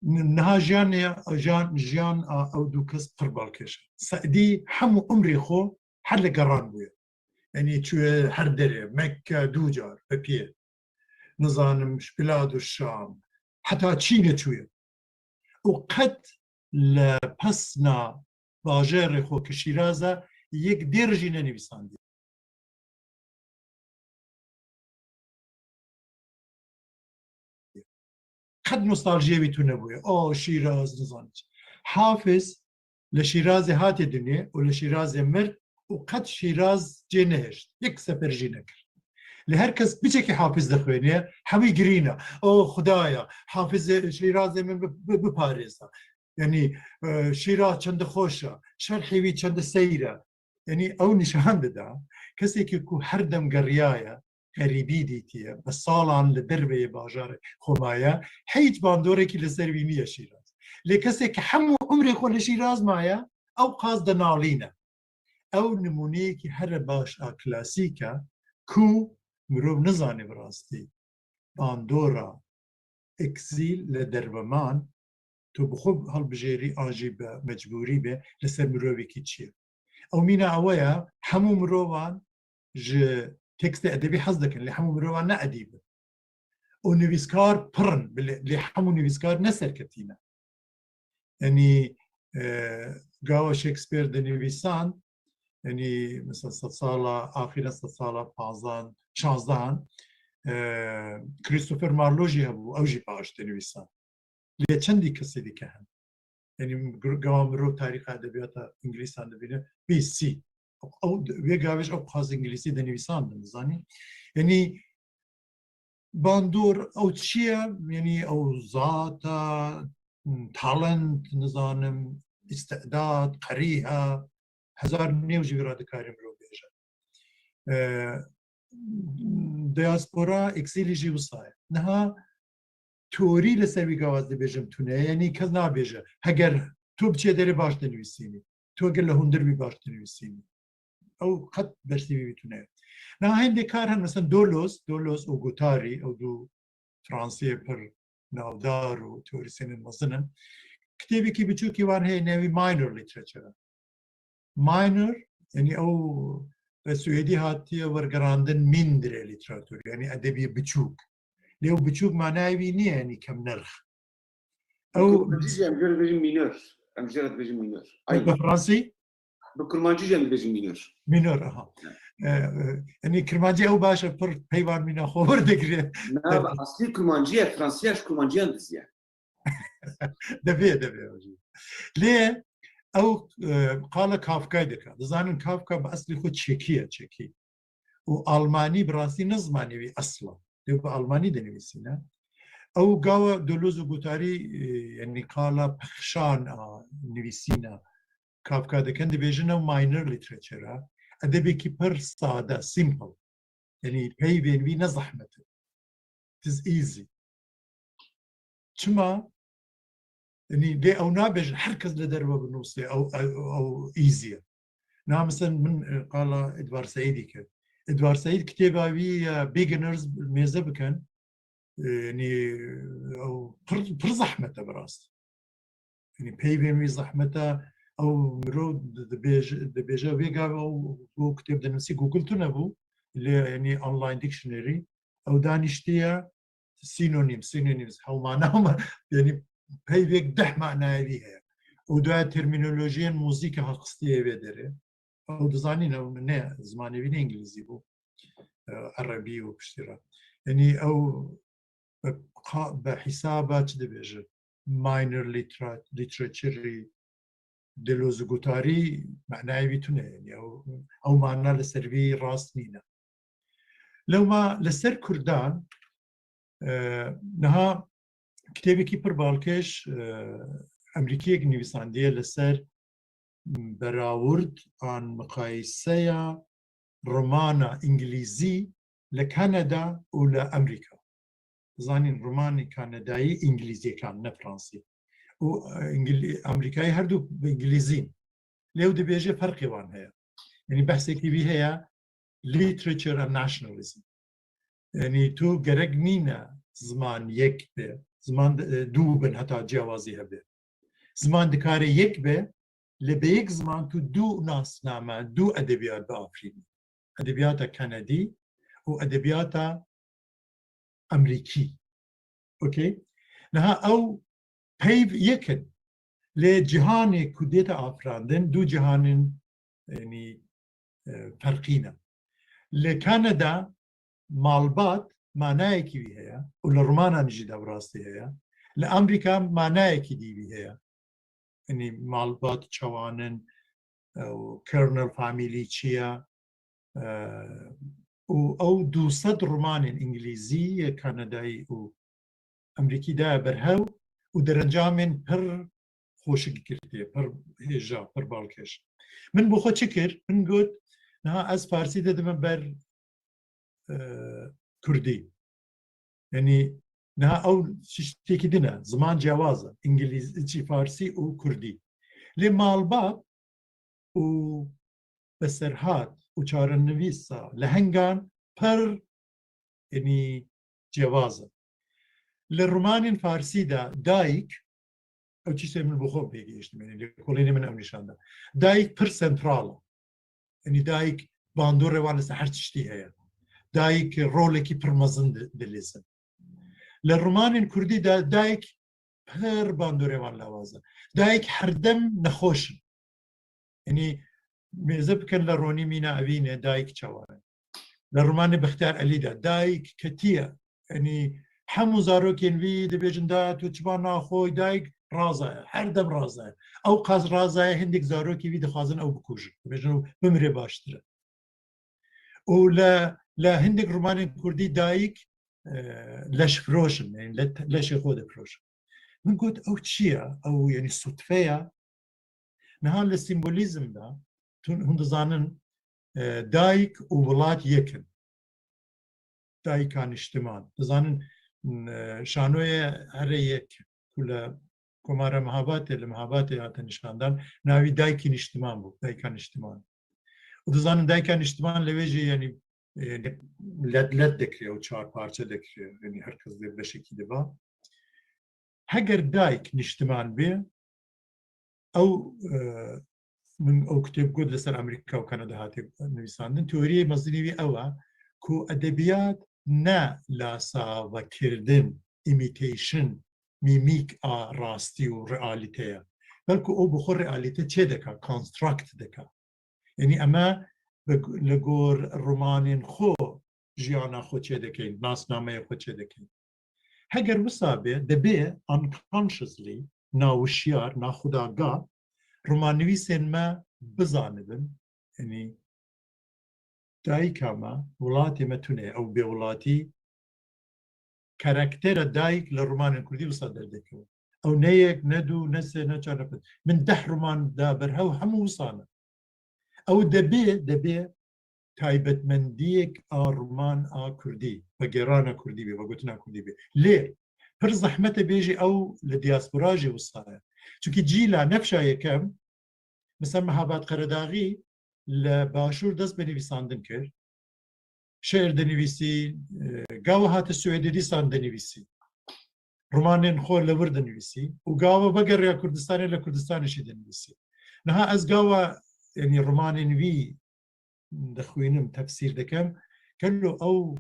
Ni-, niha jiyanê, jiyan, jiyan a ew du kes pir balkêş e. Se'dî hemû umrê xwe her li geran bûye. Yanî çûye her derê, Mekke du car, bi pê. Nizanim, ji Bilad û Şam, heta Çînê çûye. Û qet li pesna bajêrê xwe ki Şîraz e, yek dêr jî nenivîsandiye. Qet nostaljiyê wî tune bûye. O Şîraz, nizanim çi. Hafiz li Şîrazê hatiye dinyê û li Şîrazê mir û qet Şîraz cê nehişt. Yek sefer jî nekir. Lê her kes biçekî Hafiz dixwêne, hemî girîne. O Xudaya, Hafiz Şîrazê min bi- bi- biparêza. Yanî e, Şîraz çende xweş e, şerhê wî çende seyr e. Yanî ew nîşan dida, kesekî ku her dem geriyaye, xerîbî dîtiye, bi salan li derveyê bajarê xwe maye, hîç bandorekî li ser wî niye Şîraz. Lê kesê ki hemû umrê xwe li Şîraz maye, ew qas dinalîne. Ew nimûneyekî here baş a klasîk e ku mirov nizane bi rastî bandora eksîl li derve man, tu bi xwe hilbijêrî an jî bi mecbûrî be, li ser mirovekî çi ye. Ew mîna ewe ye, hemû mirovan ji tekstê edebî hez dikin, lê hemû mirovan ne edîb in. Û nivîskar pir in, lê, lê hemû nivîskar ne serketî ne. Yanî e, gawa Shakespeare dinivîsand, yanî mesela sedsala, axîra sedsala panzdan, şanzdan, e, Christopher Marlowe jî hebû, ew jî baş dinivîsand. Lê çendî kesê dike hene. Yanî gr- gawa mirov tarîxa edebiyata îngilîsan dibîne, bî sî. Ew, wê gavê jî ew qas îngilîzî dinivîsandin, dizanî? Yanî bandor ew çi ye? Yanî ew zata, talent, nizanim, îstidad, qerîha, hezar nêw jî vî re dikarî mirov bêje. E, diaspora, eksîlî jî wisa ye. Niha teorî li ser wî gava ez dibêjim tune ye, yanî kes nabêje, heger tu biçê derê baş dinivîsînî, tu heger li hundir bî baş dinivîsînî. Ew qet beştî vî tune ye. Niha hindê kar hene, mesela Deleuze, Deleuze û Guattari, ew du Fransiyê pir navdar û teorîsyenên mezin in. Kitêbekî biçûkî wan heye, navê Minor Literature. Minor, yanî ew bi Swêdî hatiye wergerandin mindre lîteratûr, yanî edebiyê biçûk. Lê ew biçûk manayê wî niye, yanî kemnirx. Ew Kurmancî jî em jê re dibêjin minor. Em jê re dibêjin minor. Ew bi Aynı. Fransî? Bi Kurmancî jî em dibêjin minor. Minor, aha. Evet. E, e, yanî Kirmancî ew baş e, pir peyvan mîna xwe werdigire. Na, bi aslî Kurmancî ye, Fransî ya ji Kurmanciyan diziye. Devê, devê. Lê ew e, qala Kafkayê dike. Dizanin Kafka bi eslî xwe çekî ye, çekî. Û Almanî bi rastî ne zimanê wî esla. Lê bi Almanî dinivîsîne. Ew gawa Deleuze û Guattari, e, yanî qala pexşan a nivîsîna Kafka dikin, dibêjin ew minor literature e. Edebekî pir sade, simple. Yanî peyvên wî ne zehmet in. It is easy. Çima? Yanî lê ew nabêjin her kes li derve binûsê, ew, ew, ew easy ye. Na mesela min e, qala Edward Saidî kir. Edward Said kitêba wî ya Beginners mêze bikin. E, yanî ew pir, pir zehmet e bi rast. Yanî peyvên wî zehmet e, ew mirov di- dibêje, dibêje vê gavê ew, ew kitêb dinivîsî, Google tune bû, lê yanî online dictionary, ew danîştiye synonym, synonyms, hewmana, yanî peyvek deh manayê wî heye. Û duya termînolojiyên muzîkê haxistiye vê derê. Ew dizanîn, ew ne, zimanê wî ne îngilîzî bû. E, erebî û piştî re. Yanî ew bi qa- bi hîsaba çi dibêje? Minor lîtera- lîteraturî, Deleuze û Guattari manayê wî tune ye. Yanî ew, ew mana li ser vî rast nîne. Lewma li ser Kurdan, e, niha kitêbekî pir balkêş, e, Emerîkiyek nivîsandiye li ser berawird an miqayiseya romana îngilîzî li Kanada û li Emerîka. Zanîn romanê kanadayî îngilîzyekan, ne fransî. Û, e, Îngil- Emerîkayî her du bi îngilîzî ne. Lê ew dibêje ferqê wan heye. Yanî behsekî wî heye, literature and nationalism. Yanî tu gerek nîne ziman yek be, ziman de- e, du bin heta ciyawazî hebe. Ziman dikare yek be, lê bi yek ziman tu du nasname, du edebiyat biafirînî. Edebiyata Kanadî û edebiyata Emerîkî. Okey? Niha ew peyv yek in. Lê cîhanê ku dête afirandin, du cîhanên, yanî, e, ferqî ne. Li Kanada malbat manayekî wî heye û li romanan jî de bi rastî heye. Li Amerîka manayekî dî wî heye. Yanî malbat çawan in, ew Kernel famîlî çi ye, e, û ew du sed romanên îngilîzî yê Kanadayî û Emerîkî daye berhew û derencamên pir xweşik girtiye, pir hêja, pir balkêş. Min bo xwe çi kir? Min got, niha ez farsî de dime ber, e, kurdî. Yanî niha ew tiştekî din e, ziman cewaz e, îngilîzî, farsî û kurdî. Lê malbat û beserhat û çarenivîsa lehengan pir, yanî cewaz e. Li romanên farsî de dayik, ew çîsê min bi xwe pê gihiştim, yanî lêkolînê min ew nîşan da. Dayik pir sentral e. Yanî dayik bandorê wan li ser her tiştî heye. Dayik rolekî pir mezin di-, dilîzin. Li romanên kurdî de dayik pir bandorê wan lawaz e. Dayik herdem nexweş in. Yanî mêze bikin li Ronî Mîna Evînê dayik çawa ye. Li romanê Bextiyar Elî de dayik ketiye. Yanî hemû zarokên wî dibêjin, da tu çima naxoy, dayik raza ye, her dem raza ye. Ew qas raza ye, hindek zarokê wî dixwazin ew bikujin. Dibêjin ew bimire baştir e. Û li, li hindek romanên kurdî dayik, e, leşfiroş in, yanî le-, leşê xwe difiroşin. Min got, ew çi ye? Ew, yanî sutfe ye? Niha li sîmbolîzm de, tu, hûn dizanin, e, dayik û welat yek in. Dayika niştiman. Dizanin, e, şanoyê here yek ku li Komara Mehabatê, li Mehabatê hate nîşandan, navî Daykî Niştiman bû, Dayika Niştiman. Û dizanin Dayika Niştiman li wê jî, yanî, e, let let dekiriye û çar parçe dekiriye, yanî her kes dê beşekî diba. Heger dayik niştiman bê, ew, e, min ew kitêb got li ser Amerîka û Kanada hate nivîsandin. Teoriyê mezinî wî ew e ku edebiyat ne lasavekirdin, imitation, mîmîk a rastî û realîte ye. Belku ew bi xwe realîte çê dika, construct dika. Yanî eme bi, li gor romanên xwe jiyana xwe çê dikeyin, nasnameyê xwe çê dikeyin. Heger wisa be, debe unconsciously, nawişyar, naxudaga, romannivîsên me bizanibin, yanî dayika me, welatê me tune ye, ew bêwelatî, karaktera dayik li romanên kurdî wisa derdikeve. Ew ne yek, ne du, ne sê, ne çar, ne pênc. Min deh roman da berhew, hemû wisa ne. Ew debê, debê taybetmendiyek a roman a kurdî, vegêrana kurdî bê, vegotina kurdî bê. Lê pir zehmet e bêjî ew li diaspora jî wisa ye. Çunkî cîla nefşa yekem, mesela Mehabat Qeredaxî li Başûr dest bi nivîsandin kir. Şiir dinivîsî, e, gava hate Swêdê dîsan dinivîsî. Romanên xwe li wir dinivîsî û gava vegeriya Kurdistanê li Kurdistanê jî dinivîsî. Niha ez gava, yanî romanên wî dixwînim, tefsîr dikim, gelo ew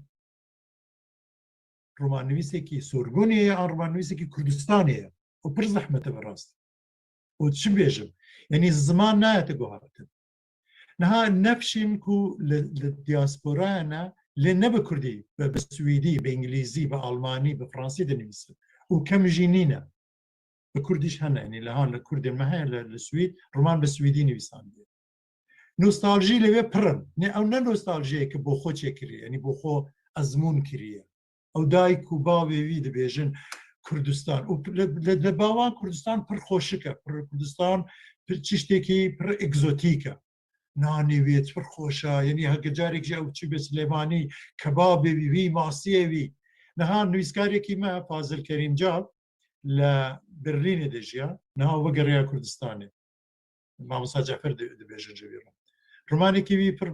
romannivîsekî Sorbonê ye an romannivîsekî Kurdistanê ye? Û pir zehmet e bi rast. Û çi bêjim? Yanî ziman nayete guhartin. Niha nefşîn ku li, li diasporaya ne, lê ne bi kurdî, bi, bi swîdî, bi îngilîzî, bi almanî, bi fransî dinivîsin. Û kem jî nîne. Bi kurdî jî hene, yanî li han li kurdên me heye, li, li Swîd, roman bi swîdî nivîsandiye. Nostaljî li wê pir in. Ne, ew ne nostaljiyeke bo xwe çêkirî, yanî bo xwe ezmûn kiriye. Ew dayik û bavê wî dibêjin Kurdistan. Û li, li, li ba wan Kurdistan pir xweşik e, pir Kurdistan pir tiştekî pir egzotîk e. Nanê wê pir xweş e, yanî heke carek jî ew çi bê Silêmanî, kebabê wî, wî, masiyê wî. Niha nivîskarekî me Fazil Kerîmcan li Berlînê dijiya, niha wegeriya Kurdistanê. Mamosta Cafer di-, dibêjin ji vî re. Romanekî wî pir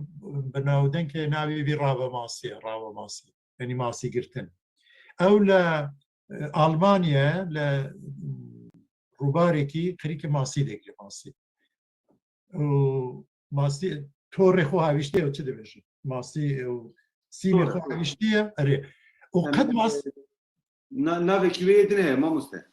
bi navdeng e, navê wî Rave Masî ye, Rave Masî. Yanî masî girtin. Ew li, e, Almanya, li, m, rûbarekî qirîkê masî digire, masî. Û masî, torê xwe hawîştiye, ew çi dibêjin? Masî, ew sînê Tor, xwe tor. Hawîştiye, erê. Û Em, qet mas- e, na-, navekî wê din heye, mamoste.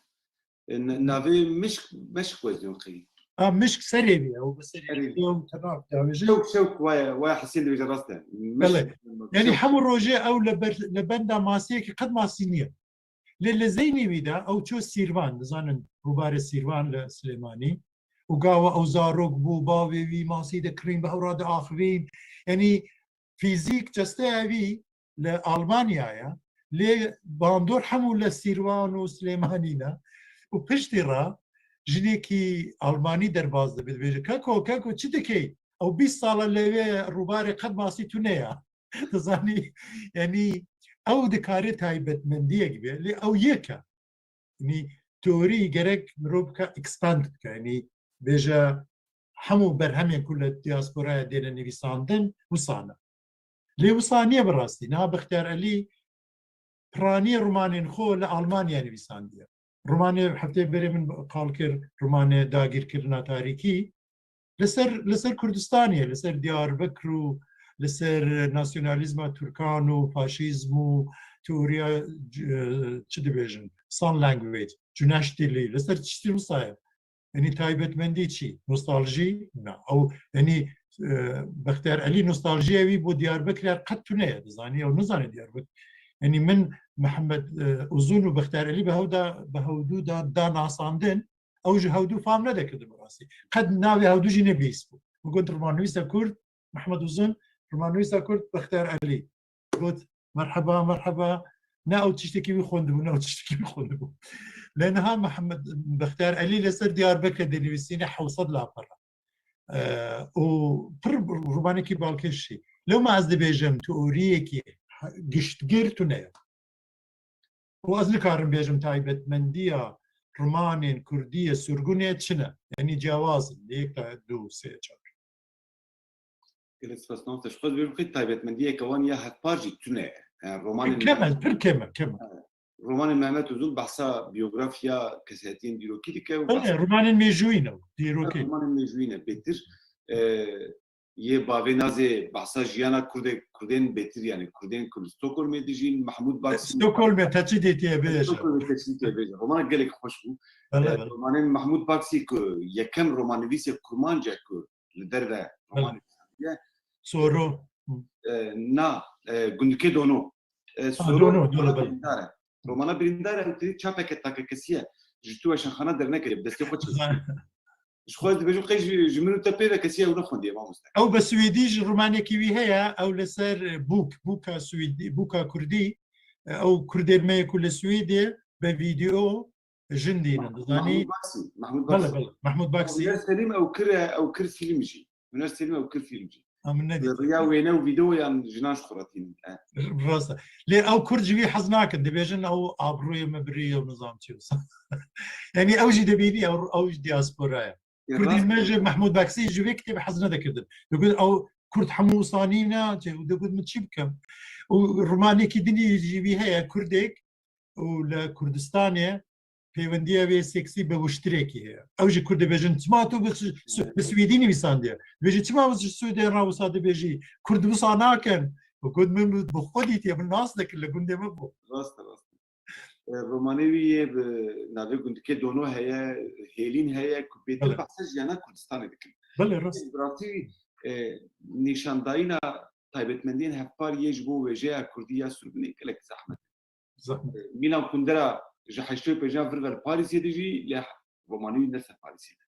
E, n-, navê mişk, meşk wezîyon qey. Ha, mişk serê bî, ew bi serê Serê bî. Ew tena dawêje. Şewk, şewk, waya, waya Hesîn dibêje rast e. Mişk. Belê. Yanî şewk. Hemû rojê ew li ber, li benda masiyekî qet masî niye. Lê li zeynî wî de ew çû Sîrvan, dizanin rûbarê Sîrvan li Silêmanî. û gawa ew zarok bû, bavê wî masî dikirîn, bi hev re diaxivîn. Yanî fîzîk, cesteya wî li Almanyaya, lê bandor hemû li Sîrwan û Silêmanî ne. Û piştî re jinekî Almanî derbas dibe, dibêje, "Keko, keko, çi dikey? Ew bîst sal e li wê rûbarê, qet masî tune ya." Dizanî, yanî ew dikare taybetmendiyek be, lê ew yek e. Yanî teorî gerek mirov bike expand bike. Yanî bêje hemû berhemên ku li diasporaya dêne nivîsandin wisa ne. Lê wisa niye bi rastî. Niha Bextiyar Elî piraniyê romanên xwe li Almanya nivîsandiye. Romanê heftê berê min qal kir, romanê Dagirkirina Tarîkî. Li ser, li ser Kurdistanê, li ser Diyarbekir û li ser nasyonalîzma Tirkan û faşîzm û teoriya, e, çi dibêjin, Sun Language, Cuneş Dili, li ser tiştî wisa ye. Yanî taybetmendî çi? Nostaljî? Na. Ew, yanî, e, Bextiyar Elî nostaljiya wî bo Diyarbekir ya qet tune ye, dizanî, ew nizane Diyarbekir. Yanî min Mihemed, e, Uzun û Bextiyar Elî bi hev da, bi hewdû da, da nasandin, ew ji hewdû fam nedekirdi bi rastî. Qet navê hewdû jî nebihîstibû. Min got, romannivîsa Kurd, Mehmed Uzun, romannivîsa Kurd, Bextiyar Elî. Got, "Merheba, merheba." Ne ew tiştekî wî xwendibû, ne ew tiştekî wî xwendibû. Lê niha Mehmed, Bextiyar Elî li ser Diyarbekirê dinivîsîne hewsed lapa re. Eee, û pir romanekî balkêş jî. Lewma ez dibêjim, teoriyekî giştgir tune ye. Û ez nikarim bêjim taybetmendiya romanên kurdî yê sirgûnê çi ne. Yanî cewaz in, yek ta du, sê, çar. Gelek spas mamoste. Ji xwe dibêjim xwe taybetmendiyeke wan ya hevpar jî tune ye. Yani romanên Kêm e, pir kêm e, kêm e. Romanên Mehmet Uzun behsa biyografiya kesayetiyên dîrokî dike û Belê, behsa romanên mêjûyî ne, dîrokî. Romanên mêjûyî ne, bêtir. E, yê bavê nazê behsa jiyana Kurdê-, Kurdên bêtir, yani Kurdên ku li Stockholmê dijîn, Mehmûd Baksî. Stockholmê te çi dîtiye bêje. Stockholmê te çi dîtiye bêje. Romanek gelek xweş bû. Belê, E, belê. Romanên Mehmûd Baksî ku yekem romannivîsê kurmanc e ku li derve Belê. romanê nivîsandiye. Soro. E, na, e, Gundikê Dono. E, Ha, Soro Dono, Dono, romana belê. birîndar e. Romana birîndar e, ew têdî çapeke takekesî ye. Ji tu weşanxana dernekiriye, bi destê xwe çêkiriye. Ji xwe ez dibêjim, qey ji, ji min û te pê ve kesî ew nexwendiye, mamoste. Ew bi swêdî ji romanekî wî heye, ew li ser, e, bûk, bûka swêdî, bûka kurdî, e, ew kurdê me yê ku li Swêdê bi vîdeo jin dînin, Meh-, dizanî? Mehmûd Baksî, Mehmûd Belê, Baksî. belê, Mehmûd Baksî. Huner Selîm ew kir, ew kir fîlm jî. Huner Selîm ew kir fîlm jî. Ha, min Li nedîtiye. riya wêne û vîdeoyan jinan ji xwe re tînin. E. Rast e. Lê ew Kurd ji wî hez nakin. Dibêjin ew abrûyê me birî, ew nizam çi wisa. Yanî ew jî dibînî, ew, ew jî diaspora ye. Ya Kurdên rast me e. ji Mehmûd Baksî ji vê kitêbê hez nedikirdin. Digot ew Kurd hemû wisa nîne, çi, digot min çi bikim? Û romanekî dinî jî wî heye, Kurdek û li Kurdistanê pêwendiya wê seksî bi wiştirekî heye. Ew jî Kurd dibêjin, çima tu bi, bi Swêdî nivîsandiye? Dibêjî, çima ji Swêdê re wisa dibêjî? Kurd wisa nakin. Û got, min bi xwe dîtiye, min nas dikir, li gundê min bû. Rast e, rast e. E, romanê wî yê bi navê Gundikê Dono heye, Hêlîn heye, ku bêtir Belê. behsa jiyana Kurdistanê dikin. Belê, rast. Bi rastî, e, nîşandayîna taybetmendiyên hevpar yê ji bo wêjeya Kurdî ya sirgûnê gelek zehmet. Zehmet. Mîlan Kundera ji heştê û pêncan vir ve li Parîsê dijî, lê romanî wî ne ser Parîsê de.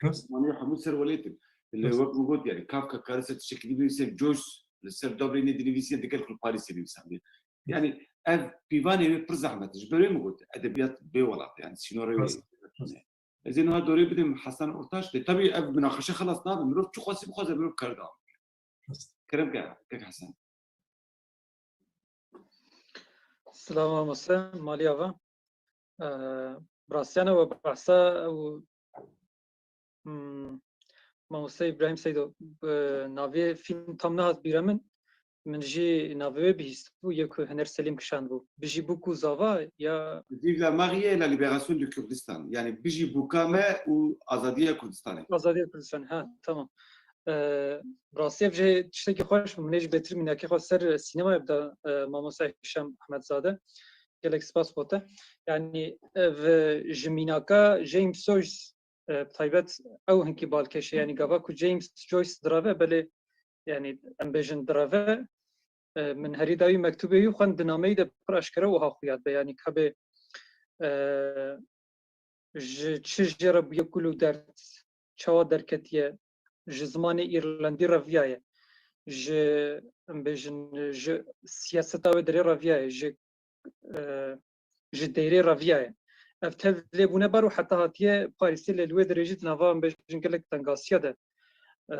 Rast. Romanî hemû ser welêt in. Lê Rast. wek min got, yani Kafka kare ser tiştekî din binivîse, Joyce li ser dobrê nê dinivîsiye, digel ku li Parîsê nivîsandiye. Yani ev pîvanê wê pir zehmet e. Ji ber wê min got, edebiyat bê welat e, yani sînorê wê Rast. Rast. Ez ê niha dorê bidim Hasan Ortaç de. Tabii ev minaqeşe xelas nabe. Mirov çi xwesî bixwaze, mirov kar da. Rast. Kerem ke, kek Hasan. Silav mamoste, malî ava. Ee, bi rastiyane we behsa ew, hmm, mamoste Îbrahîm Seydo, e, navê fîlm tam nehat bîra min. Min jî navê wê bihîstibû, yê ku Huner Selîm kişandibû. Bijî bûk û zava ya Vive la Marie et la libération du Kurdistan. Yani bijî bûka me û azadiya Kurdistanê. Azadiya Kurdistanê, ha, tamam. Ee, rastî ev jî tiştekî xweş bû. Min ê jî bêtir mînakê xwe ser sînemayê bida, e, mamoste Hişam Ehmedzade. Gelek spas bo te. Yani ev, e, ji mînaka James Joyce, e, bi taybet ew hinkî balkêş e. Yani gava ku James Joyce direve, belê, yani em bêjin direve, e, min herî dawî mektûbê wî xwend, di nameyî de pir eşkere wiha xuya dibe. Yani ka bê, e, ji çi jê re bûye kul û derd, çawa derketiye, ji zimanê îrlandî re viyaye, ji, em bêjin, ji siyaseta wê derê re viyaye, ji, e, ji deyrê re viyaye. Ev tev lê bûne ber û heta hatiye Parîsê lê li wê derê jî di nava, em bêjin, gelek tengasiya de, e,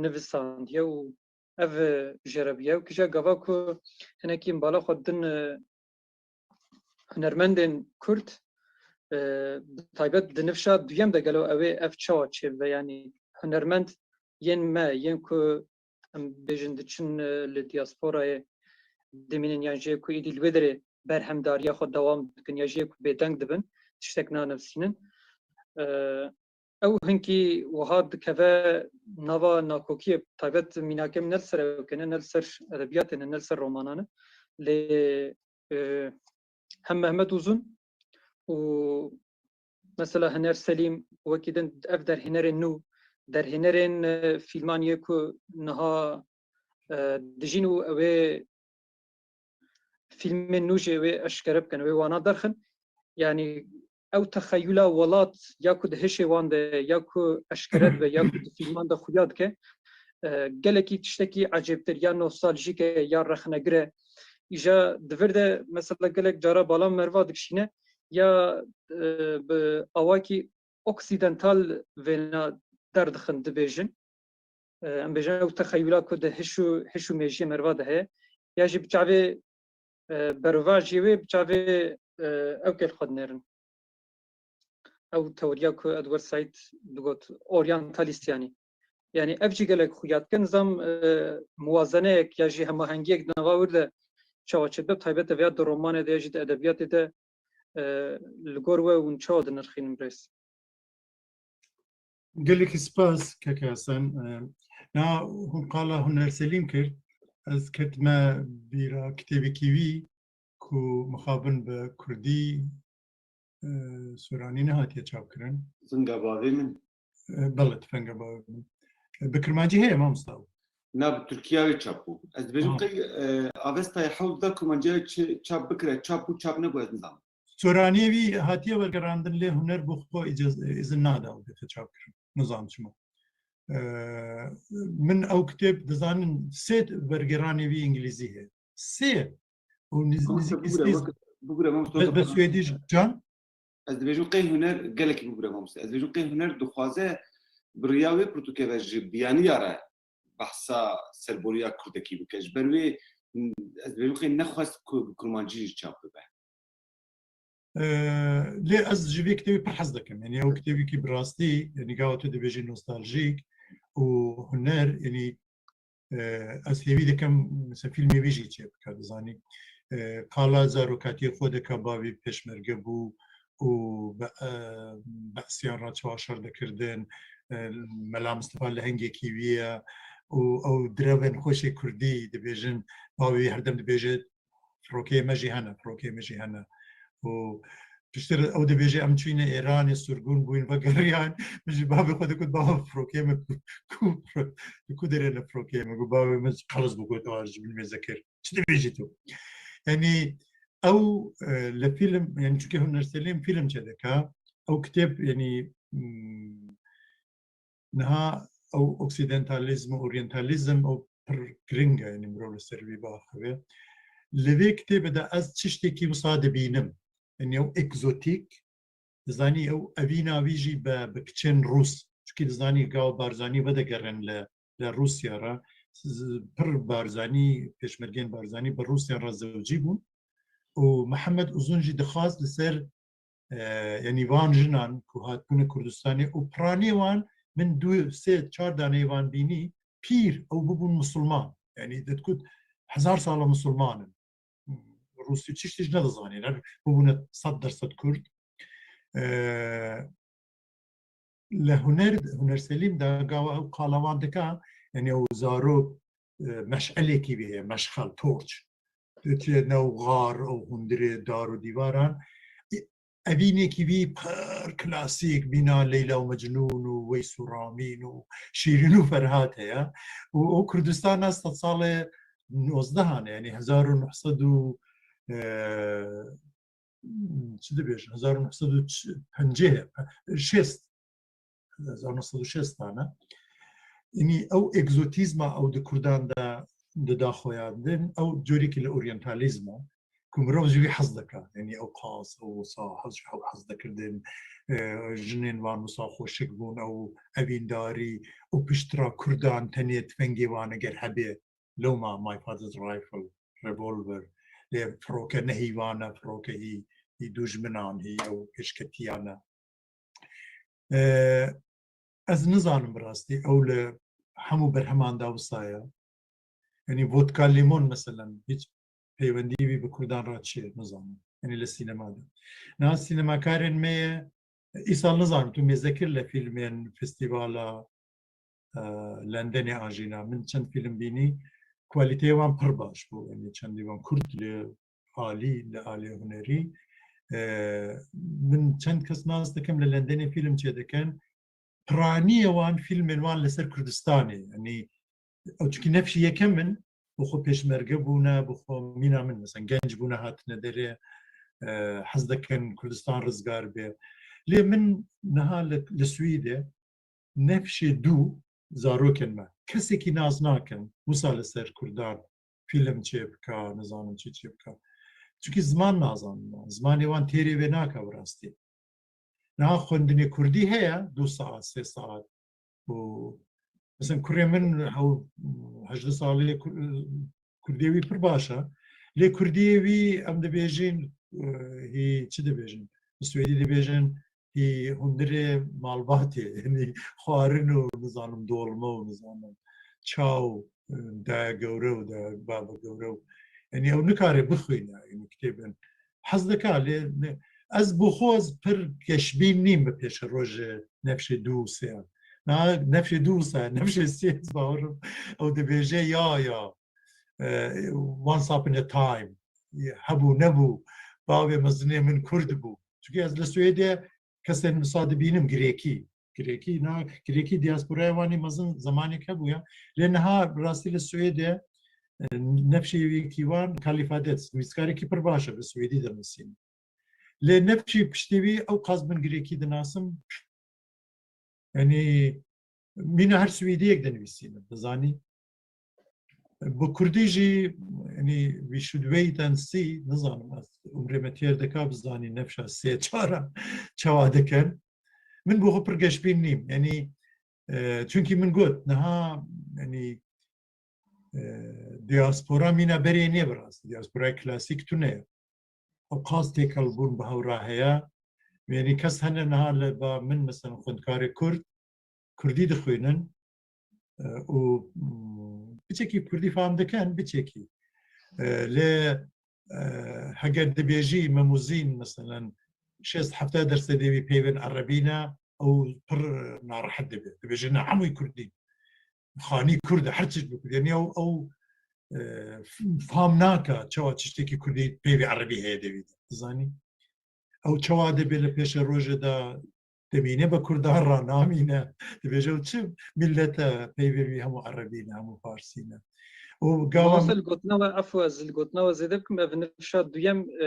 nivisandiye û ev, e, jê re bûye. Û kija gava ku hinekî min bala xwe din, e, hunermendên Kurd, e, bi taybet di nifşa duyem de gelo ew ê ev çawa çêbibe? Yanî hunermend yên me, yên ku em bêjin diçin, e, li diasporayê dimînin yan jê ku êdî li wê derê berhemdariya xwe dewam dikin ya jê ku bêdeng dibin, tiştek nanivîsînin. E, ew hinkî wiha dikeve nava nakokiyê, taybet mînakê min ne li ser ew ke ne, ne li ser edebiyatê ne, ne li ser romanan e. Lê, e, hem Mehmet Uzun û mesela Huner Selîm, wekî din ev derhênerên nû, derhênerên, e, fîlman yê ku niha, e, dijîn û ew ê fîlmên nû jî wê eşkere bikin, wê wana derxin. Yanî ew texeyula welat ya ku di hişê wan de, ya ku eşkere dibe, ya ku di fîlman de xuya dike, e, gelekî tiştekî ecêbtir ya nostaljîk e, ya rexnegir e. Îja di vir de mesela gelek cara bala merva dikişîne, ya, e, bi awakî oksidental vêna derdixin, dibêjin. E, em bêjin ew texeyula ku di hiş û, hiş û mêjiyê merva de heye, ya jî bi çavê, e, berovajiyê wê, bi çavê, e, ew kêl xwe dinêrin. Ew teoriya ku Edward Said digot, oryantalîst yanî. Yanî ev jî gelek xuya dike. Nizam, e, muwazeneyek ya jî hemahengiyek di nava wir de çawa çêdibe, bi taybet ev ya di romanê de ya jî di edebiyatê de, e, li gor we hûn çawa dinirxînin birêz? Gelekî spas keke Hesen. E, na hûn qala Huner Selîm kir. Ez ketime bîra kitêbekî wî ku mixabin bi kurdî, e, soranî nehatiye çapkirin. Finga bavê min. E, belê, Finga bavê min. E, bi kirmancî heye, mamosta? Na, bi tirkiya wê çap bû. Ez dibêjim Ha. qey, e, Avestayê hewlda kirmancî çi çap bikire, çap bû, çap nebû, ez nizanim. Soraniyê wî hatiye wergerandin, lê huner bo xwe îcaz-, îzin nada ew bête çapkirin. Nizam çima. E, min ew kitêb dizanin sê wergeranê wî îngilîzî heye. Sê. Û niz-, Mamoste, nizîkî bigure, sê wek, bigure, mamoste, be, wek be Swêdî jî can. Ez dibêjim qey huner, gelekî bigure, mamoste. Ez dibêjim qey huner dixwaze bi riya wê pirtûkê ve ji biyaniya re behsa serboriya kurdekî bike. Ji ber wê, ez dibêjim qey nexwest ku bi kurmancî jî çap bibe. E, lê ez ji vê kitêbê pir hez dikim. Yanî ew kitêbekî bi rastî, yanî gava tu dibêjî nostaljîk û huner, yanî, e, ez hêvî dikim, mesela fîlmê wî jî çêbike, dizanî. E, qala zarokatiyê xwe dike, bavê pêşmerge bû û be-, e, Be'siyan re çawa şer dikirdin, e, Mela Mistefa lehengekî wî ye û ew direvên xweşê kurdî dibêjin, bavê wî herdem dibêje, Firokeyê me jî hene, firokeyê me jî hene. Û piştir ew dibêje, em çûyne Êranê, sirgûn bûyn, vegeriyan. Min jî bavê xwe digot, bava, firokeyê me ku, ku, li ku derê ne firokeyê me? Got, bavê min qeliz bû, got, "A, ji min mêze kir." Çi dibêjî tu? Yanî ew, e, li fîlm, yanî çunke Huner Selîm fîlm çêdike, ew kitêb, yanî, hmm, niha ew oksidentalîzm û oryantalîzm ew pir giring e, yanî mirov li ser wî biaxive. Li vê kitêbe de ez tiştekî wisa dibînim. Yanî ew egzotîk, dizanî ew evîna wî jî bi, bi kiçên rûs. Çunkî dizanî gava Barzanî vedegerin li, li Rûsya re. Z-, pir Barzanî, pêşmergên Barzanî bi Rûsyan re zewcî bûn. Û Mihemed Uzun jî dixwast li ser e, yanî van jinan ku hatbûne Kurdistanê û piranê wan, min du, sê, çar daneyê van bînî, pîr, ew bibûn misilman. Yanî ditkut hezar sala misilman in. Rûsî çi tişt nedizanîn, her bibûne sed derset Kurd. E, li huner, Huner Selîm de gava ew qala wan dika, yanî ew zarok, e, meşelekî wî heye, meşxel, torç. Ditiye new xar û hundirê dar û dîvaran. Evînekî wî pir klasîk, bîna Leyla û Mecnûn û Weys û Ramîn û Şîrîn û Ferhat heye. Û, û Kurdistana sed salê nozdehan e, yanî hezar û neh sed û, e, çi dibêjin, hezar û neh sed û pêncî, şêst, hezar neh sed û şêst tane. Yanî ew egzotîzma ew di Kurdan de dida xwe ya din, ew corekî li oryantalîzm e ku mirov ji wî hez dike. Yanî ew qas, ew wisa hez, ew hez dikirdin, e, jinên wan wisa xweşik bûn, ew evîndarî û piştre Kurdan tenê tifengê wan eger hebe, lewma my father's rifle, revolver, lê firoke ne hî wan e, firoke hî, hî dujminan, hî ew pêşketiyan e. E, ez nizanim bi rastî, ew li hemû berheman de wisa ye. Yanî vodka limon meselen, hiç peywendî wî bi Kurdan re çi ye, nizanim. Yanî li sînema de. Niha sînemakarên me ye, îsal nizanim, tu mêze kir li fîlmên festîvala, e, Lendenê an jîna. Min çend fîlm bînî, kwalîteyê wan pir baş bû. Yanî çendî wan kurt li alî, li alî hunerî. E, min çend kes nas dikim li Lendenê fîlm çêdikin. Piraniyê wan, fîlmên wan li ser Kurdistanê. Yanî ew çikî nefşî yekem in, bi xwe pêşmerge bûne, bi xwe mîna min, mesela genc bûne hatine derê, e, hez dikin Kurdistan rizgar be. Lê min niha li, li Swîdê nefşê dû zarokên me, kesekî nas nakin, wisa li ser Kurdan fîlm çê bika, nizanim çi çê bika. Çikî ziman nazanin wan. Zimanê wan têrê wê nake bi rastî. Niha xwendinê kurdî heye, du saet, sê saet. Û, mesela kurê min hew-, hejdeh salî ye, kur-, kurdiyê wî pir baş e. Lê kurdiyê wî, em dibêjin, e, hî çi dibêjin? Bi swêdî dibêjin, hî hundirê malbatê, yanî xwarin û, nizanim, dolma û, nizanim, çaw, e, daya gewre û daya baba gewre û, yanî ew nikare bixwîne, yanî kitêbên hez dike, lê ne-, ez bi xwe ez pir geşbîn nîm bi pêşerojê nefşê dû û sê. Na, nefşê dû û sê, nefşê sê ez bawerim ew dibêje ya, ya, e, once upon a time, hebû nebû, bavê mezinê min kurd bû. Çunke ez li Swêdê kesên wisa dibînim, girêkî. Girêkî, na, girêkî diasporaya wan ê mezin zemanek hebû ya. Lê niha bi rastî li Swêdê, e, nefşê yekî wan Kalifadet, nivîskarekî pir baş e, bi swêdî dinivîsîne. Lê nefşê piştî wî ew qas min girêkî dinasim, yanî mîna her swêdiyek dinivîsîne, dizanî. Bi kurdî jî, yanî, we should wait and see, nizanim ez, umrê me têr dika, bizanî nefşa sê çar a çawa dikin. Min bo xwe pir geşbîn nîm. Yanî, e, çunkî min got, niha, yanî, e, diaspora mîna berê nê bi rastî. Diasporayê klasîk tune ye. Ew qas têkelbûn bi hev re heye. Yanî kes hene niha li ba min, mesela xwendkarê kurd, kurdî dixwînin, e, û, mm, biçekî kurdî fam dikin, biçekî. E, lê, e, heger dibêjî Mem û Zîn, meselen, şêst hevdeh dersedê wî peyvên erebî ne, ew pir narehet dibe. Dibêje, ne, hemûyî kurdî. Xanî kurd e, her çi bi kurdî. Yanî ew, ew, e, f-, fam nake çawa tiştekî kurdî peyvê erebî heye di wî de. Dizanî? Ew çawa dibê li pêşerojê de dimîne, bi kurdan re namîne. Dibêje ew çi millet e, peyvên wî hemû erebî ne, hemû farsî ne. Û gava Mamoste, li gotina we, efû, ez li gotina we zêde bikim, ev nifşa duyem, e,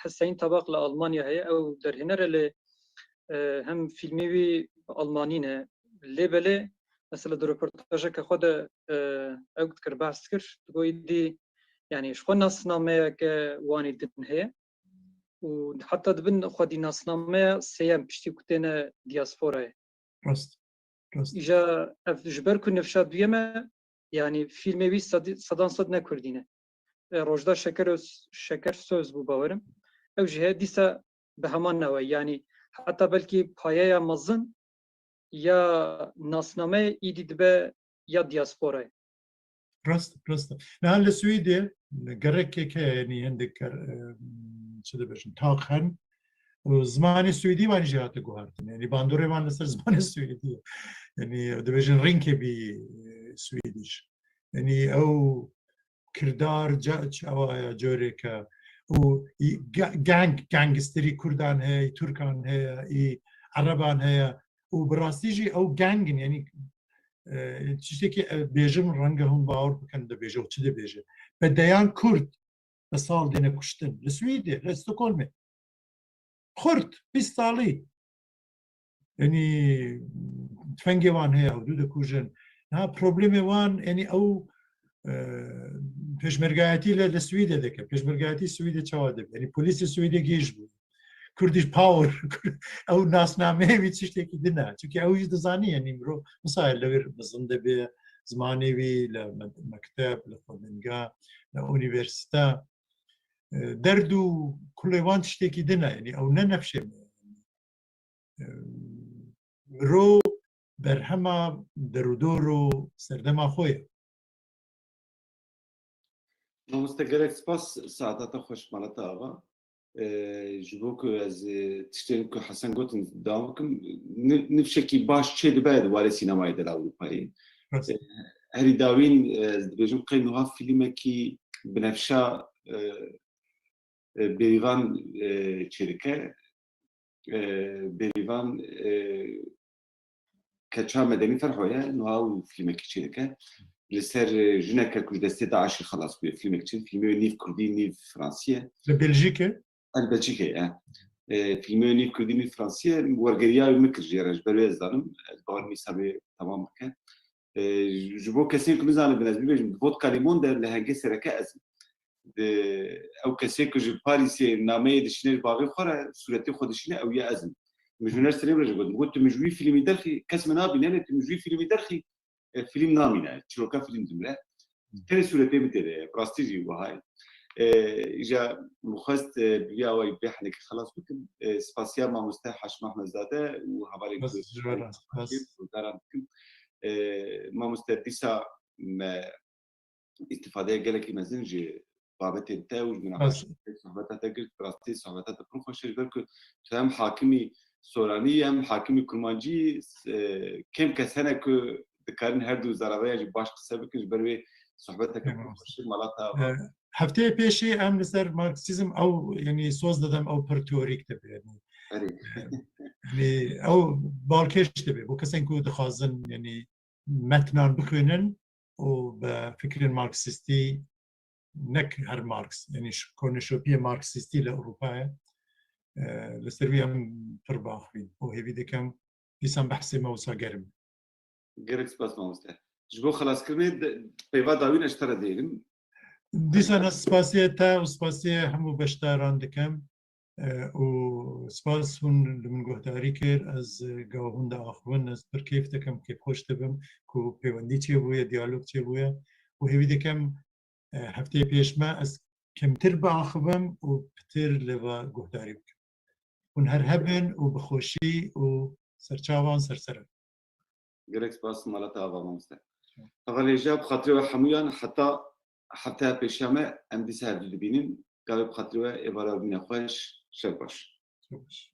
Hüseyin Tabak li Almanya heye, ew derhêner e, lê, e, hem fîlmê wî bi almanî ne. Lê belê, mesela di röportajeke xwe de, e, ew dikir, behs dikir, digot, îdî, yanî ji xwe nasnameyeke wanî din heye. Û heta dibin xwedî nasnameya sêyem piştî ku têne diasporayê. Rast. Rast. Îja ev ji ber ku nifşa duyem e, yanî fîlmê wî sedî-, sedan sed ne kurdî ne. E, Rojda Şeker Öz-, Şeker Söz bû bawerim. Ew jî heye dîsa bi heman nawe. Yanî heta belkî payeya mezin ya nasnameyê îdî dibe ya diasporayê. Rast, rast. Niha li Swêdê gerekek heye, yanî hindik ger-, e, çi dibêjin, tax hen. Û zimanê Swêdî wan jî hate guhartin. Yanî bandorê wan li ser zimanê Swêdî ye. Yanî dibêjin Rinkeby, e, Swedish. Yanî ew kirdar ca-, çawa ye, coreke. Û î-, ga-, gang, gangsterî kurdan heye, î tirkan heye, î ereban heye. Û bi rastî jî ew gang in, yanî, e, tiştekî, e, bêjim renge hûn bawer bikin, dibêje û çi dibêje. Bi deyan kurd bi sal dêne kuştin. Li Swêdê, li Stockholmê. Kurd, bîst salî. Yanî tüfengê wan heye, ew dû dikujin. Niha problemê wan, yanî ew, e, pêşmergayetî li, li Swîdê dike. Pêşmergayetî Swîdê çawa dibe? Yanî polîsê Swîdê gêj bû. Kurdish Power, ew nasnameyê wî tiştekî din e. Çunke ew jî dizanî, yanî mirov misal li wir mezin dibe, zimanê wî li me-, mekteb, li xwedinga, li unîversîte. E, derd û kulê wan tiştekî din e. Yanî ew ne nefşê me. E, mirov berhema derûdor û serdema xwe ye. Mamoste, gelek spas, saeta te xweş, mala te ava. E, ji bo ku ez, e, tiştên ku Hesen gotin dewam bikim, ni-, nifşekî baş çê dibe di warê sînemayê de li Ewropayê. Rast. E, herî dawîn, e, ez dibêjim qey niha fîlmekî binefşa, e, e, Bêrîvan, e, çêdike. E, Bêrîvan, e, Keça Medenî Ferho ye, niha ew fîlmekî çêdike. Li ser, e, jineke ku ji destê DAIŞê xelas bûye, fîlmek çêdike. Fîlmê wê nîv kurdî, nîv fransî ye. Li Belgîkê? Li Belçîkê ye. E, fîlmê wê nîv kurdî, nîv fransî ye. Wergeriya wî min kir jê re, ji ber wê ez zanim. Ez bawer im nîsa wê temam bike. E, ji bo kesên ku nizanin, ez bibêjim, di Vodka Limon de lehengê sereke ez im. Di, ew kesê ku ji Parîsê nameyê dişîne ji bavê xwe re, sûretê xwe dişîne, ew ya ez im. Min ji huner serê re jî got, got, tu min ji wî fîlmî derxî, kes min nabîne, lê tu min ji wî fîlmî derxî, e, fîlm namîne, çîroka fîlm dimre. Tenê sûretê min tê de ye, bi rastî jî wiha ye. E, îja min xwest, e, bi vî awayî bê hinekî xelas bikim. E, spasiya mamoste Haşim Ahmedzade û hevalên Bas, ku ji we re, bas. Guhdaran dikim. E, mamoste, dîsa me îstifadeya gelekî mezin ji babetên te û ji Bas. minaqeşa sohbeta te girt, bi rastî sohbeta te pir xweş e, ji ber ku tu hem hakimî soranî yî, hem hakimî kurmancî yî, e, kêm kes hene ku dikarin her du zaraveyan jî baş qise bikin, ji ber wê sohbeteke pir xweş e, mala te ava. E, hefteyê pêşî em li ser Marksîzm ew, yanî soz didem, ew pir teorîk dibe, yanî. Erê. Yanî ew balkêş dibe bo kesên ku dixwazin, yanî metnan bixwînin û bi fikrên Marksîstî, nek her Marks, yanî ş-, konêşopiyê Marksîstî li Ewropayê, e, li ser wî em pir baxivîn û hêvî dikim dîsan behsê me wisa germ. Gelek spas mamoste. Ji bo xelaskirinê de, peyva dawîn ez ji te re dêrim. Dîsan ez spasiye te û spasiye hemû beşdaran dikim. E, û spas hûn li min guhdarî kir. Ez, e, gava hûn diaxivin, ez pir kêf dikim, kêfxweş dibim ku pêwendî çêbûye, diyalog çêbûye û hêvî dikim, e, hefteyê pêş me ez kemtir biaxivim û pitir li va guhdarî bikim. Hûn her hebin û bi xweşî û serçavan ser ser in. Gelek spas, mala te ava, mamoste. Hevalên hêja, bi xatirê we hemûyan, heta hefteya pêşiya me em dîsa hevdû dibînin. Gavê bi xatirê we, êvara bimîne xweş, şev baş. Çok hoş.